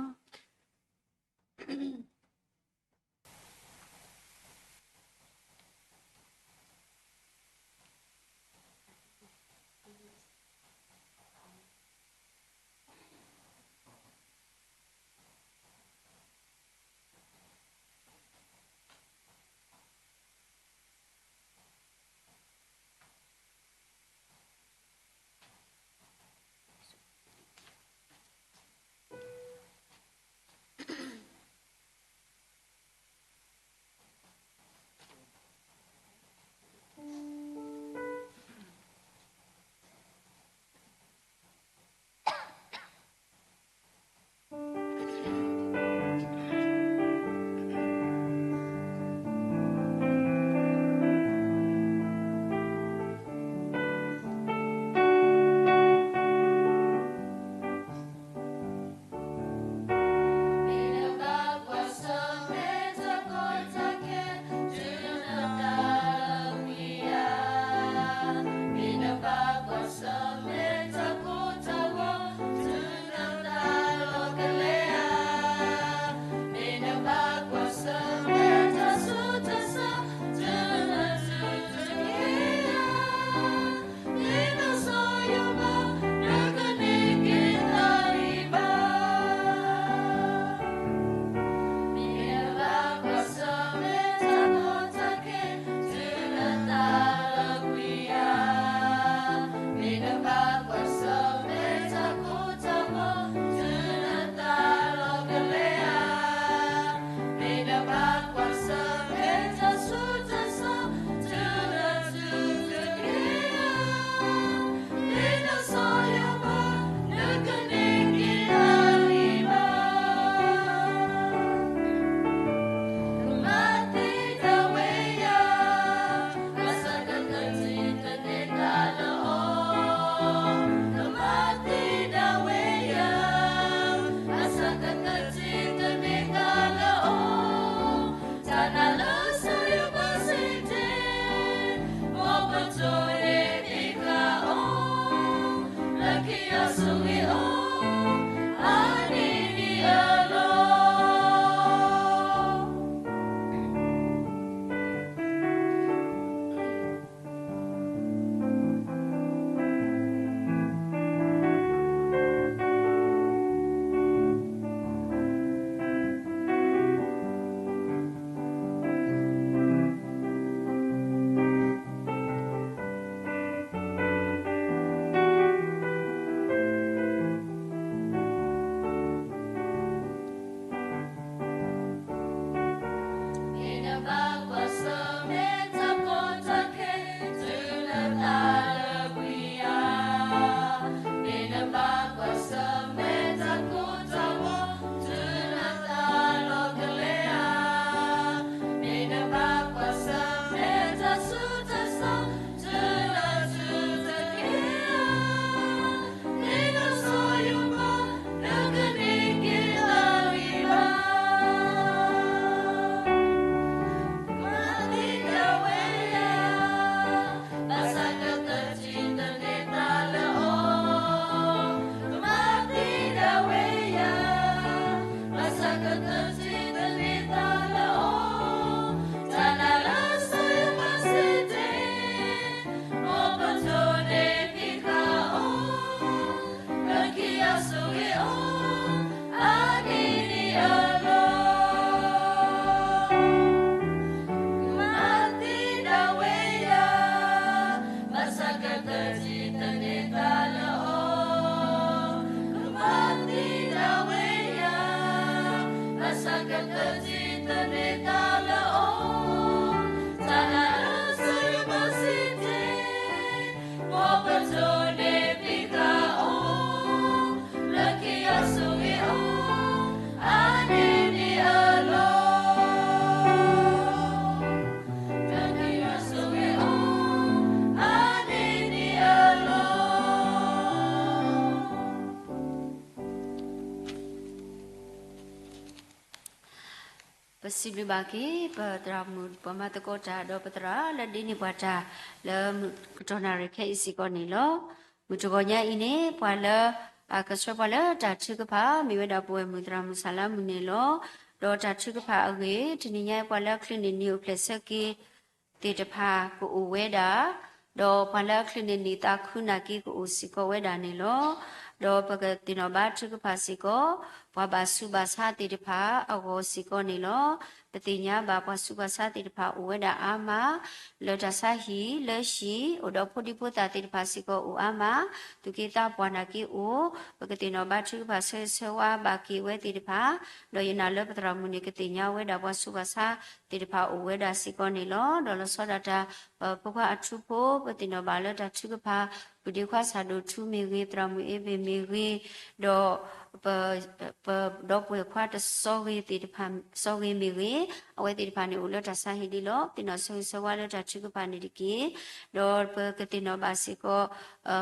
ပစံးဘျုးဘၣ်က့ၤ ပသရၣ်မုၣ် ပှၤမၤသကိးတၢ် ဒီးပသရၣ်လၢဒ်န့ၣ်ပှၤတၢ် လၢမုၢ်ကတီၢ်နၣ်ရံၣ်ခဲအံၤစ့ၢ်ကီးန့ၣ်လီၤ. မုၢ်တဂီၤညါအံၤန့ၣ် ပှၤလၢ အကဆှၢပှၤလၢတၢ်ထုကဖၣ် မ့ၢ်ဝဲဒၣ်ပဝဲၢ်မုၣ်သရၣ်မုၣ်စၢ်လါမုၢ်န့ၣ်လီၤ. ဒီးတၢ်ထုကဖၣ်အဂ့ၢ် တနံၤညါအံၤ ပှၤလၢအချုးန့ၢ်နံၤအိၣ်ဖျဲၣ်ဆၢက့ၤ သ့ၣ်တဖၣ်ကအိၣ်ဝဲဒၣ်, ဒီးပှၤလၢအချုးန့ၢ်နံၤသးခုနာ်က့ကအိၣ်စ့ၢ်ကီးဝဲဒၣ်န့ၣ်လီၤ. ဒီးပကသ့ၣ်နီၣ်ဘါထုကဖၣ်စ့ၢ်ကီး ပှၤဘၣ်ဆူးဘၣ်ဆါသ့ၣ်တဖၣ်အဂီၢ်စ့ၢ်ကီးန့ၣ်လီၤ. ပသ့ၣ်ညါဘၣ်ပှၤဆူးပှၤဆါသ့ၣ်တဖၣ်အိၣ်ဝဲဒၣ်အါမး လၢတၢ်ဆါဟံၣ်လၢဟံၣ်, အိၣ်ဒီးဖိဒံဖိသၣ်သ့ၣ်တဖၣ်စ့ၢ်ကီးအိၣ်အါမး, သူၣ်က့သးပှၢ်နာ်က့အိၣ်, ပကသ့ၣ်နီၣ်ဘါထုကဖၣ်ဆၢဂ့ၤဆၢဝါဘၣ်က့ၤဝဲသ့ၣ်တဖၣ်, ဒီးယနာ်လၢပသရၣ်မုၣ်န့ၣ် ကသ့ၣ်ညါဝဲဒၣ်ပှၤဆူးပှၤဆါသ့ၣ်တဖၣ်အိၣ်ဝဲဒၣ်စ့ၢ်ကီးန့ၣ်လီၤ. ဒီးလီၤဆီဒၣ်တၢ် ပဖိခွါအထူဖိ ပသ့ၣ်နီၣ်ဘၣ်လၢတၢ်ထုကဖၣ် ပုၢ်ဒ့ခွါဆၣ်ဒိၣ်ထူမ့ၢ်ဂ့ၤ, သရၣ်မုၣ်အ့ဘ့ၣ်မ့ၢ်ဂ့ၤ, ဒီး ပ ပဒီပုၢ်ဝဲၢ်ခွါတစီၤဂ့ၤသ့ၣ်တဖၣ်, စီၤဂ့ၤမ့ၢ်ဂ့ၤ, အဝဲသ့ၣ်တဖၣ်န့ၣ်အိၣ်လၢတၢ်ဆါဟံၣ်ဒ်လီၤ. သ့ၣ်နီၣ်ဆၢဂ့ၤဆၢဝါလၢတၢ်ထုကဖၣ်န့ၣ်တက့ၢ်. ဒီးပကသ့ၣ်နီၣ်ဘၣ်စ့ၢ်ကီး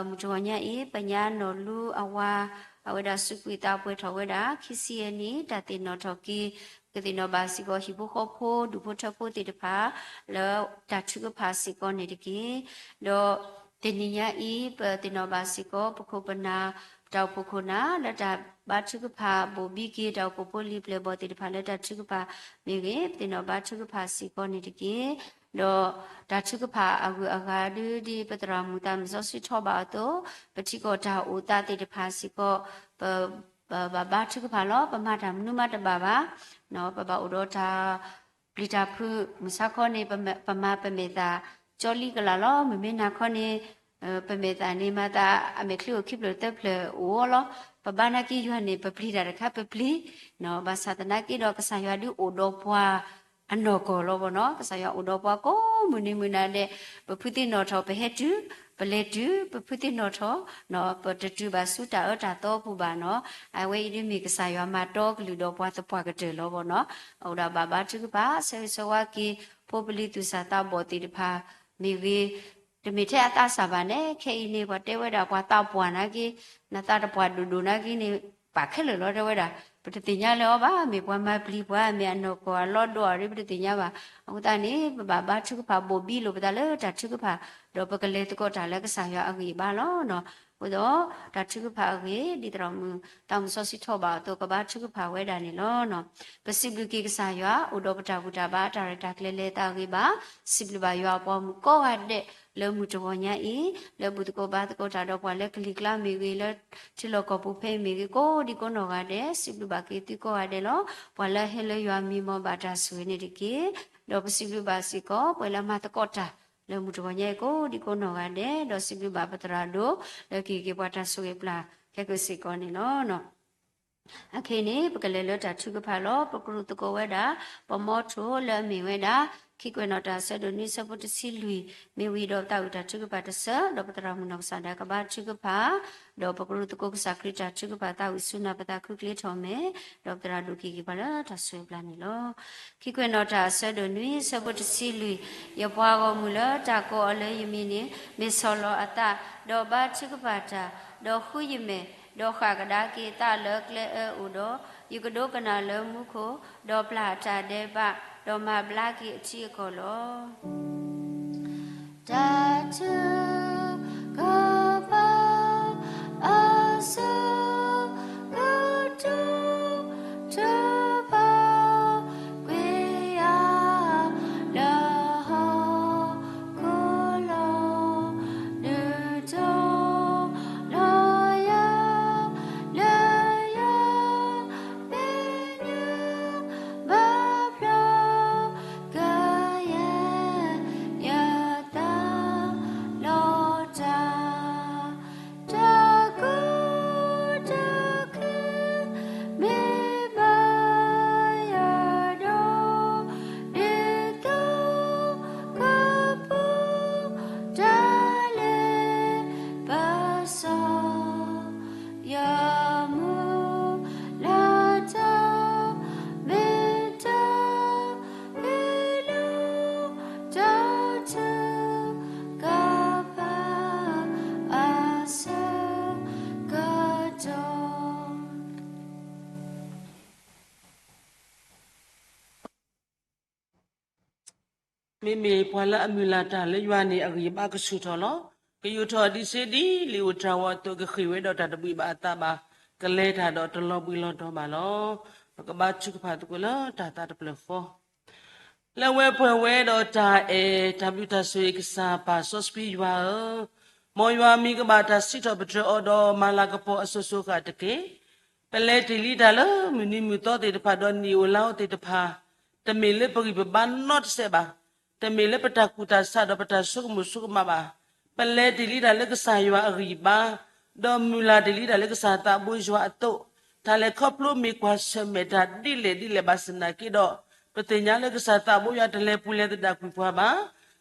မုၢ်တဂီၤညါအံၤ ပညါနီၢ်လူအဝၤ အဝဲဒၣ်စူးကွံာ်သးပှဲၤထီၣ်ဝဲဒၣ် ခံဆံယဲၢ်နံၣ် တၢ်သ့ၣ်နီၣ်ထီၣ်က့ၤ, ပကသ့ၣ်နီၣ်ဘၣ်စ့ၢ်ကီး ဟံၣ်ဖိဃီဖိ ဒူၣ်ဖိထၢဖိသ့ၣ်တဖၣ် လၢတၢ်ထုကဖၣ်စ့ၢ်ကီးန့ၣ်တက့ၢ်. ဒီးတနံၤညါအံၤ ပသ့ၣ်နီၣ်ဘၣ်စ့ၢ်ကီး ပခိၣ်ပနၢ် တၢ်အိၣ်ဖှိၣ်ခိၣ်နၢ် လၢတၢ်ဘါထုကဖၣ် ဘိၣ်ဘံက့ၤ တၢ်အိၣ်ဖှိၣ်ဖိလံၤပျဲၢ်ဘီၣ်သ့ၣ်တဖၣ်လၢတၢ်ထုကဖၣ်မ့ၢ်ဂ့ၤ ပသ့ၣ်နီၣ်ဘါထုကဖၣ်စ့ၢ်ကီးန့ၣ်တက့ၢ်. ဒီးတၢ်ထုကဖၣ်အဂုၤအဂၤဒ် ဒ်ပသရၣ်မုၣ်သးမုၢ်စီဆှံထီၣ်ဘၣ်အသိး ပထံကီၢ်တၢ်အိၣ်သးသ့ၣ်တဖၣ်စ့ၢ်ကီး ပ ပဘၣ်ဘါထုကဖၣ်လီၤ. ပမၤတၢ်မနုၤမးတဘၣ်ဘၣ်, ပဘၣ်အိၣ်ဒီးတၢ်ပျံၤတၢ်ဖုး, မုၢ်ဆါခီန့ၣ် ပမၤပမဲာ်သၣ် ကၠီလံကလးလီၤ. မုၢ်မ့ၢ်နၤခီန့ၣ် ပမဲာ်သၣ်န့ၣ် မၤသးအမဲာ်ချံအိၣ်ခံဖျၢၣ်သၢဖျၢၣ်အိၣ်လီၤ. ပဘါနာ်က့ယွၤန့ၣ် ပပျံၤတၢ်တခါပပျံၤ, ဘၣ်ဆၣ်သနာ်က့ဒီး ကစၢ်ယွၤဒုးအိၣ်ဒီးပှၤ အနီၢ်ကီၢ်လီၤဘၣ်နီၤ. ကစၢ်ယွၤအိၣ်ဒီးပှၤကိးမုၢ်နံၤမုၢ်နၤဒဲး, ပဖုသ့ၣ်နီၣ်ထီၣ် ပဟဲတုၤ, ပလဲၤတုၤ, ပဖုသ့ၣ်နီၣ်ထီၣ် ပတတုၤဘၣ်ဆူတၢ်အၢတၢ်သီပူၤဘၣ်နီၤ. အဝဲအံၤဒ်မ့ၢ်ကစၢ်ယွၤမၤတီကလုၢ်ဒီးပှၤသပှၢ်ကတၢၢ်လီၤဘၣ်နီၤ. အအိၣ်ဒၣ်ဘၣ်ဘါထုကဖၣ် ဆၢဂ့ၤဆၢဝါက့ၤ ဖိပလံၤသူၣ်စၢ်သးဘီၣ်သ့ၣ်တဖၣ်မ့ၢ်ဂ့ၤ, တမ့ၢ်ထဲအသးစၢ်ဘၣ်န့ၣ် ခဲအံၤန့ၣ် ပှၤတဲဝဲဒၣ်ပှၤသးပှၢ်နာ်က့, နသးတပှၢ်ဒိၣ်ဒိၣ်နာ်က့န့ၣ် ပာ်ခဲလၢာ်လီၤတဲဝဲဒၣ်. ပတသ့ၣ်ညါလၢၤအီၤဘၣ်, မ့ၢ်ပှၤမၤပျံၤပှၤ မ့ၢ်အနီၢ်ကီၢ်အလီၢ်ဒိၣ်အရ့ ပတသ့ၣ်ညါဘၣ်. အဃိသတးန့ၣ် ပဘၣ်ဘါထုကဖၣ်ဘိၣ်ဘံလိာ်ပသးလၢတၢ်ထုကဖၣ်, ဒီးပကလဲၤသကိးတၢ်လၢကစၢ်ယွၤအဂံၢ်အဘါလီၤနီၤ. အဃိဒီး တၢ်ထုကဖၣ်အဂ့ၢ် ဒ်သိးဒီးမုၢ်သးမုၢ်စီဆှံထီၣ်ဘၣ်အသိး ကဘါထုကဖၣ်ဝဲဒၣ်န့ၣ်လီၤ. ပစံးဘျုးက့ၤကစၢ်ယွၤ အိၣ်ဒီးပတၢ်ဘူၣ်တၢ်ဘါ တၢ်ရဲၣ်တၢ်ကျဲၤလဲၤသးဂ့ၤဘၣ်. စံးဘျုးဘၣ်ယွၤအပှၤဂီၢ်မုၢ်ကိးဂၤဒဲး လၢမုၢ်တဂီၤညါအံၤ လၢဘူၣ်သကိးဘါသကိးတၢ်ဒီးပှၤလၢကလံၤကျါမ့ၢ်ဂ့ၤ, လၢထံလီၢ်ကီၢ်ပူၤဖဲအံၤမ့ၢ်ဂ့ၤ, ကိးဒံကိးနီၢ်ဂၤဒဲး စံးဘျုးဘၣ်က့ၤသုကိးဂၤဒဲးလီၤ. ပှၤလၢဟဲလၢယွၤမံၤမီၢ်ဘၣ်တၢ်ဆိၣ်ဂ့ၤန့ၣ်တက့ၢ်. ဒီးပစံးဘျုးဘၣ်စ့ၢ်ကီး ပှၤလၢမၤသကိးတၢ် လၢမုၢ်တဂီၤညါအံၤ ကိးဒံကိးနီၢ်ဂၤဒဲး, ဒီးစံးဘျုးဘၣ်ပသရၣ်ဒိၣ် လၢကဟ့ၣ်က့ၤပှၤတၢ်ဆိၣ်ဂ့ၤပျၢ်ခဲကစ့ၢ်ကီးန့ၣ်လီၤ. အခဲအံၤန့ၣ် ပကလဲၤလၢတၢ်ထုကဖၣ်လီၤ. ပကရူၢ်သကိးဝဲဒၣ် ပမီထိလၢအမ့ၢ်ဝဲဒၣ် ခံကွဲးနီၣ်တၢ်အဆၢဒိၣ်နွံဆၢဖိတဆံလွံၢ် မ့ၢ်ဝံၤဒီးသးဝံၣ်တၢ်ထုကဖၣ်တဆၢ, ဒီးပသရၣ်မုၣ်နီၢ်ကစၢ်ဒၣ်ကဘါထုကဖၣ်, ဒီးပကရူၢ်သကိးကစၢ်ခရံာ်တၢ်ထုကဖၣ်သးဝံၣ်ဆူနၢ်ပသးခုကလ့ထီၣ်မဲာ်, ဒီးပသရၣ်ဒိၣ်ကဟ့ၣ်က့ၤပှၤလၢတၢ်ဆိၣ်ဂ့ၤပျၢ်န့ၣ်လီၤ. ခံကွဲးနီၣ်တၢ်အဆၢဒိၣ်နွံဆၢဖိတဆံလွံၢ်, ယပှၤဂီၢ်မုၢ်လၢတၢ်ကိးအီၤလၢယမံၤန့ၣ် မ့ၢ်ဆီၣ်လီၤအသး, ဒီးဘါထုကဖၣ်တၢ်, ဒီးဃုယမဲာ်, ဒီးဃၣ်ကဒါက့ၤအသးလၢကျဲအၢအိၣ်ဒီး, ယကဒိကနၣ်လၢမူခိၣ်, ဒီးပျၢ်အတၢ်ဒဲးဘး, ဒီးမၤဘျါက့ၤအထံအကီၢ်လီၤ. တၢ်ထုကဖၣ်အဆၢကတီၢ် ထုကဖၣ်ကွံာ်ယၤလၢဟီၣ်ခိၣ်လီၤ. ဒုးတီၢ်လီၤယၤလၢယမဲာ်ညါ ဘၣ်ဖျါ ကယဲၢ်ယသးလီၤတၢ်, တၢ်ကူၣ်တၢ်ခု မ့ၢ်ဘၣ်ယၤဒီး, ဒ်သိးကပူၤတၢ်လဲၤ ပစီၢ် ယမူလၢတၢ်မ့ၢ်တၢ်ဟ့ၣ်လီၤ တၢ်ထုကဖၣ်အဆၢကတီၢ်. မ့မ့ၢ်ပှၤလၢအမုၢ်လၢ်တၢ်လၢယွၤန့ၣ် အဂံၢ်အဘါကဆူၣ်ထီၣ်လီၤ. ကယူၢ်ထီၣ်ဒံးဆှံဒ်လံာ်အိၣ်တၢ်ဝီအသိး ကဃ့ၢ်ဝဲဒီးတၢ်တဘှံးဘၣ်အသးဘၣ်, ကလဲၤတၢ်ဒီးတလီၤဘှံးလီၤတီၤဘၣ်လီၤ. ပကဘါထုကဖၣ်သကိးလၢတၢ်သးတဖျၢၣ်ဃီ လၢဝဲပှဲၤဝဲဒီးတၢ်အဲၣ်တၢ်ဘျုးတၢ်ဆိၣ်ဂ့ၤကစၢ်ပၢ်စီဆှံယွၤဧၢ, မ်ယွၤမံၤကဘၣ်တၢ်စံးထီၣ်ပတြၢၤအီၤဒီးမၤလၤကပီၤအစိၤစိၤအဃၣ်တက့ၢ်. ပလဲၤတ့ၢ်လံတၢ်လၢမုၢ်နံၤမုၢ်သီသ့ၣ်တဖၣ်ဒီးနံၣ်အိၣ်လါအိၣ်သ့ၣ်တဖၣ်, တမ့ၢ်လၢပဂံၢ်ပဘါနီတစဲးဘၣ်, တမ့ၢ်လၢပတၢ်ကူၣ်တၢ်ဆးဒီးပတၢ်ဆိကမိၣ်ဆိကမးဘၣ်. ပလဲၤတ့ၢ်လံတၢ်လၢကစၢ်ယွၤအဂံၢ်အဘါ, ဒီးမုၢ်လၢ်တ့ၢ်လံတၢ်လၢကစၢ်သးဘိယွၤအသိး, တၢ်လဲၤခီဖျိမ့ၢ်ကွၢ်ဆၢၣ်မဲာ်တၢ်ဒ်လဲၣ်ဒ်လဲၣ်ဘၣ်ဆၣ်သနာ်က့ဒီး, ပသ့ၣ်ညါလၢကစၢ်သးဘိယွၤတလဲၤပူၤလဲၤသဒၣ်ကွံာ်ပှၤဘၣ်.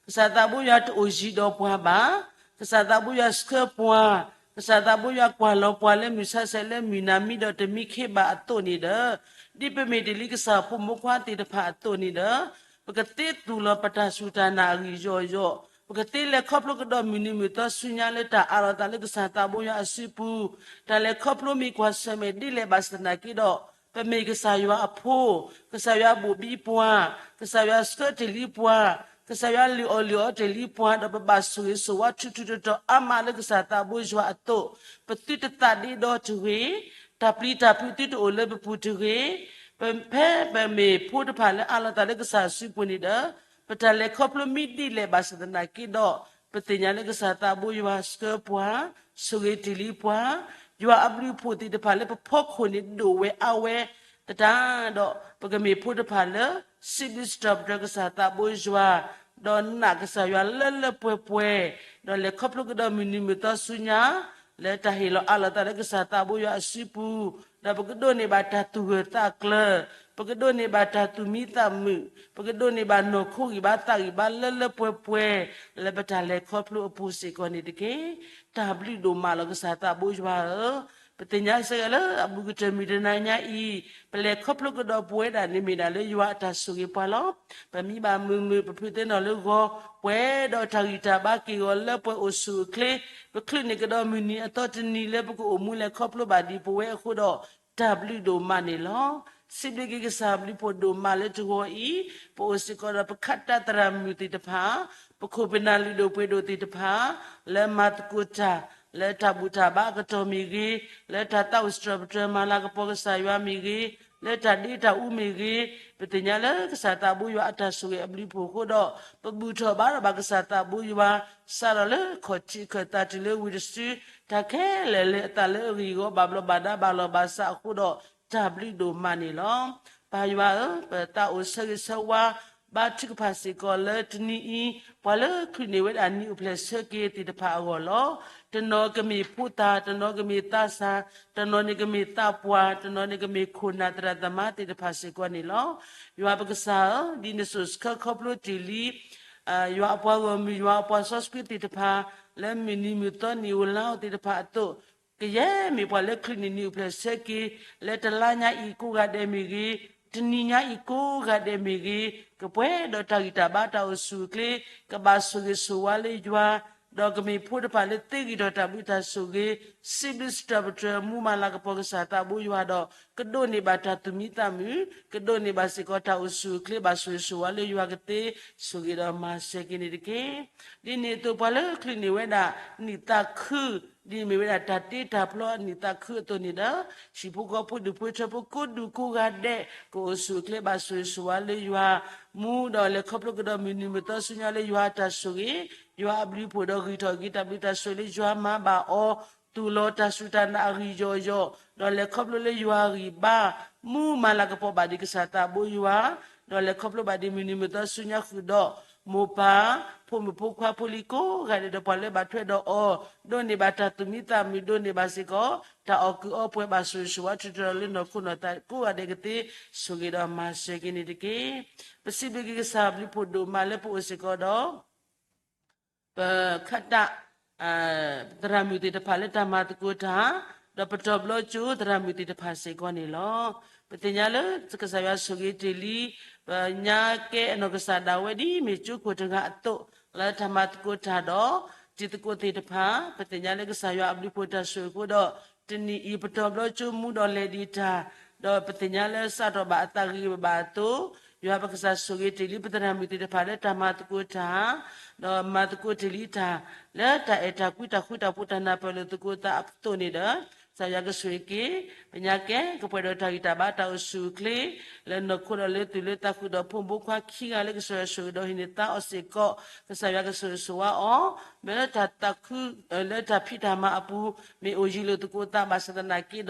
ကစၢ်သးဘိယွၤတအိၣ်ယံၤဒီးပှၤဘၣ်. ကစၢ်သးဘိယွၤဆှၢပှၤ, ကစၢ်သးဘိယွၤကွၢ်လီၤပှၤလၢမုၢ်ဆါဆဲးလၢမုၢ်နၤမံဒီးတမံခ့ဘၣ်အသိးန့ၣ်ဒီး, ဒ်ပမ့ၢ်တ့ၢ်လံကစၢ်ဖိမုၣ်ဖိခွါသ့ၣ်တဖၣ်အသိးန့ၣ်ဒီး, ပကသ့သူၣ်လီၤပတၢ်စူၢ်တၢ်နာ်အဂံၢ်ယီၢ်ယီၢ်, ပကသ့လဲၤခီဖျိကဒီးမုၢ်နံၤမုၢ်သီဆူညါလၢတၢ်အးလီၤသးလၢကစၢ်သးဘိယွၤအစုပူၤ, တၢ်လဲၤခီဖျိမ့ၢ်ကွၢ်ဆၢၣ်မဲာ်ဒ်လဲၣ်ဘၣ်ဆၣ်သနာ်က့ဒီး, ပမ့ၢ်ကစၢ်ယွၤအဖိ, ကစၢ်ယွၤဘိၣ်ဘံပှၤ, ကစၢ်ယွၤဆှၢတ့ၢ်လံပှၤ, ကစၢ်ယွၤလုၢ်အီၣ်လုၢ်အီတ့ၢ်လံပှၤဒီးပဘၣ်ဆိၣ်ဂ့ၤဆိၣ်ဝါထူထူတီတီအါမးလၢကစၢ်သးဘိယွၤအသိး, ပသုတသးဒ့ဒီတဂ့ၤ, တၢ်ပျံၤတၢ်ဖုးသုတအိၣ်လၢပပူၤတဂ့ၤ, ပဖဲပမ့ၢ်ဖိတဖၣ်လၢအးလီၤသးလၢကစၢ်စုပူၤန့ၣ်ဒီး, ပတၢ်လဲၤခီဖျိမ့ၢ်ဒ်လဲၣ်ဘၣ်ဆၣ်သနာ်က့ဒီး, ပသ့ၣ်ညါလၢကစၢ်သးဘိယွၤဆှၢပှၤ, ဆိၣ်ဂ့ၤတ့ၢ်လံပှၤ, ယွၤအဘျုးအဖှိၣ်သ့ၣ်တဖၣ်လၢပဖီခိၣ်န့ၣ်ဒိၣ်ဝဲအါဝဲသတးဒီး, ပကမ့ၢ်ဖိတဖၣ်လၢ စံးဘျုးစံးထီၣ်ပတြၢၤကစၢ်သးဘိယွၤ, ဒီးနာ်ကစၢ်ယွၤလၢလၢပှဲၤပှဲၤ, ဒီးလဲၤခီဖျိကဒီးမုၢ်နံၤမုၢ်သီဆူညါ, လၢတၢ်ဟ့ၣ်လီၤအးလီၤသးလၢကစၢ်သးဘိယွၤအစုပူၤ, ဒီးပကဒိးန့ၢ်ဘၣ်တၢ်သူၣ်ဂၢၢ်သးကျၢၤ, ပကဒိးန့ၢ်ဘၣ်တၢ်သူၣ်မံသးမုာ်, ပကဒိးန့ၢ်ဘၣ်နီၢ်ခိဂံၢ်ဘါသးဂံၢ်ဘါလၢလၢပှဲၤပှဲၤ, လၢပတၢ်လဲၤခီဖျိအပူၤစ့ၢ်ကီးန့ၣ်တက့ၢ်. တၢ်ဘျုးဒိၣ်မးလီၤကစၢ်သးဘိယွၤဧၢ, ပသ့ၣ်ညါစ့ၢ်ကီးလၢအဘူးကတၢၢ်မုၢ်တနၤညါအံၤ, ပလဲၤခီဖျိကဒီးပဝဲဒၣ်န့ၣ်မ့ၢ်ဒၣ်လၢယွၤအတၢ်ဆိၣ်ဂ့ၤပှၤလီၤ. ပမံဘၣ်မုာ်မုာ် ပဖုးသ့ၣ်နီၣ်လၢဂီၤ, ပှဲၤဒီးတၢ်ဂံၢ်တၢ်ဘါက့ၢ်ဂီၤလၢပှဲၤအိၣ်ဆူၣ်အိၣ်ချ့, ပချုးန့ၢ်ကဒီးမုၢ်နံၤအသီတနံၤလၢပကအိၣ်မူလဲၤခီဖျိဘၣ်ဒံးပဝဲအဃိဒီး, တၢ်ဘျုးဒိၣ်မးန့ၣ်လီၤ. စံးဘျုးက့ၤကစၢ်ဘျုးဖှိၣ်ဒိၣ်မးလၢတဂီၤအံၤ, ပအိၣ်စ့ၢ်ကီးဒီးပခးတၢ်သရၣ်မုၣ်သ့ၣ်တဖၣ်, ပခိၣ်ပနၢ်လုၢ်ဒိၣ်ပှ့ၤဒိၣ်သ့ၣ်တဖၣ်, လၢမၤသကိးတၢ် လၢတၢ်ဘူၣ်တၢ်ဘါအကတီၢ်မ့ၢ်ဂ့ၤ, လၢတၢ်သးအိၣ်စတြီၣ်ပတြၢၤမၤလၤကပီၤကစၢ်ယွၤမ့ၢ်ဂ့ၤ, လၢတၢ်ဒ့တၢ်အူမ့ၢ်ဂ့ၤ, ပသ့ၣ်ညါလၢကစၢ်သးဘိယွၤအတၢ်ဆိၣ်ဂ့ၤအဘျုးအဖှိၣ်အဃိဒီး ပဘူၣ်ထီၣ်ဘါထီၣ်ဘၣ်ကစၢ်သးဘိယွၤ, စးထီၣ်လၢခီၣ်ထံးခၢၣ်သးတုၤလၢဝ့ၢ်တစု, တၢ်ခဲလၢာ်လၢအသးလၢအဂ့ၢ်အဂီၢ်ဘၣ်ဘျီးဘၣ်ဒါဘၣ်လီၢ်ဘၣ်စးအဃိဒီး တၢ်ဘျုးဒိၣ်မးန့ၣ်လီၤ. ပၢ်ယွၤဧၢ, ပသးအိၣ်ဆၢဂ့ၤဆၢဝါ ဘါထုကဖၣ်စ့ၢ်ကီးလၢတနံၤအံၤ ပှၤလၢချုးန့ၢ်ဝဲဒၣ်နံၣ်အိၣ်ဖျဲၣ်ဆၢက့ၤသ့ၣ်တဖၣ်အဂီၢ်လီၤ. တနီၤကမ့ၢ်ဖိသၣ်, တနီၤကမ့ၢ်သးစၢ်, တနီၤန့ၣ်ကမ့ၢ်သးပှၢ်, တနီၤန့ၣ်ကမ့ၢ်ခိၣ်နၢ်သရၣ်သမါသ့ၣ်တဖၣ်စ့ၢ်ကီးန့ၣ်လီၤ. ယွၤပကစၢ်ဧၢ, ဒ်နစိာ်ဆှၢခီဖျိတ့ၢ်လံ ယွၤအပှၤဂီၢ်မုၢ် ယွၤအပှၤစီဆှံသ့ၣ်တဖၣ် လၢမုၢ်နံၤမုၢ်သီနံၣ်အိၣ်လါအိၣ်သ့ၣ်တဖၣ်အသိး, ကယဲၢ်မ့ၢ်ပှၤလၢချုးန့ၢ်နံၣ်အိၣ်ဖျဲၣ်ဆၢက့ၤ လၢတလါညါအံၤကိးဂၤဒဲးမ့ၢ်ဂ့ၤ, တနံၤညါအံၤကိးဂၤဒဲးမ့ၢ်ဂ့ၤ, ကပှဲၤဒီးတၢ်ဂံၢ်တၢ်ဘါတၢ်အိၣ်ဆူၣ်အိၣ်ချ့, ကဘၣ်ဆိၣ်ဂ့ၤဆိၣ်ဝါလၢယွၤ, ဒီးကမ့ၢ်ဖိတဖၣ်လၢသ့ဂံၢ်ထီၣ်တၢ်ဘျုးတၢ်ဆိၣ်ဂ့ၤ, စံးဘျုးစတြီၣ်ပတြၢၤမူမၤလၤကပီၤကစၢ်သးဘိယွၤဒီး ကဒိးန့ၢ်ဘၣ်တၢ်သူၣ်မံသးမုာ်, ကဒိးန့ၢ်ဘၣ်စ့ၢ်ကီးတၢ်အိၣ်ဆူၣ်အိၣ်ချ့ ဘၣ်ဆိၣ်ဂ့ၤဆိၣ်ဝါလၢယွၤကသ့, ဆိၣ်ဂ့ၤဒီးမၤစၢၤက့ၤန့ၣ်တက့ၢ်. ဒ်န့ၣ်အသိးပှၤလၢချုးန့ၢ်ဝဲဒၣ်နံၣ်သးခု, ဒ်မ့ၢ်ဝဲဒၣ်တၢ်တ့တၢ်ဖျီအနံၣ်သးခုအသိးန့ၣ်ဒီး, ဟံၣ်ဖိဃီဖိဒူၣ်ဖိထၢဖိကိးဒူၣ်ကိးဂၤဒဲး ကအိၣ်ဆူၣ်အိၣ်ချ့ဘၣ်ဆိၣ်ဂ့ၤဆိၣ်ဝါလၢယွၤ, မူဒီးလဲၤခီဖျိကဒီးမုၢ်နံၤမုၢ်သီဆူညါလၢယွၤအတၢ်ဆိၣ်ဂ့ၤ, ယွၤအဘျုးအဖှိၣ်ဒီးဂံၢ်ထီၣ်က့ၤတၢ်ဘျုးတၢ်ဆိၣ်ဂ့ၤလၢယွၤမၤဘၣ်အီၤ, သူၣ်လီၤတၢ်စူၢ်တၢ်နာ်အဂံၢ်ယီၢ်ယီၢ်, ဒီးလဲၤခီဖျိလၢယွၤအဂံၢ်ဘါ, မူမၤလၤကပီၤဘၣ်ဒံးကစၢ်သးဘိယွၤ, ဒီးလဲၤခီဖျိဘၣ်ဒံးမုၢ်နံၤမုၢ်သီဆူညါဃုာ်ဒီး, မိၢ်ပၢ်, ဖိမုၣ်ဖိခွါဖိလံၤကိးဂၤဒဲးဒီးပှၤလၢဘၣ်ထွဲဒီးအီၤ, ဒိးန့ၢ်ဘၣ်တၢ်သူၣ်မံသးမုာ်, ဒိးန့ၢ်ဘၣ်စ့ၢ်ကီး, တၢ်အီၣ်ကုးအီပှဲၤဘၣ်ဆိၣ်ဂ့ၤဆိၣ်ဝါထုးထီၣ်လၢနီၢ်ခိနီၢ်သးကိးဂၤဒဲးကသ့, ဆိၣ်ဂ့ၤဒီးမၤစၢၤက့ၤန့ၣ်တက့ၢ်. ပစံးဘျုးက့ၤကစၢ်အဘျုးဖှိၣ်ဒိၣ်မးလၢပအိၣ်စ့ၢ်ကီးဒီး ပခးတၢ် သရၣ်မုၣ်သ့ၣ်တဖၣ်လၢတၢ်မၤသကိးတၢ်, ဒီးပတီၢ်ဘျီကၠိသရၣ်မုၣ်သ့ၣ်တဖၣ်စ့ၢ်ကီးန့ၣ်လီၤ. ပသ့ၣ်ညါလၢကစၢ်ယွၤဆိၣ်ဂ့ၤတ့ၢ်လံ, ပညါကဲအနီၢ်ကစၢ်ဒၣ်ဝဲဒ်မ့ၢ်ကၠိခိၣ်တဂၤအသိး, လၢတၢ်မၤသကိးတၢ်ဒီး တံၤသကိးသ့ၣ်တဖၣ်, ပသ့ၣ်ညါလၢကစၢ်ယွၤအဘျုးဖှိၣ်တၢ်ဆိၣ်ဂ့ၤအဃိဒီး, တနံၤအံၤပတီၢ်ဘျီကၠိမူဒီးလဲၤဒံးတၢ်, ဒီးပသ့ၣ်ညါလၢစးထီၣ်ဘၣ်အသးဂ့ၤဂ့ၤဘၣ်ဘၣ်အသိး, ယွၤပကစၢ်ဆိၣ်ဂ့ၤတ့ၢ်လံပသရၣ်မုၣ်သ့ၣ်တဖၣ်လၢတၢ်မၤသကိးတၢ်, ဒီးမၤသကိးတ့ၢ်လံတၢ်, လၢတၢ်အဲၣ်တၢ်ကွံတၢ်ဃူတၢ်ဖိးတၢ်နၢ်ပၢၢ်လိာ်သကိးသးအသိးန့ၣ်ဒီး, ကစၢ်ယွၤကဆိၣ်ဂ့ၤက့ၤ, ပညါကဲကပှဲၤဒီးတၢ်ဂံၢ်တၢ်ဘါတၢ်အိၣ်ဆူၣ်အိၣ်ချ့, လၢနီၢ်ခိဒီးလၢသူၣ်လၢသးဃုာ်ဒီးဖိမုၣ်ဖိခွါခံဂၤလၢကစၢ်ယွၤဆိၣ်ဂ့ၤဒီးဟံးန့ၢ်သါအီၤစ့ၢ်ကီး, ကစၢ်ယွၤကဆိၣ်ဂ့ၤဆိၣ်ဝါအီၤ, မ့ၢ်လၢတၢ်သးခု လၢတၢ်ဖံးတၢ်မၤအပူၤ, မ့ၢ်အိၣ်ယံၤလိာ်သကိးသးဘၣ်ဆၣ်သနာ်က့ဒီး,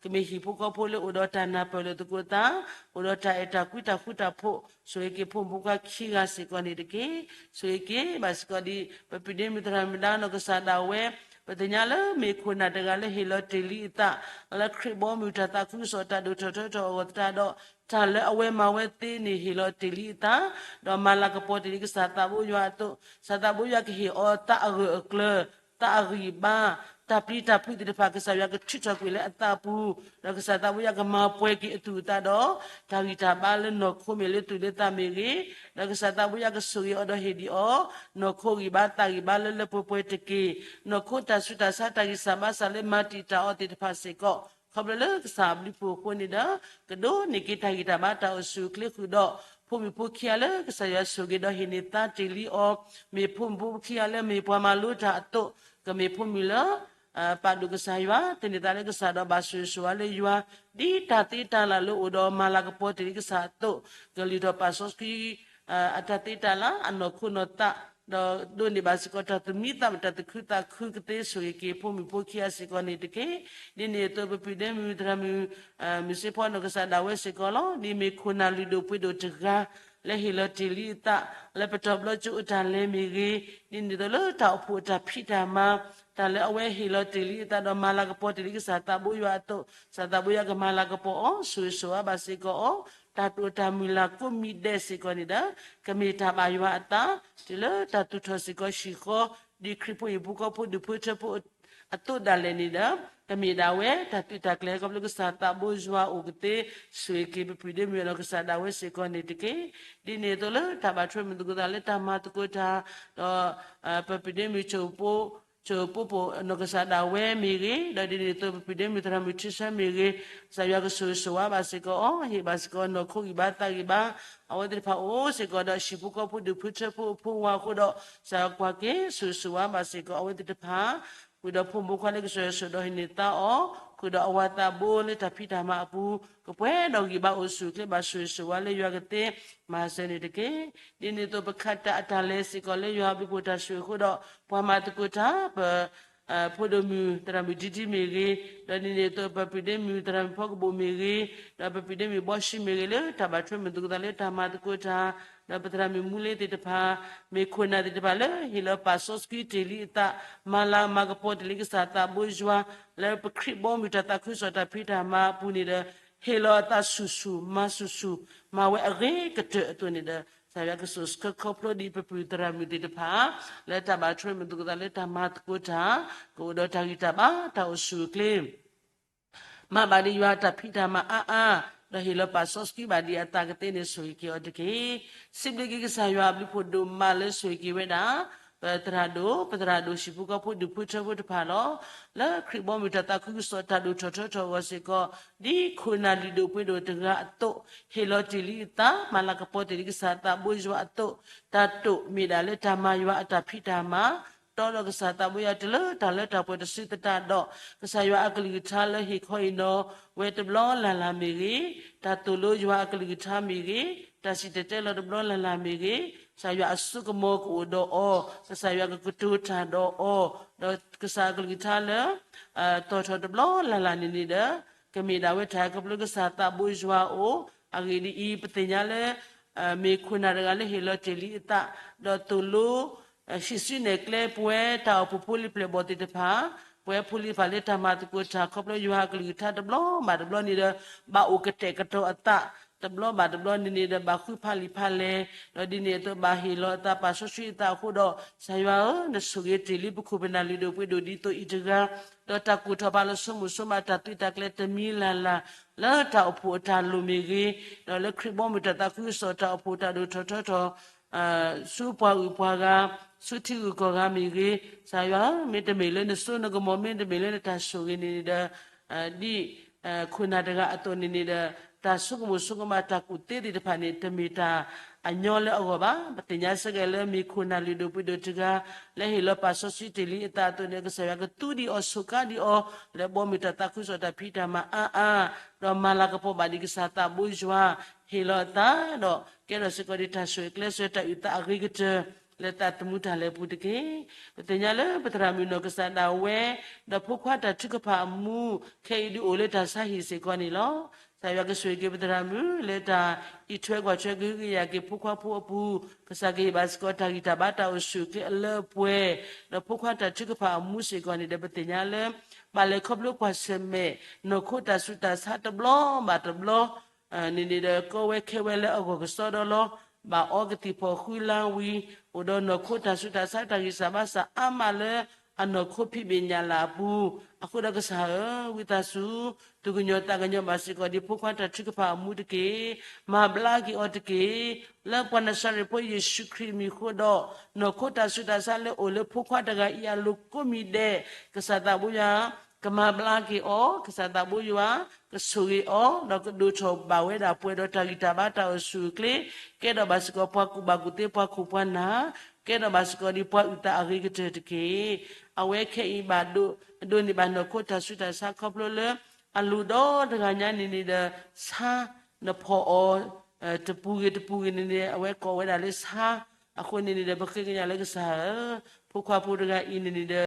ကမ့ၢ်ဟံၣ်ဖိဃီဖိလၢအိၣ်ဒီးတၢ်နၢ်ပၢၢ်လိာ်သကိးသး, အိၣ်ဒီးတၢ်အဲၣ်တၢ်ကွံတၢ်ဃူတၢ်ဖိး, ဆိၣ်ဂ့ၤက့ၤဖိမုၣ်ဖိခွါခံဂၤစ့ၢ်ကီးန့ၣ်တက့ၢ်. ဆိၣ်ဂ့ၤက့ၤဘၣ်စ့ၢ်ကီးဒ် ပပုၢ်ဒ့မုၣ်သရၣ်မုၣ်ဒါနီၢ်ကစၢ်ဒၣ်ဝဲ, ပသ့ၣ်ညါလၢမ့ၢ်ခိၣ်နၢ်တဂၤလၢဟ့ၣ်လီၤတ့ၢ်လံအသး, လၢခရံာ်ဘီမုၢ်တၢ်သးခုကစီၣ်တၢ်ဒိၣ်ထီၣ်ထီထီၣ်အဂီၢ်သတးဒီး, တၢ်လၢအဝဲမၤဝဲသ့န့ၣ်ဟ့ၣ်လီၤတ့ၢ်လံအသး, ဒီးမၤလၤကပီၤတ့ၢ်လံကစၢ်သးဘိယွၤအသိး, ကစၢ်သးဘိယွၤကဟ့ၣ်အီၤသးအဂၢၢ်အကျၢၤ, သးအဂံၢ်အဘါ, တၢ်ပျံၤတၢ်ဖုးသ့ၣ်တဖၣ် ကစၢ်ယွၤကထုးထီၣ်ကွံာ်လၢအသးအပူၤ, ဒီးကစၢ်သးဘိယွၤကမၤပှဲၤက့ၤအသူၣ်အသးဒီး, တၢ်ဂံၢ်တၢ်ဘါလၢနီၢ်ခိမ့ၢ်လၢသူၣ်လၢသးမ့ၢ်ဂ့ၤ, ဒီးကစၢ်သးဘိယွၤကဆိၣ်ဂ့ၤအီၤဒီးဟ့ၣ်ဒံးအီၤ, နီၢ်ခိဂံၢ်ဘါသးဂံၢ်ဘါလၢလၢပှဲၤပှဲၤတက့ၢ်. နီၢ်ခိတၢ်ဆူးတၢ်ဆါတၢ်ဂံၢ်စၢ်ဘါစၢ်လၢမၤတံာ်တာ်အီၤသ့ၣ်တဖၣ်စ့ၢ်ကီး, ခီဖျိလၢကစၢ်အဘျုးအဖှိၣ်အဃိန့ၣ်ဒီး, ကဒိးန့ၢ်က့ၤတၢ်ဂံၢ်တၢ်ဘါတၢ်အိၣ်ဆူၣ်အိၣ်ချ့ဃုာ်ဒီး, ဖိမုၣ်ဖိခံဂၤလၢကစၢ်ယွၤဆိၣ်ဂ့ၤဒီးဟ့ၣ်န့ၢ်သါတ့ၢ်လံအီၤ, မ့ၢ်ဖိမုၣ်ဖိခံဂၤလၢမ့ၢ်ပှၤမၤလိတၢ်အသိး, ကမ့ၢ်ဖိမုၣ်လၢ ပာ်ဒိၣ်ကစၢ်ယွၤ, သန့ၤသးလၢကစၢ်ဒီးဘၣ်ဆိၣ်ဂ့ၤဆိၣ်ဝါလၢယွၤ, ဒ်တၢ်သ့တၢ်လၢ်လၢအိၣ်ဒီးမၤလၤကပီၤတ့ၢ်လံကစၢ်အသိး, ကလုၢ်ထီၣ်ပာ်စီဆှံ အတၢ်သ့တၢ်လၢ် အနီၢ်ခိနီၢ်သး, ဒီးဒိးန့ၢ်ဘၣ်စ့ၢ်ကီးတၢ်သူၣ်မံသးမုာ် တၢ်သူၣ်ခုသးခုကသ့ ဆိၣ်ဂ့ၤက့ၤဖိမုၣ်ဖိခံဂၤစ့ၢ်ကီးန့ၣ်တက့ၢ်. ဒ်န့ၣ်အသိးပပုၢ်ဒ့မုၣ်သရၣ်မုၣ် မုၢ်စ့ဖီနီၢ်ကစၢ်ဒၣ်ဝဲစ့ၢ်ကီးလီၤ. ဒ်မ့ၢ်ခိၣ်နၢ်လုၢ်ဒိၣ်ပှ့ၤဒိၣ်တဂၤ လၢဟ့ၣ်လီၤတ့ၢ်လံအသး လၢပတီၢ်ဘျီကၠိအတၢ်လဲၤမ့ၢ်ဂ့ၤ, ဒ်န့ၣ်အသိးလၢတၢ်အိၣ်ဖှိၣ်အတၢ်ဖံးတၢ်မၤ တၢ်လၢအဝဲဟ့ၣ်လီၤတ့ၢ်လံအသးဒီးမၤလၤကပီၤတ့ၢ်လံကစၢ်သးဘိယွၤအသိး, ကစၢ်သးဘိယွၤကမၤလၤကပီၤအီၤ ဆိၣ်ဂ့ၤဆိၣ်ဝါဘၣ်စ့ၢ်ကီးအီၤ, တၢ်တိာ်တၢ်မုၢ်လၢ်ကိးမံၤဒဲးစ့ၢ်ကီးန့ၣ်ဒီး ကမ့ၢ်တၢ်ဘၣ်ယွၤအသး တုၤလၢတၢ်သူၣ်ထီၣ်စ့ၢ်ကီးဟံၣ်ဃီ ဒ်ခရံာ်ဖိဟံၣ်ဖိဃီဖိဒူၣ်ဖိထၢဖိအသိးဒၣ်လဲာ်န့ၣ်ဒီး ကမ့ၢ်ဒၣ်ဝဲတၢ်သုးတၢ်ကျဲၤခီဖျိကစၢ်သးဘိယွၤအိၣ်ကသ့ ဆိၣ်ဂ့ၤက့ၤပပုၢ်ဒ့မုၣ်နီၢ်ကစၢ်ဒၣ်ဝဲစ့ၢ်ကီးန့ၣ်တက့ၢ်. ဒ်န့ၣ်အသိးလၢတၢ်ဘၣ်ထွဲမုာ်သကိးသးလၢတၢ်မၤသကိးတၢ် ဒီး ပပုၢ်ဒ့မုၣ် ဆိၣ်ပိၢ်ပိၢ်နီၢ်ကစၢ်ဒၣ်ဝဲမ့ၢ်ဂ့ၤ, ဒီးဒ်န့ၣ်အသိးပပုၢ်ဒ့မုၣ်သရၣ်မုၣ်ထံဆၢမ့ၢ်ဂ့ၤ, ကစၢ်ယွၤကဆိၣ်ဂ့ၤဆိၣ်ဝါဘၣ်စ့ၢ်ကီးအီၤ, ဟ့ၣ်ဘၣ်စ့ၢ်ကီးနီၢ်ခိဂံၢ်ဘါသးဂံၢ်ဘါ, အဝဲသ့ၣ်တဖၣ်အိၣ်စ့ၢ်ကီးဒီးဟံၣ်ဖိဃီဖိဒူၣ်ဖိထၢဖိအဖိဝၤအဃိဒီး ကစၢ်ယွၤကွၢ်က့ၤဆိၣ်ဂ့ၤဆိၣ်ဝါဘၣ်စ့ၢ်ကီးအဝဲသ့ၣ်တဖၣ် ဃုာ်ဒီးဖိမုၣ်ဖိခွါလၢကစၢ်ယွၤဆိၣ်ဒီးဟံးန့ၢ်သါအီၤ, ဃုာ်ဒီးအဝၤသးဘိလၢတၢ်ဖံးတၢ်မၤအပူၤ, ကပှဲၤဒီးဂံၢ်ဘါအိၣ်ဆူၣ်အိၣ်ချ့ဘၣ်ဆိၣ်ဂ့ၤဆိၣ်ဝါလၢယွၤကသ့မၤစၢၤန့ၣ်တက့ၢ်. ဒ်န့ၣ်အသိးပခးတၢ်အတၢ်လဲၤစ့ၢ်ကီးလၢယွၤအဘျုးအဖှိၣ်တၢ်ဆိၣ်ဂ့ၤအဃိဒီး ပှၤမၤသကိးတၢ် ပ ဖိဒိၣ်မုၣ်သရၣ်မုၣ်ဒံဒံမ့ၢ်ဂ့ၤ, ဒီးဒ်န့ၣ်အသိး ပပုၢ်ဒ့မုၣ်သရၣ်မုၣ်ဖီကဘိၣ်မ့ၢ်ဂ့ၤ, ဒီးပပုၢ်ဒ့မုၣ်ဘီၡံမ့ၢ်ဂ့ၤ လၢတၢ်ဘၣ်ထွဲမုာ်သကိးသးလၢတၢ်မၤသကိးတၢ်, ဒီးပသရၣ်မုၣ်မူလ့သ့ၣ်တဖၣ်, မ့ၢ်ခိၣ်နၢ်သ့ၣ်တဖၣ်လၢဟ့ၣ်လီၤပာ်စီဆှံတ့ၢ်လံအသး, မၤလၤမၤကပီၤတ့ၢ်လံကစၢ်သးဘိယွၤ, လၢပခရံာ်ဘီမုၢ်တၢ်သးခုကစီၣ်တၢ်ဖံးတၢ်မၤအပူၤန့ၣ်ဒီး ဟ့ၣ်လီၤအသးဆူၣ်ဆူၣ် မၤဆူၣ်ဆူၣ် မၤဝဲအဂ့ၤကတၢၢ်အသိးန့ၣ်ဒီး ကစၢ်ယွၤကဆိၣ်ဆၢခီဖျိဒံးပပုၢ်သရၣ်မုၣ်သ့ၣ်တဖၣ် လၢတၢ်ဘၣ်ထွဲမုာ်သကိးသးလၢတၢ်မၤသကိးတၢ်, ကအိၣ်ဒီးတၢ်ဂံၢ်တၢ်ဘါတၢ်အိၣ်ဆူၣ်အိၣ်ချ့ မၤဘၣ်ဒံးယွၤတၢ်ဖံးတၢ်မၤအါအါ, ဒီးဟ့ၣ်လီၤပာ်စီဆှံဘၣ်ဒံးအသးကသ့န့ၣ်ဆိၣ်ဂ့ၤက့ၤအီၤတက့ၢ်. စံးဘျုးက့ၤကစၢ်ယွၤအဘျုးဖှိၣ်ဒိၣ်မးလၢဆိၣ်ဂ့ၤက့ၤဝဲဒၣ် ပသရၣ်ဒိၣ် ပသရၣ်ဒိၣ်ဟံၣ်ဖိဃီဖိဒူၣ်ဖိထၢဖိတဖၣ်လီၤ. လၢခရံာ်ဘီမုၢ်တၢ်သးခုကစီၣ်တၢ်ဒိၣ်ထီၣ်ထီထီၣ်အဂီၢ်စ့ၢ်ကီး ဒ်ခိၣ်နၢ်လုၢ်ဒိၣ်ပှ့ၤဒိၣ်တဂၤအသိး, ဟ့ၣ်လီၤတ့ၢ်လံအသး မၤလၤကပီၤတ့ၢ်လံကစၢ်သးဘိယွၤအသိး, တၢ်တိာ်မ့ၢ်ဒၣ်လၢတၢ်မၤယွၤအတၢ်ဖံးတၢ်မၤ တီဒီးကစၢ်သးဘိယွၤတုၤလၢတၢ်လၢတၢ်ပှဲၤတစုသတးဒီး ကစၢ်ယွၤအကလုၢ်ကထါလၢဟ့ၣ်ခီဟ့ၣ်နီၤဝဲတဘျီလၢ်လၢ်မ့ၢ်ဂ့ၤ, တၢ်သိၣ်လိယွၤအကလုၢ်ကထါမ့ၢ်ဂ့ၤ, တၢ်စံၣ်တဲၤတဲလီၤတဘျီလၢ်လၢ်မ့ၢ်ဂ့ၤ, ကစၢ်ယွၤအစိကမီၤကအိၣ်ဒီးအီၤ, ကစၢ်ယွၤကကတိၤတၢ်ဒီးအီၤ, ဒီးကစၢ်အကလုၢ်ကထါလၢ တီၣ်ထီၣ်တဘျီလၢ်လၢ်န့ၣ်န့ၣ်ဒီး ကမ့ၢ်ဒၣ်ဝဲတၢ်ခီဖျိကစၢ်သးဘိယွၤအအိၣ်, အဂ့ၢ်ဒ်အံၤ, ပသ့ၣ်ညါလၢ မ့ၢ်ခိၣ်နၢ်တဂၤလၢဟ့ၣ်လီၤတ့ၢ်လံအသး, ဒီးသိၣ်လိ ဟံးစုနဲၣ်ကျဲပဝဲတၢ်အိၣ်ဖှိၣ်ဖိလံၤပျဲၢ်ဘီၣ်သ့ၣ်တဖၣ်, ပဝဲဖိလံၤတဖၣ်လၢတၢ်မၤသကိးတၢ်ခီဖျိယွၤအကလုၢ်ကထါတဘျီဘၣ်တဘျီန့ၣ်ဒီး ဘၣ်အိၣ်ကတဲာ်ကတီၤအသး, တဘျီဘၣ်တဘျီန့ၣ်န့ၣ်ဒီး ဘၣ်ဃုဖးလံာ်ဖးလဲၢ်, ဒီးဒ်န့ၣ်အသိးဘၣ်ဟ့ၣ်လီၤအသးပာ်စီဆှံအသးအဃိဒီး ကစၢ်ယွၤဧၢ, နဆိၣ်ဂ့ၤတ့ၢ်လံပခိၣ်ပနၢ်လုၢ်ဒိၣ်ပှ့ၤဒိၣ်ဒ်သိးအံၤတဂၤ, ဒီးတၢ်ကူၣ်ထီၣ်ဘၣ်လီၤဆိကမိၣ်ဆိကမးတၢ်သုးတၢ်ကျဲၤတမံၤလၢ်လၢ်, လၢတၢ်အိၣ်ဖှိၣ်အတၢ်လိၣ်မ့ၢ်ဂ့ၤ, ဒီးလၢခရံာ်ဘီမုၢ်တၢ်သးခုကစီၣ်တၢ်အိၣ်ဖှိၣ်တၢ်ဒိၣ်ထီၣ်ထီထီၣ် ဆူပှၤဂုၤပှၤဂၤ, ဆူထံဂုၤကီၢ်ဂၤမ့ၢ်ဂ့ၤ, ကစၢ်ယွၤဧၢ, မ့တမ့ၢ်လၢနစိနကမီၤ မ့တမ့ၢ်လၢနတၢ်ဆိၣ်ဂ့ၤန့ၣ်န့ၣ်ဒီး ဒ် ခိၣ်နၢ်တဂၤအသိးန့ၣ်န့ၣ်ဒီး တၢ်ဆိကမိၣ်ဆိကမးတၢ်ကူၣ်သ့သ့ၣ်တဖၣ်န့ၣ် တမ့ၢ်တၢ်အညီလၢအဂီၢ်ဘၣ်. ပသ့ၣ်ညါစ့ၢ်ကီးလၢမ့ၢ်ခိၣ်နၢ်လုၢ်ဒိၣ်ပှ့ၤဒိၣ်တဂၤ လၢဟ့ၣ်လီၤပာ်စီဆှံတ့ၢ်လံအသးအသိးန့ၣ် ကစၢ်ယွၤကသူဒံးအီၤဆိးကါဒံးအီၤ လၢဘီမုၢ်တၢ်သးခုကစီၣ်တၢ်ဖံးတၢ်မၤအါအါ, ဒီးမၤလၤကပီၤဘၣ်ဒံးကစၢ်သးဘိယွၤ ဟ့ၣ်လီၤအသး ဒီးကဲထီၣ်စ့ၢ်ကီးဒံးတၢ်ဆိၣ်ဂ့ၤကျဲးစၢးတၢ်အုၣ်သးအဂ့ၤကတၢၢ် လၢသးသမူတၢ်လဲၤပူၤတက့ၢ်. ပသ့ၣ်ညါလၢပသရၣ်မုၣ်နီၢ်ကစၢ်ဒၣ်ဝဲ ဒီးဖိခွါတၢ်ထုကဖၣ်အမူ ခဲအံၤဒုးအိၣ်လၢတၢ်ဆါဟံၣ်စ့ၢ်ကီးန့ၣ်လီၤ. ကစၢ်ယွၤကဆိၣ်ဂ့ၤက့ၤပသရၣ်မုၣ် လၢတၢ်အံးထွဲကွၢ်ထွဲကဟုကယာ်က့ၤဖိခွါဖိအပူၤ, ကစၢ်ကဟ့ၣ်ဘၣ်စ့ၢ်ကီးတၢ်ဂံၢ်တၢ်ဘါတၢ်အိၣ်ဆူၣ်အိၣ်ချ့အလၢအပှဲၤ, ဒီးဖိခွါတၢ်ထုကဖၣ်အမူစ့ၢ်ကီးန့ၣ်ဒီး ပသ့ၣ်ညါလၢ ဘၣ်လဲၤခီဖျိကွၢ်ဆၢၣ်မဲာ် နီၢ်ခိတၢ်ဆူးတၢ်ဆါတဘျီဘၣ်တဘျီ န့ၣ်န့ၣ်ဒီး ကီဝဲခဲဝဲလၢအဂီၢ်ကစီဒီလီၤ. ဘၣ်အီကသံၣ်ဖီၣ်ဃုလါဝံၤ အိၣ်ဒီးနီၢ်ခိတၢ်ဆူးတၢ်ဆါတၢ်ဂံၢ်စၢ်ဘါစၢ်အါမးလၢ အနီၢ်ခိဖံးဘ့ၣ်ညၣ်လၢ်အပူၤ, အဃိဒီးကစၢ်ဧၢ, ဝံသးစူၤ သူၣ်ကညီၤသးကညီၤဘၣ်စ့ၢ်ကီးဒ်ဖိခွါတၢ်ထုကဖၣ်အမူတက့ၢ်. မၤဘျါက့ၤအီၤတက့ၢ်. လၢပှၤနၤစၤရ့းဖိယ့ၣ်ၡူးခရံာ်မံၤအဃိဒီး နီၢ်ခိတၢ်ဆူးတၢ်ဆါလၢအိၣ်လၢဖိခွါတဂၤအံၤအလိၤကိးမံၤဒဲး, ကစၢ်သးဘိယွၤ ကမၤဘျါက့ၤအီၤ, ကစၢ်သးဘိယွၤ ကဒိၣ်ထီၣ်ဘၣ်ဝဲဒၣ်ပှဲၤဒီးတၢ်ဂံၢ်တၢ်ဘါတၢ်အိၣ်ဆူၣ်အိၣ်ချ့, ကဲထီၣ်ဘၣ်စ့ၢ်ကီးပှၤကူၣ်ဘၣ်ကူၣ်သ့ပှၤခိၣ်ပှၤနၢ်, ကဲထီၣ်ဘၣ်စ့ၢ်ကီးဒ်ပှၤအုၣ်သးအဂ့ၤကတၢၢ်တက့ၢ်. အဝဲခဲအံၤဘၣ်ဒိး, ဒိးန့ၢ်ဘၣ်နီၢ်ခိတၢ်ဆူးတၢ်ဆါခီဖျိလၢ အလိၤဒီတဂၤညါန့ၣ်န့ၣ်ဒီး ဆါနဖီၣ်အီၤ တပူၤဂ့ၤတပူၤဂ့ၤန့ၣ်န့ၣ် အဝဲကိးဝဲဒၣ်လၢဆါ, အဃိန့ၣ်န့ၣ်ဒီး ပဃ့ကညးလၢကစၢ်ဧၢ, ဖိခွါဖိတဂၤအံၤန့ၣ်န့ၣ်ဒီး